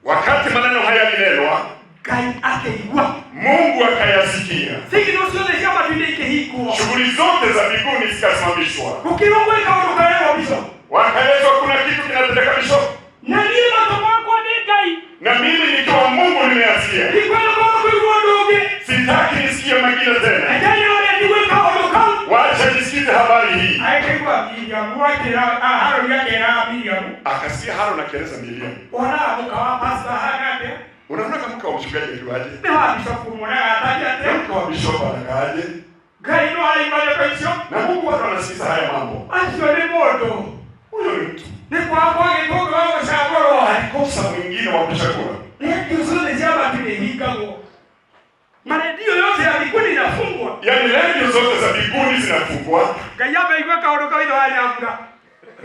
Wakati maneno haya yalinenwa, Ngai akĩigua, Mungu akayasikia, signal ciothe cia matu-inĩ ikĩhingwo, shughuli zote za mbinguni zikasimamishwa, gũkĩrwo gwĩ kaũndũ karerwo bishop, wakaelezwa kuna kitu kinatendeka bishop, na niĩ matũ makwa nĩ Ngai, na mimi nikiwa Mungu nimeyasikia, ndikwenda kwaga kũigua ũndũ ũngĩ, sitaki nisikie mengine tena, reke nyone njigue kaũndũ kau. wacha nisikize habari hii. Akĩigua Miriamu akĩra Harũni akĩra Miriamu, Akasikia Haruni akieleza Miriam, wonaga mũka wa pastor ahana atĩa? unaona kama mke wa mchungaji akiwaje, Nĩ wa bishop muonaga atariĩ na atĩa? mke wa bishop anakaaje, Ngai no araigua ndeto icio. na Mungu bado anasikiza haya mambo. Acio nĩ mũndũ, Huyo ni mtu nĩ kwaga kwagĩtwo wa gũcagũrwo. alikosa mwingine wa kuchagua. Redio zote cia matu nĩihingagwo, maredio yote ya mbinguni inafungwa. Yaani redio zote za mbinguni zinafungwa. Ngai ambe aigue kaũndũ kau ithe wa Nyambura.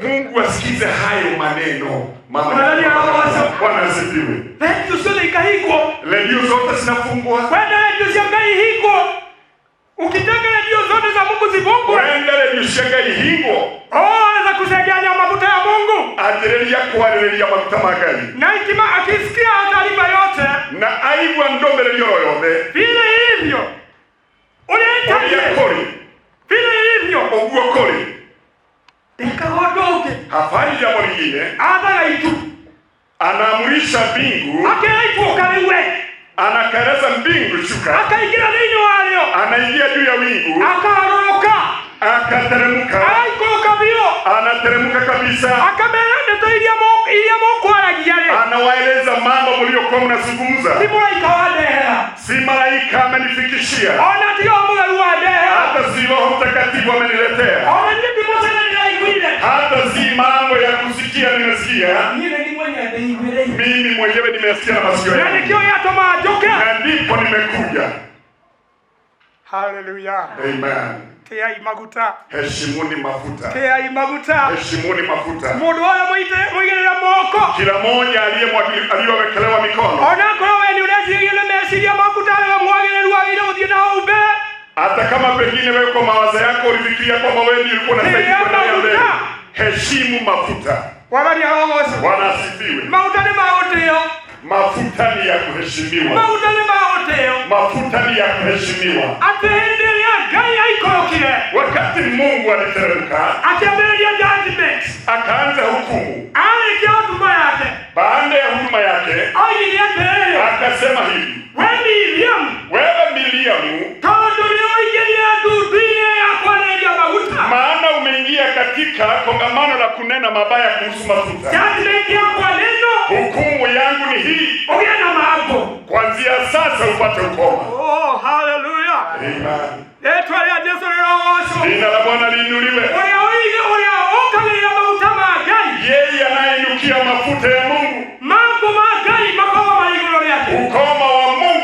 Mungu asikize hayo maneno. Mama, Mwathani arogocwo. Bwana asifiwe. Redio ciothe ikahingwo, Redio zote zinafungwa, kwenda redio cia Ngai ihingwo. Ukitaka redio zote za Mungu zifungwe, wenda redio cia Ngai ihingwo, oh, za kusengenya mafuta ya Mungu anjĩrĩria kwarĩrĩria maguta ma Ngai, na ikima akisikia taarifa yote na aigua ndũmĩrĩri oro yothe vile hivyo ũrĩa ũrĩa ĩtariĩ, kũrĩ, vile hivyo ũguo kũrĩ, ndekaga ũndũ ũngĩ, hafanyi jambo lingine, athaga itu, anaamurisha mbingu, akĩra itu ũkarĩwe, anakaeleza mbingu shuka, akaingĩra thĩinĩ warĩo, anaingia juu ya wingu, akarũrũka, akateremka, agaikũrũka biũ, anateremka kabisa, akamera ndeto iria iria mũkwaragia rĩ, anawaeleza mambo mliokuwa mnazungumza. ti mũraika wandehera, Si malaika amenifikishia, ona ti Roho Mũtheru wandehera, hata si Roho Mtakatifu ameniletea, ona niĩ ti mũcene ndĩraiguire, hata si mambo ya kusikia nimesikia. niĩ nĩ niĩ mwenyewe ndĩiguĩrĩire, Mimi mwenyewe nimesikia na masikio na yangu, nĩkĩo gĩatũma njũke. na ndipo nimekuja. Haleluya! Amen. Tĩai maguta, Heshimuni mafuta, tĩai maguta. heshimuni mafuta. Mũndũ wothe mũigĩrĩre moko, Kila mmoja aliyewekelewa mikono, onakorwo we nĩ ũreciragia na meciria maku tarĩ we mwagĩrĩru wagĩrĩire gũthiĩ na hau mbere, hata kama pengine wewe kwa mawazo yako ulifikiria kwamba wewe ndiye ulikuwa unastahili Tĩa kuendelea mbele, maguta. heshimu mafuta. Mwathani arogocwo. Bwana asifiwe. Maguta nĩ ma gũtĩo, Mafuta ni ya kuheshimiwa, maguta nĩ ma gũtĩo. mafuta ni ya kuheshimiwa. Atĩ hĩndĩ ĩrĩa Ngai aikũrũkire Wakati Mungu aliteremka akĩambĩrĩria judgment, akaanza hukumu, arĩkia hotuba yake baada ya huduma yake oigire atĩrĩrĩ, akasema hivi, we Miriamu, wewe Miriamu, tondũ nĩũingĩrire ndundu-inĩ ya kwarĩrĩria maguta, maana umeingia katika kongamano la kunena mabaya kuhusu mafuta, judgment yakwa nĩno, hukumu yangu ni hii, ũgĩe na mangũ. kuanzia sasa upate ukoma. Oh, haleluya! Amen. Rĩtwa rĩa Jesũ rĩrogocwo. Jina la Bwana liinuliwe. Ũrĩa ũrĩa ũkagĩrĩra maguta ma Ngai, Yeye anayeinukia mafuta ya Mungu, mangũ ma Ngai makoragwo marĩ igũrũ rĩake. ukoma wa Mungu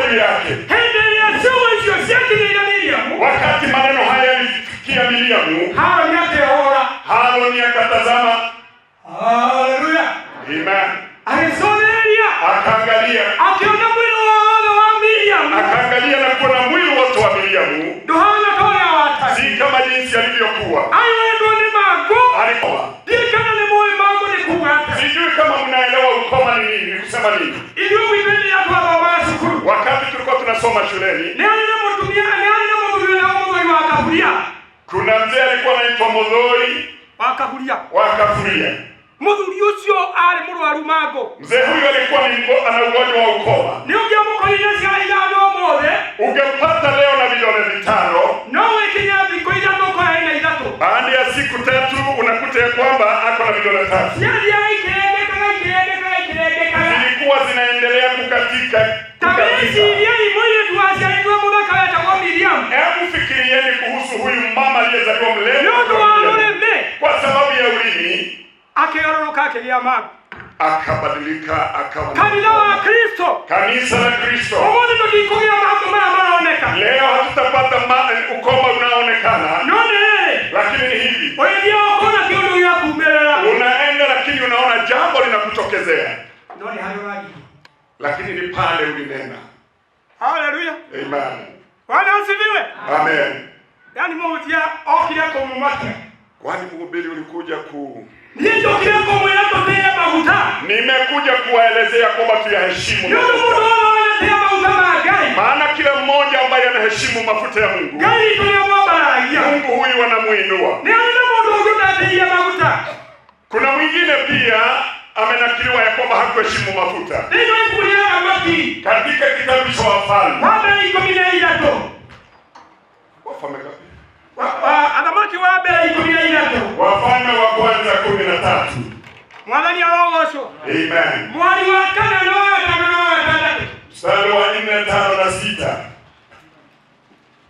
juu yake. Hĩndĩ ĩrĩa ciugo icio ciakinyĩire Miriamu, Wakati maneno haya yalifikia Miriamu, Harũni akĩhũra. Haroni akatazama. Haleluya! Amen. Agĩcũthĩrĩria, Akaangalia, akĩona mwĩrĩ wothe wa Miriamu akaangalia na kuona mwili wote wa Miriamu ndũhana ta ũrĩa watariĩ. si kama jinsi alivyokuwa. Aiyũrĩtwo nĩ mangũ. Alikuwa. Ndiũĩ kana nĩ mũĩ mangũ nĩ kuuga atĩa. Sijui kama mnaelewa ukoma ni nini, ni kusema nini. Ithuĩ gwitũ hĩndĩ ĩrĩa twathomaga cukuru, Wakati tulikuwa tunasoma shuleni, nĩ harĩ na mũtumia, nĩ harĩ na mũthuri wetagwo Mũthũi wa Kahuria. kuna mzee alikuwa anaitwa Modhoi Wa Kahuria. wa Kafuria. Mũthuri ũcio arĩ mũrwaru mangũ. Mzee huyu alikuwa ni ana ugonjwa wa ukoma. Nĩ ũngĩamũkorire ciara ithano ũmũthĩ, Ungempata leo na vidole vitano, no wĩkinye thikũ ithatũ ũkore ena ithatũ. baada ya siku tatu unakuta ya kwamba ako na vidole tatu. Ciathiaga ikĩrengekaga, ikĩrengekaga, ikĩrengekaga. Zilikuwa zinaendelea kukatika, Ta kukatika. wĩciriei mũirĩtu waciarĩtwo mũthaka wetagwo Miriamu. Hebu fikirieni kuhusu huyu mama aliyezaliwa Nĩ mlema ũndũ wa rũrĩmĩ kwa sababu ya ulimi akĩgarũrũka akĩgĩa mangũ. akabadilika akawa na Kanitha wa ukoma. Kristo, Kanisa la Kristo ũmũthĩ tũtikũgĩa mangũ maya maroneka. leo hatutapata ukoma unaoonekana, No nĩ rĩrĩ, lakini ni hivi, ũrĩthiaga ũkona kĩũndũ gĩa kumĩrĩra. unaenda lakini unaona jambo linakutokezea, No nĩ harĩ ũragirio. lakini ni pale ulinena. Haleluya. Amen. Bwana asifiwe. Amen. Yaani mũhunjia okire kũmũmakia. Kwani mhubiri ulikuja ku Niĩ njũkire kũmwĩra tũtĩĩe maguta. nimekuja kuwaelezea kwamba tuyaheshimu Nĩ ũndũ mafuta. mũndũ wothe wanatĩĩa maguta ma Ngai, Maana kila mmoja ambaye anaheshimu mafuta ya Mungu, Ngai witũ nĩamwambaragia. Mungu huyu anamuinua. Nĩ harĩ na mũndũ ũngĩ ũtatĩĩire maguta. Kuna mwingine pia amenakiliwa ya kwamba hakuheshimu mafuta. Thĩinĩ wa ibuku rĩa Athamaki Katika kitabu cha Wafalme, wa mbere 13, Wafalme ngapi? Athamaki wa mbere 13, Wafalme wa kwanza 13. Mwathani arogocwo. Amen. Mwari wa kana na wa gatano na wa gatandatũ. Mstari wa 4, 5 na 6.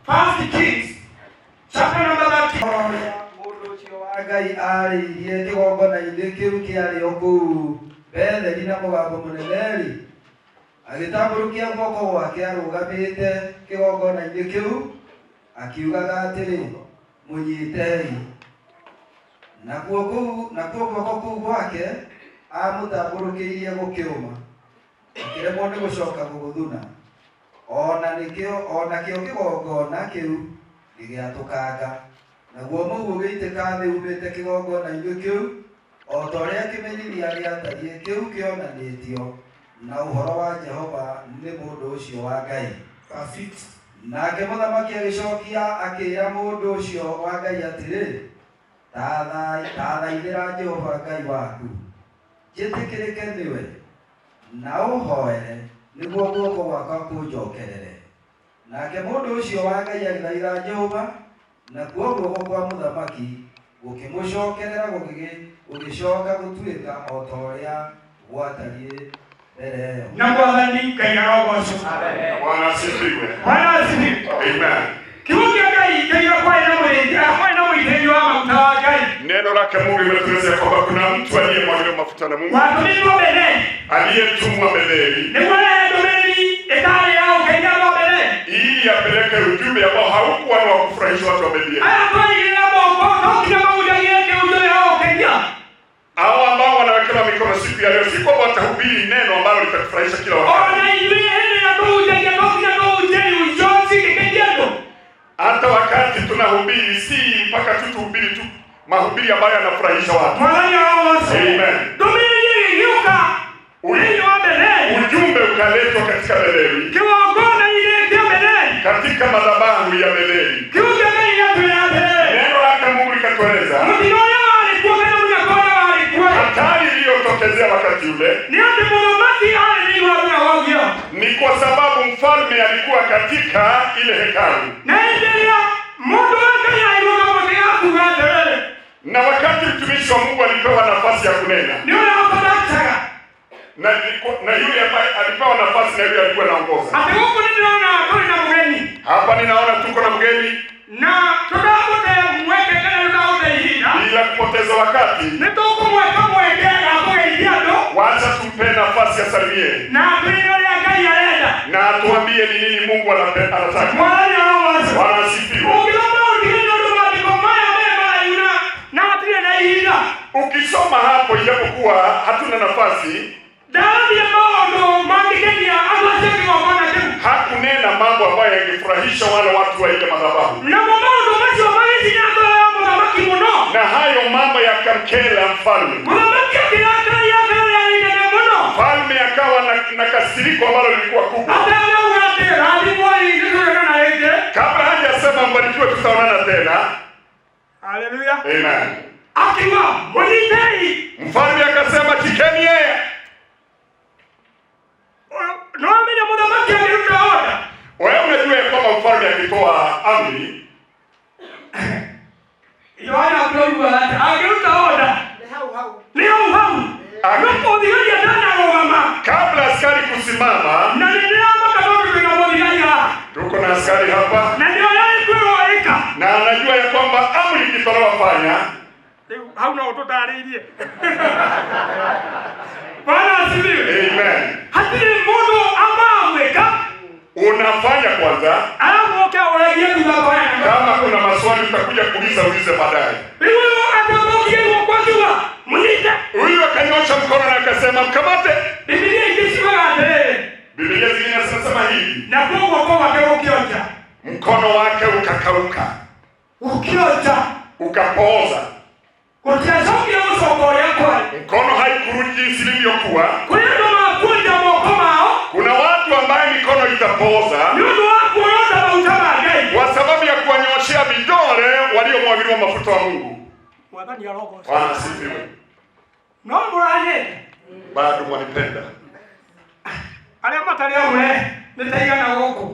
First Kings chapter number 13. Mũndũ ũcio wa Ngai arĩirie kĩgongona-inĩ kĩu kĩarĩ o kũu Betheli na mũgambo mũnene-rĩ, agĩtambũrũkia guoko gwake arũgamĩte kĩgongona-inĩ kĩu, akiugaga atĩrĩ, mũnyitei. Nakuo guoko kũu gwake amũtambũrũkĩirie gũkĩũma, akĩremwo nĩ gũcoka gũgũthuna. O nakĩo kĩgongona kĩu gĩgĩatũkanga, naguo mũhu ũgĩitĩka thĩ uumĩte kĩgongona-inĩ kĩu, o ta ũrĩa kĩmenyithia gĩatariĩ kĩu kĩonanĩtio na ũhoro wa Jehova nĩ mũndũ ũcio wa Ngai. Nake mũthamaki agĩcokia akĩĩra mũndũ ũcio wa Ngai atĩrĩ, ta thaithĩra Jehova Ngai waku, njĩtĩkĩrĩke nĩwe, na ũhooere nĩguo guoko gwakwa kũnjookerere. Nake mũndũ ũcio wa Ngai agĩthaitha Jehova, nakuo guoko kwa mũthamaki gũkĩmũcookerera gũgĩcooka gũtuĩka o ta ũrĩa gwatariĩ mbere ĩyo. Na Mwathani Ngai arogocwo. Bwana asifiwe. Bwana asifiwe. Amen. Kiugo kĩa Ngai kĩiga kwarĩ na mũrĩithi, kwarĩ na mũitĩrĩri wa maguta wa Ngai. Neno lake Mungu limetueleza kwamba kuna mtu aliyemwagiliwa mafuta na Mungu, Watũmĩtwo Betheli aliyetumwa Betheli nĩguo arehe ndũmĩrĩri ĩtarĩ ya ũkenia wa Betheli. ili apeleke ujumbe ambao haukuwa ni wa kufurahisha watu wa Betheli. Aya twaigĩrĩra moko to nginya mahunjagie kĩũndũ ya ũkenia. Hao ambao wanawekewa mikono siku ya leo, si kwamba watahubiri neno ambalo litakufurahisha kila wakati. Ona ithuĩ hĩndĩ ĩrĩa tũhunjagia to nginya tũhunjie iuco cingĩkenia andũ. Hata wakati tunahubiri, si mpaka tu tuhubiri tu mahubiri ambayo yanafurahisha watu. Mwathani arogocwo. Amen. Ndũmĩrĩri ĩgĩũka thĩinĩ wa Betheli, Ujumbe ukaletwa katika Betheli, kĩgongona-inĩ kĩa Betheli, katika madhabahu ya Betheli. kiugo kĩa Ngai gĩatwĩra atĩrĩrĩ, Neno lake Mungu likatueleza mũtino ũrĩa warĩ kuo kana mũnyaka ũrĩa warĩ kuo hatari iliyotokezea wakati ule nĩ atĩ mũthamaki arĩ thĩinĩ wa thunagogi. ni kwa sababu mfalme alikuwa katika ile hekalu, Na hĩndĩ ĩrĩa mũndũ wa Ngai airũgama kuga atĩrĩrĩ, na wakati mtumishi wa Mungu alipewa nafasi ya kunena nĩ ũrĩa wakonaktaga na, na yule ambaye alipewa nafasi na yule alikuwa anaongoza. atĩ gũkũ nĩ ndĩrona tũrĩ na mũgeni Hapa ninaona tuko na mgeni, na tũtagũte mweke kana tũtagũte ihinda, bila kupoteza wakati, nĩ tũkũmweka mweke ga kũgeithia andũ wacha tumpe nafasi asalimie Na atwĩre ũrĩa Ngai arenda. Na atuambie ni nini Mungu anataka. Mwathani arogocwo. Bwana asifiwe. Ũngĩthoma ũtige nĩ ũndũ maandĩko maya me maraihu na hatirĩ na ihinda. Ukisoma hapo, ijapokuwa hatuna nafasi, Ndararia maũndũ mangĩkenia andũ acio kĩgongona kĩu. Hakunena mambo ambayo yangefurahisha wale watu wa ile madhabahu, Namo maũndũ macio magĩcinya ngoro ya mũthamaki mũno. Na hayo mambo yakamkera mfalme. Mũthamaki akĩrakaria ngoro yarĩ nene mũno. Mfalme akawa na kasiriko ambalo lilikuwa kubwa. Atanauga atĩ rathimwoi nĩtũrĩonana rĩngĩ. Kabla hajasema mbarikiwe, tutaonana tena. Haleluya. Amen. Akiuga mũnyitei. Mfalme akasema shikeni yeye. No amenya mũthamaki angĩruta order. Wewe unajua ya kwamba mfalme akitoa amri, Yohana akĩoigua atĩ angĩruta order. Nĩ hau hau. Nĩ hau hau. No mũthigari atanarũgama. Kabla askari kusimama, Na nĩ ndĩramaka tondũ twĩna mũthigari haha. Tuko na askari hapa. Na nĩ ũrĩa kwĩrwo ĩka. Na anajua ya kwamba amri ikitolewa fanya. Rĩu hau no ũtũtarĩirie. Bwana asifiwe. Amen. Hatirĩ mũndũ amamwĩka. Unafanya kwanza. Alafu uke ũragie thutha kwa yana. Kama kuna maswali utakuja kuuliza, ulize baadaye. Rĩu ũyũ atambũkie guoko akiuga, mũnyite. Huyu akanyosha mkono na akasema mkamate. Biblia ingĩ ciugaga atĩrĩrĩ. Biblia zingine zinasema hivi. Nakuo guoko gwake gũkĩonja. Mkono wake ukakauka. Ũkĩonja. Ukapooza. Gũtiacokire gũcoka ũrĩa kwarĩ. Mkono haikurudi jinsi ilivyokuwa. Kũrĩ andũ makuonja moko mao. Kuna watu ambaye mikono itapooza. Nĩ ũndũ wa kuonja maguta ma Ngai. Kwa sababu ya kuwanyoshea vidole waliomwagiliwa mafuta wa Mungu. Mwathani arogocwo. Bwana asifiwe. No mũranyenda. Bado mwanipenda. Arĩa matarĩ amwe nĩ ta igana gũkũ.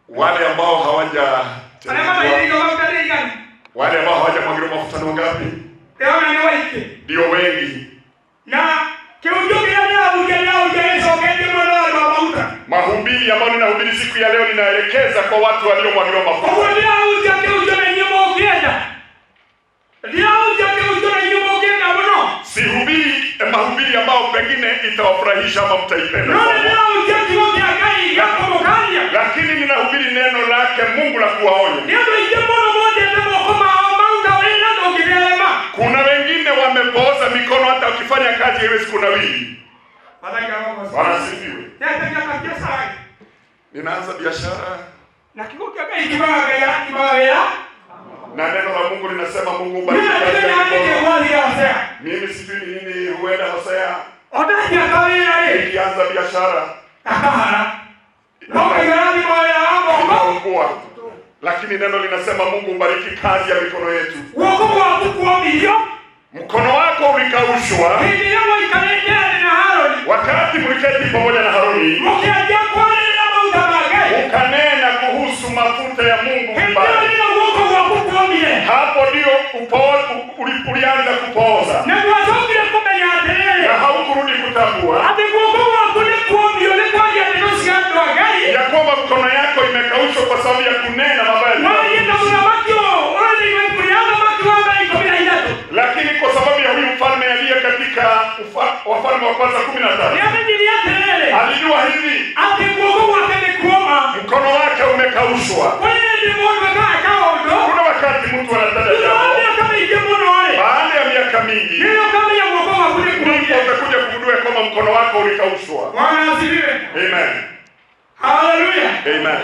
Wale ambao hawaja Arĩa matarĩ maguta nĩ igana. Wale ambao hawajamwagiliwa mafuta ni wangapi? Ndĩrona nĩ waingĩ. Ndio wengi. Na kĩhunjio kĩrĩa ndĩrahunjia ndĩrahunjia gĩcoketie mwena wa andũ a maguta. Mahubiri ambayo ninahubiri siku ya leo ninaelekeza kwa watu waliomwagiliwa mafuta. Ũguo ndĩrahunjia kĩhunjio na inyuĩ mũngĩenda. Ndĩrahunjia kĩhunjio na inyuĩ mũngĩenda mũno. Sihubiri mahubiri ambao pengine itawafurahisha ama mtaipenda. No nĩndĩrahunjia kiugo kĩa Ngai gĩa kũmũkania. Lakini ninahubiri neno lake Mungu la kuwaonya. Nĩ andũ aingĩ mũno monjete moko mao maruta wĩra ndũngĩtherema. Kuna wengine wamepooza mikono hata ukifanya kazi haiwezi kunawiri. Mwathani arogocwo. Bwana asifiwe. Nĩateria biashara. Ninaanza biashara. Na kiugo kĩa Ngai kiugaga Ngai arathimaga wĩra. Na neno la Mungu linasema Mungu bariki Mimi kazi ya nataka niandike mikono. wazi ya Hosea. Mimi sijui ni nini, huenda Hosea. Onaje kawira rĩ. Nikianza biashara. Akahara. No Ngai arathimaga wĩra wa moko. Itaungua. Lakini neno linasema Mungu bariki kazi ya mikono yetu. Guoko gwaku kuomirio. Mkono wako ulikaushwa. Hĩndĩ ĩrĩa mwaikarĩte thĩ na Harũni. Wakati mliketi pamoja na Haruni. Mũkĩanjia kwarĩrĩra maguta ma Ngai. Ukanena kuhusu mafuta ya Mungu Hĩndĩ vibaya. ĩyo nĩyo guoko gwaku kuomire. Hapo ndio ulianza kupooza. Na ndwacokire kũmenya atĩrĩrĩ. Na haukurudi kutambua. Atĩ guoko gwaku nĩ kuomio nĩ kwaria ndeto cia andũ a Ngai. Ya kwamba mkono yako imekaushwa kwa sababu ya kunena mabaya. Warie na mũthamaki ũyũ, ũyũ thĩinĩ wa ibuku rĩa Athamaki wa mbere 13. Lakini kwa sababu ya huyu mfalme aliye katika Wafalme wa Kwanza 13. Nĩamenyire atĩrĩrĩ. Alijua hivi. Atĩ guoko gwake nĩ kuoma. Mkono wake umekaushwa. Kũrĩ hĩndĩ mũndũ ekaga kaũndũ. Kuna wakati mtu anatenda Thutha wa jambo. mĩaka mĩingĩ mũno rĩ. Baada ya miaka mingi. Nĩyo ũkamenya guoko gwaku nĩ kuomire. Ndipo utakuja kugundua kwamba mkono wako ulikaushwa. Bwana asifiwe. Amen. Hallelujah. Amen.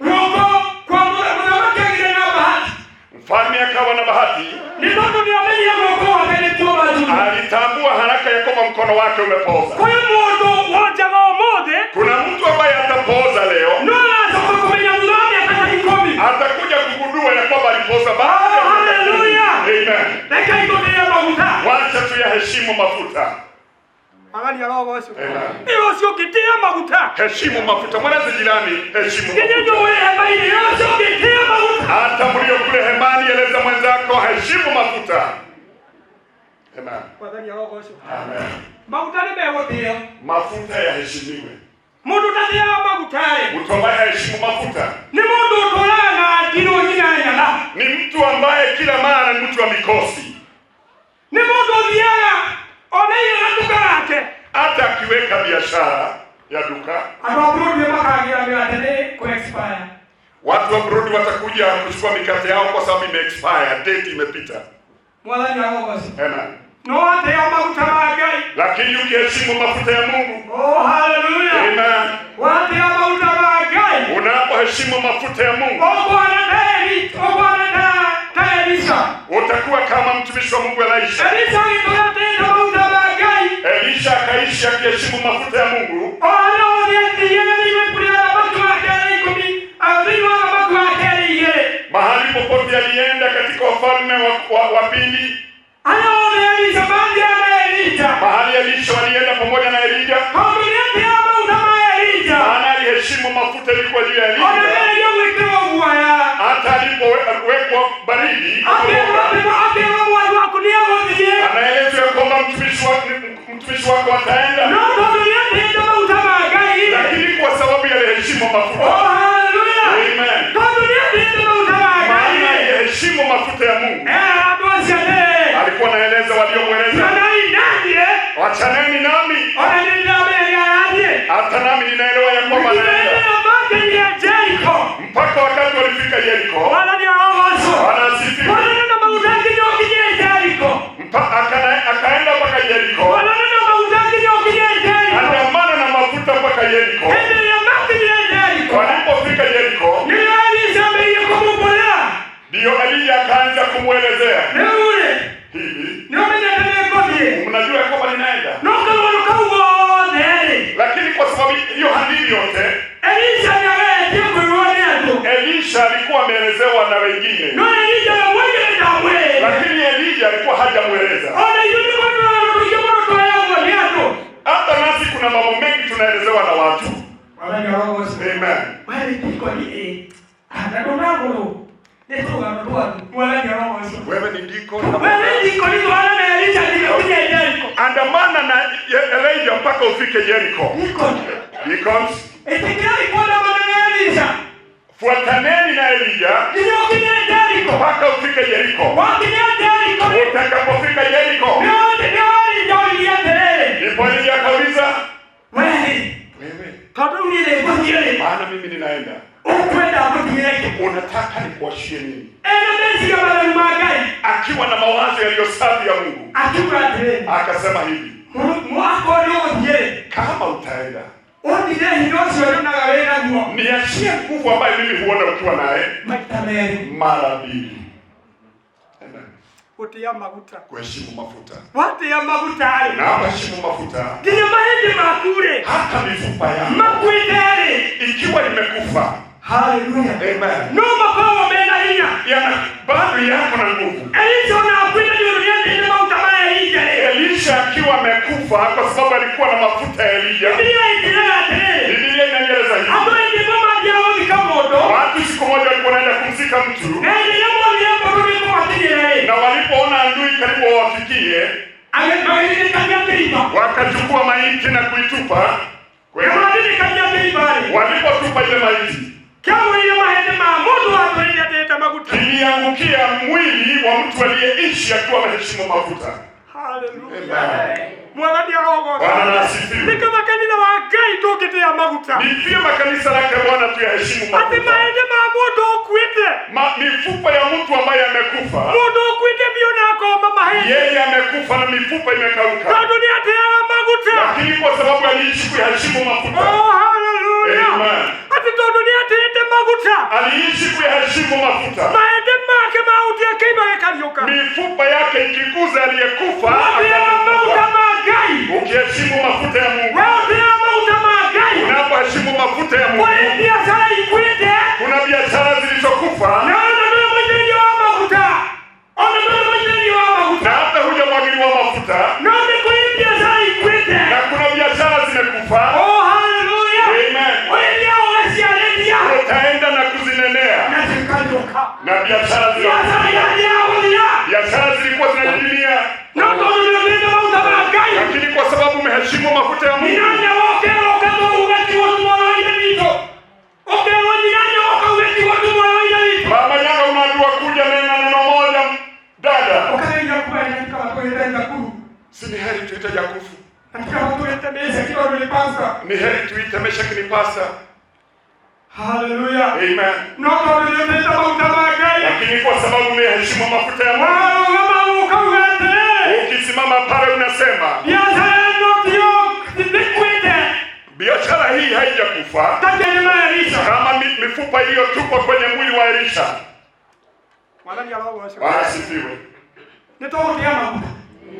Guoko kwa mũthamaki agĩire na bahati. Mfalme akawa na bahati. Nĩ tondũ nĩamenyire guoko gwake nĩ kuoma thutha. Alitambua haraka ya kwamba mkono wake umepooza. Kwĩ mũndũ wonjaga ũmũthĩ. Kuna mtu ambaye atapooza leo. No aracoka kũmenya thutha wa mĩaka ta 10. Atakuja kugundua ya kwamba alipooza baada ya Oh, hallelujah. Amen. Reke itũtĩe maguta. Wacha tuyaheshimu mafuta. Mwathani arogocwo. Amen. Ĩ ũcio ũngĩtĩĩa maguta. Heshimu mafuta. Mweleze jirani, heshimu Nginya mafuta. inyuĩ mũrĩ hema-inĩ, ĩ ũcio ũngĩtĩĩa maguta. Hata mlio kule hemani, eleza mwenzako, heshimu mafuta. Amen. Mwathani arogocwo. Amen. Maguta nĩ megũtĩĩo. Mafuta yaheshimiwe. Mũndũ ũtatĩaga maguta rĩ. Mtu ambaye haheshimu mafuta. Nĩ mũndũ ũtũraga na ndirũ nyina nyaga. Ni mtu ambaye kila mara ni mtu wa mikosi. Nĩ mũndũ ũthiaga ona irio gatuka gake. akiweka biashara ya duka, Andũ a Burundi makagĩra mĩgate nĩ kũ expire. Watu wa Burundi watakuja kuchukua mikate yao kwa sababu ime expire, date imepita. Mwathani arogocwo. Amen. No watĩa maguta ma Ngai. Lakini ukiheshimu mafuta ya Mungu, Oh, haleluya. amen, Watĩa maguta ma Ngai. unapoheshimu mafuta ya Mungu Ũkwana ta Eli, ũkwana ta Elisha. utakuwa kama mtumishi wa Mungu Elisha. Elisha agĩtũra atĩĩte maguta ma Ngai. Elisha akaishi akiheshimu mafuta ya Mungu. O harĩa hothe athiaga thĩinĩ kũrĩ athamaki wa kerĩ ikũmi, thĩinĩ wa athamaki wa kerĩ igĩrĩ. Mahali popote alienda katika wafalme wa pili, Harĩa hothe Elisha mathiaga na Elija. mahali Elisha walienda pamoja na Elija, Tondũ nĩatĩaga maguta ma Elija. maana aliheshimu mafuta ilikuwa juu ya Ona Elija. gereria gwĩkĩrwo guoya. Hata alipowekwa baridi, Akĩrwo akĩrwo mwathi waku nĩegũthiĩ. anaelezwa ya kwamba mtumishi wako ataenda, No tondũ nĩatĩĩte maguta ma Ngai. lakini kwa sababu aliheshimu Oh, mafuta. haleluya. Amen. Tondũ nĩatĩĩte maguta ma Maana Ngai. aliheshimu mafuta ya Mungu. Andũ acio atĩrĩ, Alikuwa anaeleza waliomweleza, tiganai naniĩ, wachaneni nami, ona nĩ ndĩramenya arathiĩ. hata nami ninaelewa ya kwamba anaenda. Nginya makinyie Jeriko. Mpaka wakati walifika Yeriko, Mwathani arogocwo. Bwana asifiwe. Mwathani na maguta nginya ũkinyie Jeriko. Akaenda mpaka Yeriko, Mwathani na maguta nginya ũkinyie Jeriko. andamana na mafuta mpaka Yeriko. Hĩndĩ ĩrĩa makinyire Jeriko, Walipofika Yeriko, nĩrĩo Elisha ambĩrĩirie kũmumbũrĩra. ndiyo Elija akaanza kumwelezea Rĩu-rĩ, hivi, nĩũmenyete nĩngũthiĩ. mnajua ya kwamba ninaenda, No kaũndũ kau gothe-rĩ, lakini kwa sababu hiyo hadithi yote Elisha nĩageretie kwĩrwo nĩ andũ. Elisha alikuwa ameelezewa na wengine, No Elija we mwenyewe ndamwĩrĩte. lakini Elija alikuwa hajamweleza. Ona ithuĩ nĩguo tũrona tũingĩ mũno tũheagwo nĩ andũ. Hata nasi kuna mambo mengi tunaelezewa na watu. Mwathani arogocwo. Amen. We nĩ ndikoni ĩ, na ndũnagũrwo nĩ tũrũgano twaku. Mwathani arogocwo. Wewe ni ndiko, We nĩ ndikoni twana na Elisha nginya ũkinye Jeriko. andamana na Elijah mpaka ufike Yeriko. Ndikoni. Deacons, Ĩtĩkĩrai kuandamana na Elisha fuataneni na Elija nginya ũkinye Jeriko. mpaka ufike Yeriko. Wakinya Jeriko rĩ, Utakapofika Yeriko, nĩo Elija oirie atĩrĩrĩ, ndipo Elija akauliza, we-rĩ, wewe, tondũ niĩ nĩngũthiĩ rĩ, maana mimi ninaenda, ũkwenda ngũtigĩre kĩ? unataka nikuashie nini? Ena meciria matheru ma Ngai, Akiwa na mawazo yaliyo safi ya Mungu, akiuga atĩrĩrĩ, akasema hivi, akorwo nĩũgũthiĩ rĩ, kama utaenda ũndigĩre hinya ũcio nyonaga wĩ naguo niachie nguvu ambayo mimi huona ukiwa naye maita merĩ. mara mbili. Amen. Gũtĩa maguta. Kuheshimu mafuta. Watĩa maguta-rĩ, Unapoheshimu mafuta, nginya mahĩndĩ maku-rĩ, hata mifupa yako makuĩte-rĩ, ikiwa imekufa, haleluya, amen, no makoragwo mena hinya. yana bado yako na nguvu. Elisha ona akuĩte nĩ ũndũ nĩatĩĩte maguta ma Elija-rĩ, Elisha akiwa amekufa kwa sababu alikuwa na mafuta ya Elija. Biblia ĩnjĩraga atĩrĩrĩ, Biblia inanieleza hivi, andũ aingĩ mathiaga gũthika mũndũ, watu siku moja walikuwa wanaenda kumzika mtu, na hĩndĩ ĩrĩa monire mũndũ nĩkũmakinyĩra-rĩ, na walipoona adui karibu wawafikie, magĩthirĩkagia kĩrimba. wakachukua maiti na kuitupa Na mathirĩkagia kĩrimba-rĩ, Walipotupa ile maiti, kĩagũrĩire mahĩndĩ ma mũndũ watũrĩte atĩĩte maguta. kiliangukia mwili wa mtu aliyeishi akiwa ameheshimu mafuta. Haleluya. Amen. Mwathani arogocwo. Bwana na asifiwe. Nĩ kaba kanitha wa Ngai tũngĩtĩa maguta. Ni vyema kanisa lake Bwana tuyaheshimu Atĩ mafuta. mahĩndĩ ma mũndũ ũkuĩte, Mifupa ya mtu ambaye amekufa, mũndũ ũkuĩte biũ na akoma mahĩndĩ, yeye amekufa na mifupa imekauka, tondũ nĩatĩaga maguta. lakini kwa sababu aliishi kuyaheshimu mafuta, Oh, haleluya. Amen. Atĩ tondũ nĩatĩĩte maguta, aliishi kuyaheshimu mafuta, mahĩndĩ make mahutia kĩimba gĩkariũka. mifupa yake ikiguza aliyekufa Watĩaga maguta akafufuka. ma Ngai. Ukiheshimu mafuta ya Mungu, We ũtĩaga maguta ma Ngai. unapoheshimu mafuta ya Mungu, Kũrĩ biacara ikuĩte, kuna biashara zilizokufa na ona ndũrĩ mũitĩrĩrie wa maguta. Ona ndũrĩ mũitĩrĩrie wa maguta. na hata hujamwagiliwa mafuta, No nĩ kũrĩ biacara ikuĩte. na kuna biashara zimekufa. Oh, haleluya. Amen. Ũrĩria ũgaciarĩria Utaenda na kuzinenea na zikariũka. na biashara Biacara irathiaga gũthira. biashara zilikuwa zinadidimia, No tondũ nĩũtĩĩte maguta ma Ngai, lakini kwa sababu umeheshimu mafuta ya Ni Mungu, nani wokerwo ũkatwo ũgatigwo tu mwana wa ithe witũ? Ũkerwo ni nani woka ũgatigwo tu mwana wa ithe witũ? mama yako unaambiwa kuja nena neno moja, dada, Ũkageria kuenda katika watũrĩte Nakuru. si ni heri tuite Jakufu Katika watũrĩte twĩte Meshaki tondũ nĩ pastor. Ni heri tuite Meshaki ni pasta. Haleluya. Amen. No tondũ nĩ ũtĩĩte maguta ma Ngai. Lakini kwa sababu umeheshimu mafuta ya Mungu, Warũgama ũkauga atĩrĩrĩ, ukisimama pale unasema biacara ĩno tiyo ndĩkuĩte biashara hii haijakufa ta kĩrĩma Elisha. kama mifupa iliyotupwa kwenye mwili wa Elisha. Mwathani arogocwo. Bwana asifiwe. Nĩ tũgũtĩa maguta.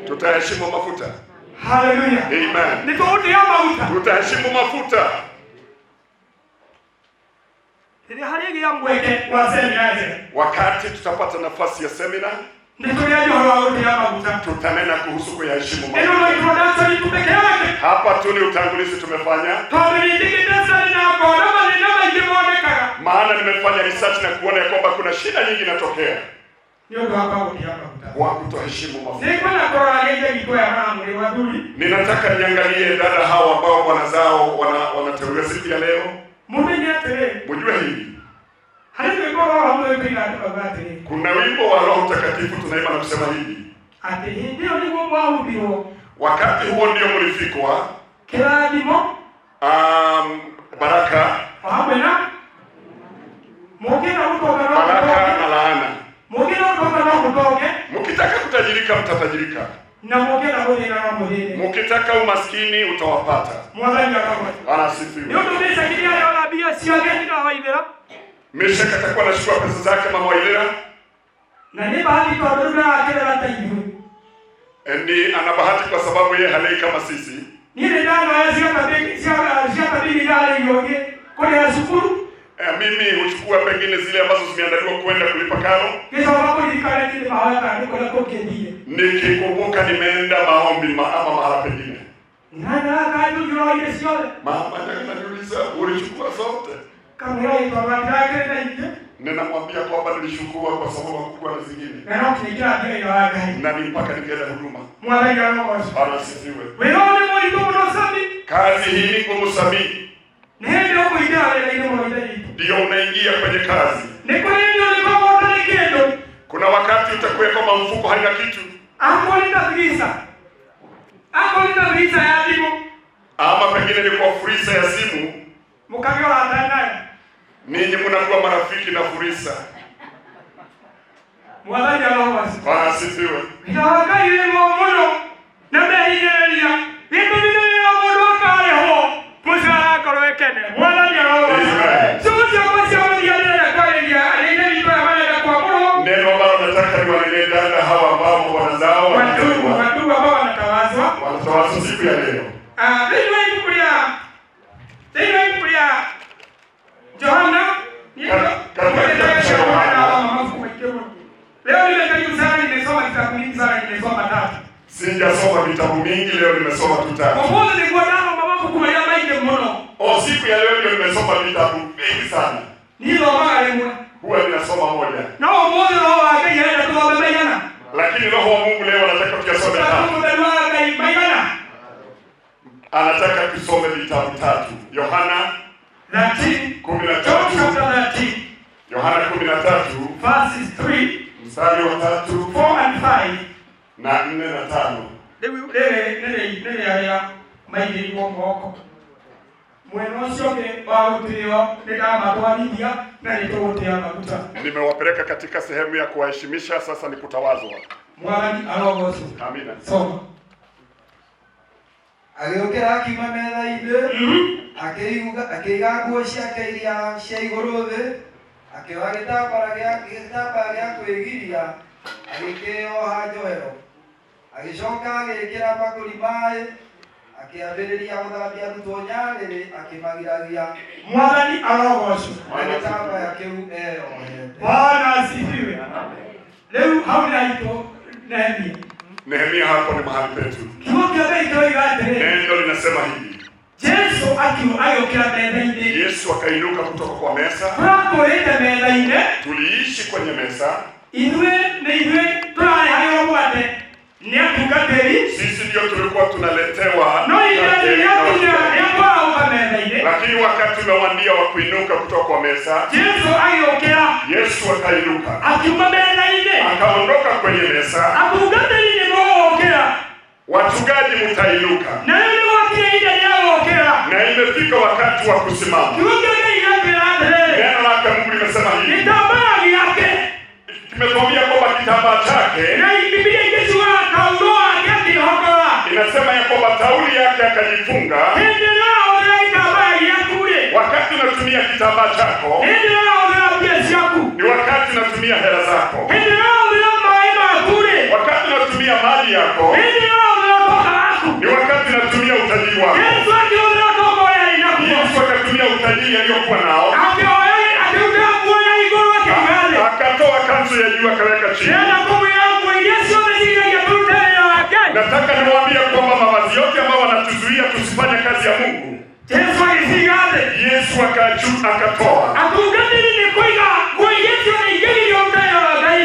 Tutaheshimu mafuta. Haleluya. Amen. Nĩ tũgũtĩa maguta. Tutaheshimu mafuta. Rĩrĩa harĩgĩa mweke wa semina njega, Wakati tutapata nafasi ya semina, nĩ tũrĩaria ũhoro wa gũtĩa maguta. tutanena kuhusu kuyaheshimu Ĩno mafuta. no introduction tu peke yake. Hapa tu ni utangulizi tumefanya, Tondũ nĩnjĩkĩte semina ngona mathĩna maingĩ monekaga maana nimefanya research na kuona ya kwamba kuna shida nyingi inatokea nĩ ũndũ wa kwaga gũtĩa maguta. kwa kutoheshimu mafuta. Nĩngwenda kũrora arĩa ithe witũ aya maramũrĩrwo athuri. Ninataka niangalie dada hawa ambao bwana zao wanateuliwa siku ya leo. Mũmenye atĩrĩ, Mjue hivi, harĩ rwĩmbo rwa Roho Mũtheru tũinaga tũkauga atĩrĩ, kuna wimbo wa Roho Mtakatifu tunaimba na kusema hivi, atĩ hĩndĩ ĩyo nĩguo mwahumbirwo wakati huo ndio mlifikwa kĩrathimo baraka, o hamwe na mũngĩenda gũtonga no baraka mũtonge, na laana. mũngĩenda gũtonga no mũtonge, Mkitaka kutajirika mtatajirika, na mũngĩenda gũthĩna no mũthĩne. mkitaka umaskini utawapata. Mwathani arogocwo. Bwana Nĩ asifiwe. ũndũ Meshaki nĩarĩona mbia ciake nyina wa Waithera, Meshaki atakuwa anachukua pesa zake mama Waithera, na nĩ bahati tondũ rĩu ndarakĩrera ta ithuĩ. ni ana bahati kwa sababu yeye halei kama sisi. Niĩ nĩ ndanoya ciaka mbili irarĩirwo kũrĩha cukuru, Mimi huchukua pengine zile ambazo zimeandaliwa kwenda kulipa karo, ngĩcoka kũririkana niĩ nĩ mahoya kana nĩ kũrĩa kũngĩthiire. nikikumbuka nimeenda maombi ama mahala pengine. Nana akanjũria ũroire ciothe, Mama ananiuliza ulichukua zote? kamwĩra ĩ tondũ atirakĩrĩ na ingĩ, Ninamwambia kwamba nilichukua kwa sababu hakukuwa na zingine, na no nginya ingĩrathiĩ wĩra wa Ngai. na ni mpaka nikaenda huduma. Mwathani arogocwo. Bwana asifiwe. Wĩra ũyũ nĩ mũritũ mũno Sami, Kazi hii ni ngumu Sami, nĩ hĩndĩ ũkũingĩra wĩra-inĩ mũno ithe witũ. ndio unaingia kwenye kazi. Nĩ kũrĩ hĩndĩ ũrĩkoragwo ũtarĩ kĩndũ, Kuna wakati utakuwa kama mfuko haina kitu, akorwo nĩ ta freezer, akorwo nĩ ta freezer ya thimũ, ama pengine ni kwa furisa ya simu. mũkagĩa ũrata nayo. Ninyi mnakuwa marafiki na furisa. Mwathani arogocwo. Bwana asifiwe. Wĩra wa Ngai wĩ ruo mũno na mehinyĩrĩria, gĩtũmi nĩ rĩrĩa mũndũ akarĩhwo mũcara akorwo ekene. Mwathani arogocwo. Amen. Ciugo ciakwa cia mũthia ndĩrenda kwarĩria arĩa ithe witũ aya marenda kwamũrwo, Neno ambalo nataka niwanenee dada hawa ambao bwana zao wandugu wandugu ambao wanatawazwa wanatawazwa siku ya leo. Thĩinĩ wa ibuku rĩa thĩinĩ wa ibuku rĩa Johana Katika Yohana. mabuku maingĩ mũno. Leo nimejaribu sana, nimesoma kitabu mingi sana, nimesoma tatu. Sijasoma vitabu mingi leo, nimesoma tu tatu. Ũmũthĩ nĩguo ndathoma mabuku marĩa maingĩ mũno. O, siku ya leo ndio nimesoma vitabu vingi sana. Niĩ thomaga rĩmwe. Huwa ninasoma moja, No ũmũthĩ Roho wa Ngai arenda tũthome maigana. lakini Roho wa Mungu leo anataka tuyasome Ũtatũ tatu. Mũtheru wa Ngai maigana. Anataka tusome vitabu tatu. Yohana 13. 13, John chapter 13, Yohana 13 verses 3, mstari wa 3 4 and 5. na 4 na 5. Rĩu rĩrĩ nĩ rĩarĩa maigĩirwo moko. Mwena ũcio ũngĩ wa gũtĩo nĩ ndamatwarithia na nĩ tũgũtĩa maguta. Nimewapeleka katika sehemu ya kuwaheshimisha, sasa ni kutawazwa. Mwathani arogocwo. Amina. Soma. Agĩũkĩra akiuma metha-inĩ, akĩiga nguo ciake iria cia igũrũ thĩ, akĩoya gĩtambaya gĩa kwĩgiria, agĩkĩoha njohero. Agĩcoka agĩĩkĩra mbakũri maaĩ, akĩambĩrĩria gũthambia arutwo nyarĩrĩ akĩmagiragia Mwathani arogocwo. na gĩtambaya kĩu eyohete. Bwana asifiwe. Rĩu hau nĩ haitũ Nehemia. Nehemia, hapo ni mahali petu. Kiugo kĩa Ngai kĩroiga atĩrĩrĩ, Neno linasema hivi, Jesu agĩũkĩra metha-inĩ. Yesu akainuka kutoka kwa meza. Tũratũrĩte metha-inĩ, Tuliishi kwenye meza, ithuĩ nĩ ithuĩ tũrarehagĩrwo mũgate nĩ atungatĩri, sisi ndio tulikuwa tunaletewa no ihinda mkate na rĩrĩa wachungaji. rĩa kwarahũka metha-inĩ, Lakini wakati umewadia wa kuinuka kutoka kwa meza, Jesu agĩũkĩra Yesu akainuka akiuma metha-inĩ. akaondoka kwenye meza. Atungatĩri nĩ mũgũũkĩra, Wachungaji mtainuka, na rĩu nĩ gwakinya imefika wakati wa kusimama. Neno lake Mungu limesema hivi, kimetuambia kwamba kitambaa chake, inasema ya kwamba tauli yake akajifunga. Wakati unatumia kitambaa chako ni wakati unatumia hela zako, wakati unatumia mali yako ni wakati unatumia utajiri wako. Yesu akatumia utajiri aliyokuwa nao, akatoa kanzu ya juu akaweka chini. Nataka niwaambie kwamba mavazi yote ambayo wanatuzuia tusifanye kazi ya Mungu, Yesu akatoa.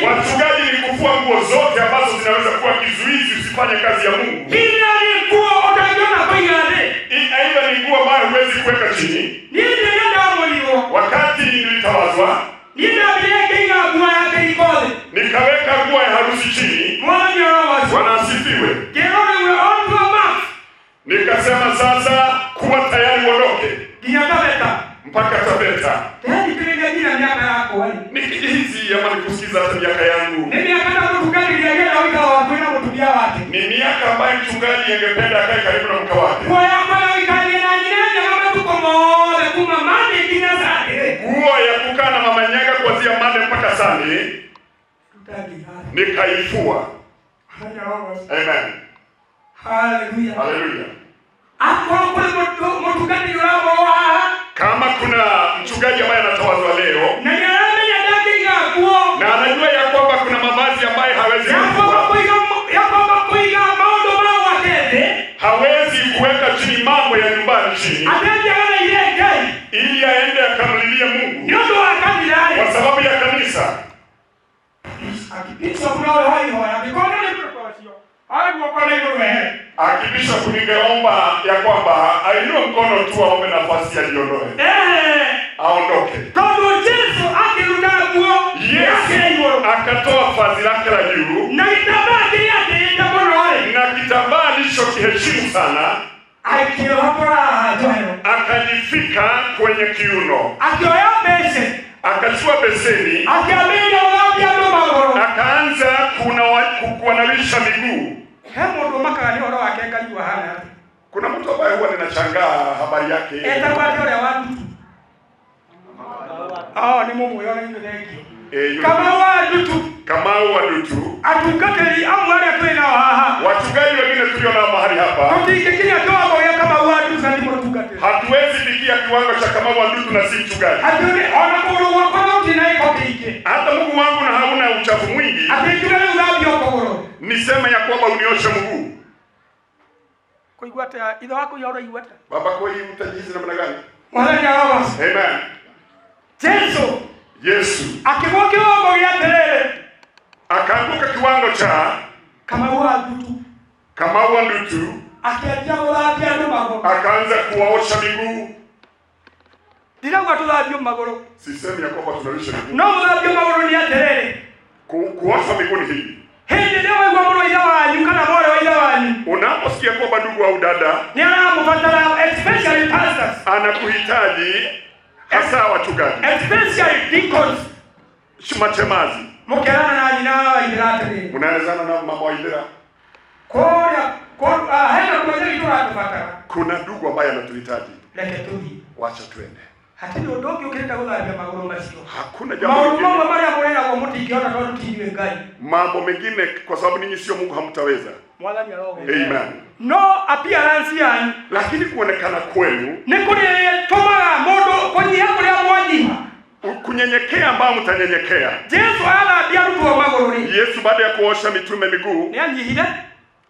Wachungaji ni kufua nguo zote ambazo zinaweza kuwa kizuizi usifanye kazi ya Mungu. Aidha ni nguo ambayo huwezi kuweka chini. Wakati nilitawazwa, nikaweka nguo ya harusi chini. Bwana asifiwe. Nikasema sasa kuwa tayari uondoke mpaka Taveta. Nikijihisi ama nikusikiza hata miaka yangu ni miaka ambayo mchungaji angependa akae karibu na mke wake. Nguo ya kukaa na mama Nyaga kuanzia Monday mpaka Sunday nikaifua. Amen. Hallelujah. Hallelujah. Kama kuna mchungaji ambaye anatawazwa leo na anajua ya kwamba kuna mavazi ambaye hawezi kuvua, hawezi kuweka chini mambo ya nyumbani chini ili aende akamlilie Mungu kwa sababu ya kanisa. Akibisha kuningeomba ya kwamba ainue mkono tu aombe nafasi ajiondoe, aondoke. Yesu akatoa vazi lake la juu na kitambaa alichokiheshimu sana, akajifika kwenye kiuno, akachukua beseni, akaanza kunawisha miguu. Kuna mtu ambaye huwa ninashangaa habari yake. Kamau wa Dutu. Wachungaji wengine tulio nao mahali hapa, hatuwezi fikia kiwango cha Kamau wa Dutu na si mchungaji. Hata Mungu wangu na hauna uchafu mwingi, nisema ya kwamba unioshe mguu. Baba, kwa hii utajihisi namna gani? Amen. Yesu akaanguka kiwango cha Kamau wa Dutu, akaanza kuwaosha miguu. Sisemi ya kwamba tunaosha miguu. Kuosha miguu ni hivi. Unaposikia kwamba ndugu au dada anakuhitaji, hasa wachungaji, machemazi, mnaelezana na mama wa Ithera, kuna ndugu ambaye anatuhitaji, wacha tuende. Hakuna jambo lingine, mambo mengine, kwa sababu ninyi sio Mungu, hamtaweza. Amen. No appearance yanyu, lakini kuonekana kwenu kunyenyekea ambao mtanyenyekea. Yesu baada ya kuosha mitume miguu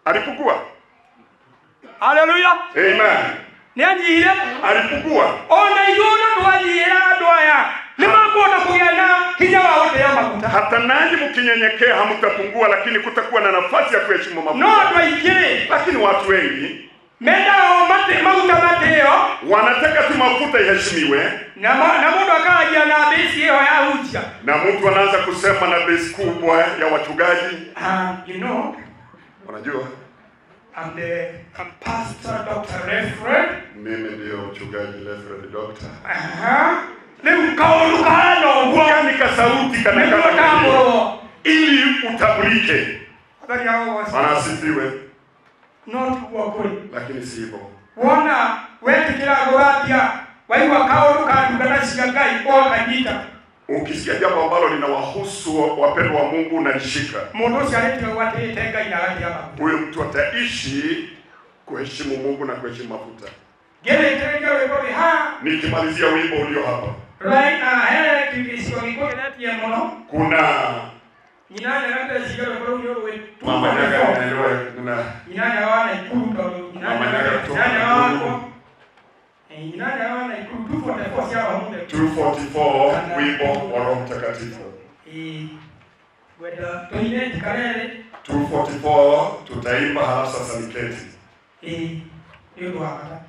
alipugua. Hallelujah. Amen. Alipugua. Hata nanyi mkinyenyekea hamtapungua, lakini kutakuwa na nafasi ya kuheshimu mafuta. Lakini watu wengi wanataka tu mafuta iheshimiwe, na mtu anaanza kusema na base kubwa ya wachungaji. You know, unajua I'm Pastor Dr. Reverend. Mimi ndio mchungaji Lefred Doctor. Aha. Rĩu kaũndũ kahana ũguo Yani kasauti kana nĩguo tambũrwo. ili utambulike. Athari arogocwo. Bwana asifiwe. No tiguo kũrĩ. Lakini si hivyo. Wona wetĩkĩra gũgathia waigua kaũndũ ka ndungata cia Ngai ũgakanyita. Ukisikia jambo ambalo linawahusu wapendwa wa Mungu unalishika. Mũndũ ũcio arĩtiga gwatĩĩte Ngai na agatĩa maguta. Huyo mtu ataishi kuheshimu Mungu na kuheshimu mafuta. Ngĩrĩkĩrĩria rwĩmbo rwĩ haha Nikimalizia wimbo ulio hapa, rũraina he gĩcigo gĩkũgeretie mũno. kuna Nyina Nyaga ndĩreciria rwĩmbo rũu nĩ rwĩ mama Nyaga, 244. ninaelewa nina Nyina Nyaga wa Naikuru tondũ nyina Mama Nyaga kutoka nyina Nyaga Nakuru. wakwa. Nyina Nyaga wa Naikuru 244 cia Roho Mũtheru. 244 wimbo wa Roho Mtakatifu. Ngwenda tũine njikarere 244 tutaimba, halafu sasa niketi. Nĩ ũndũ wa bata.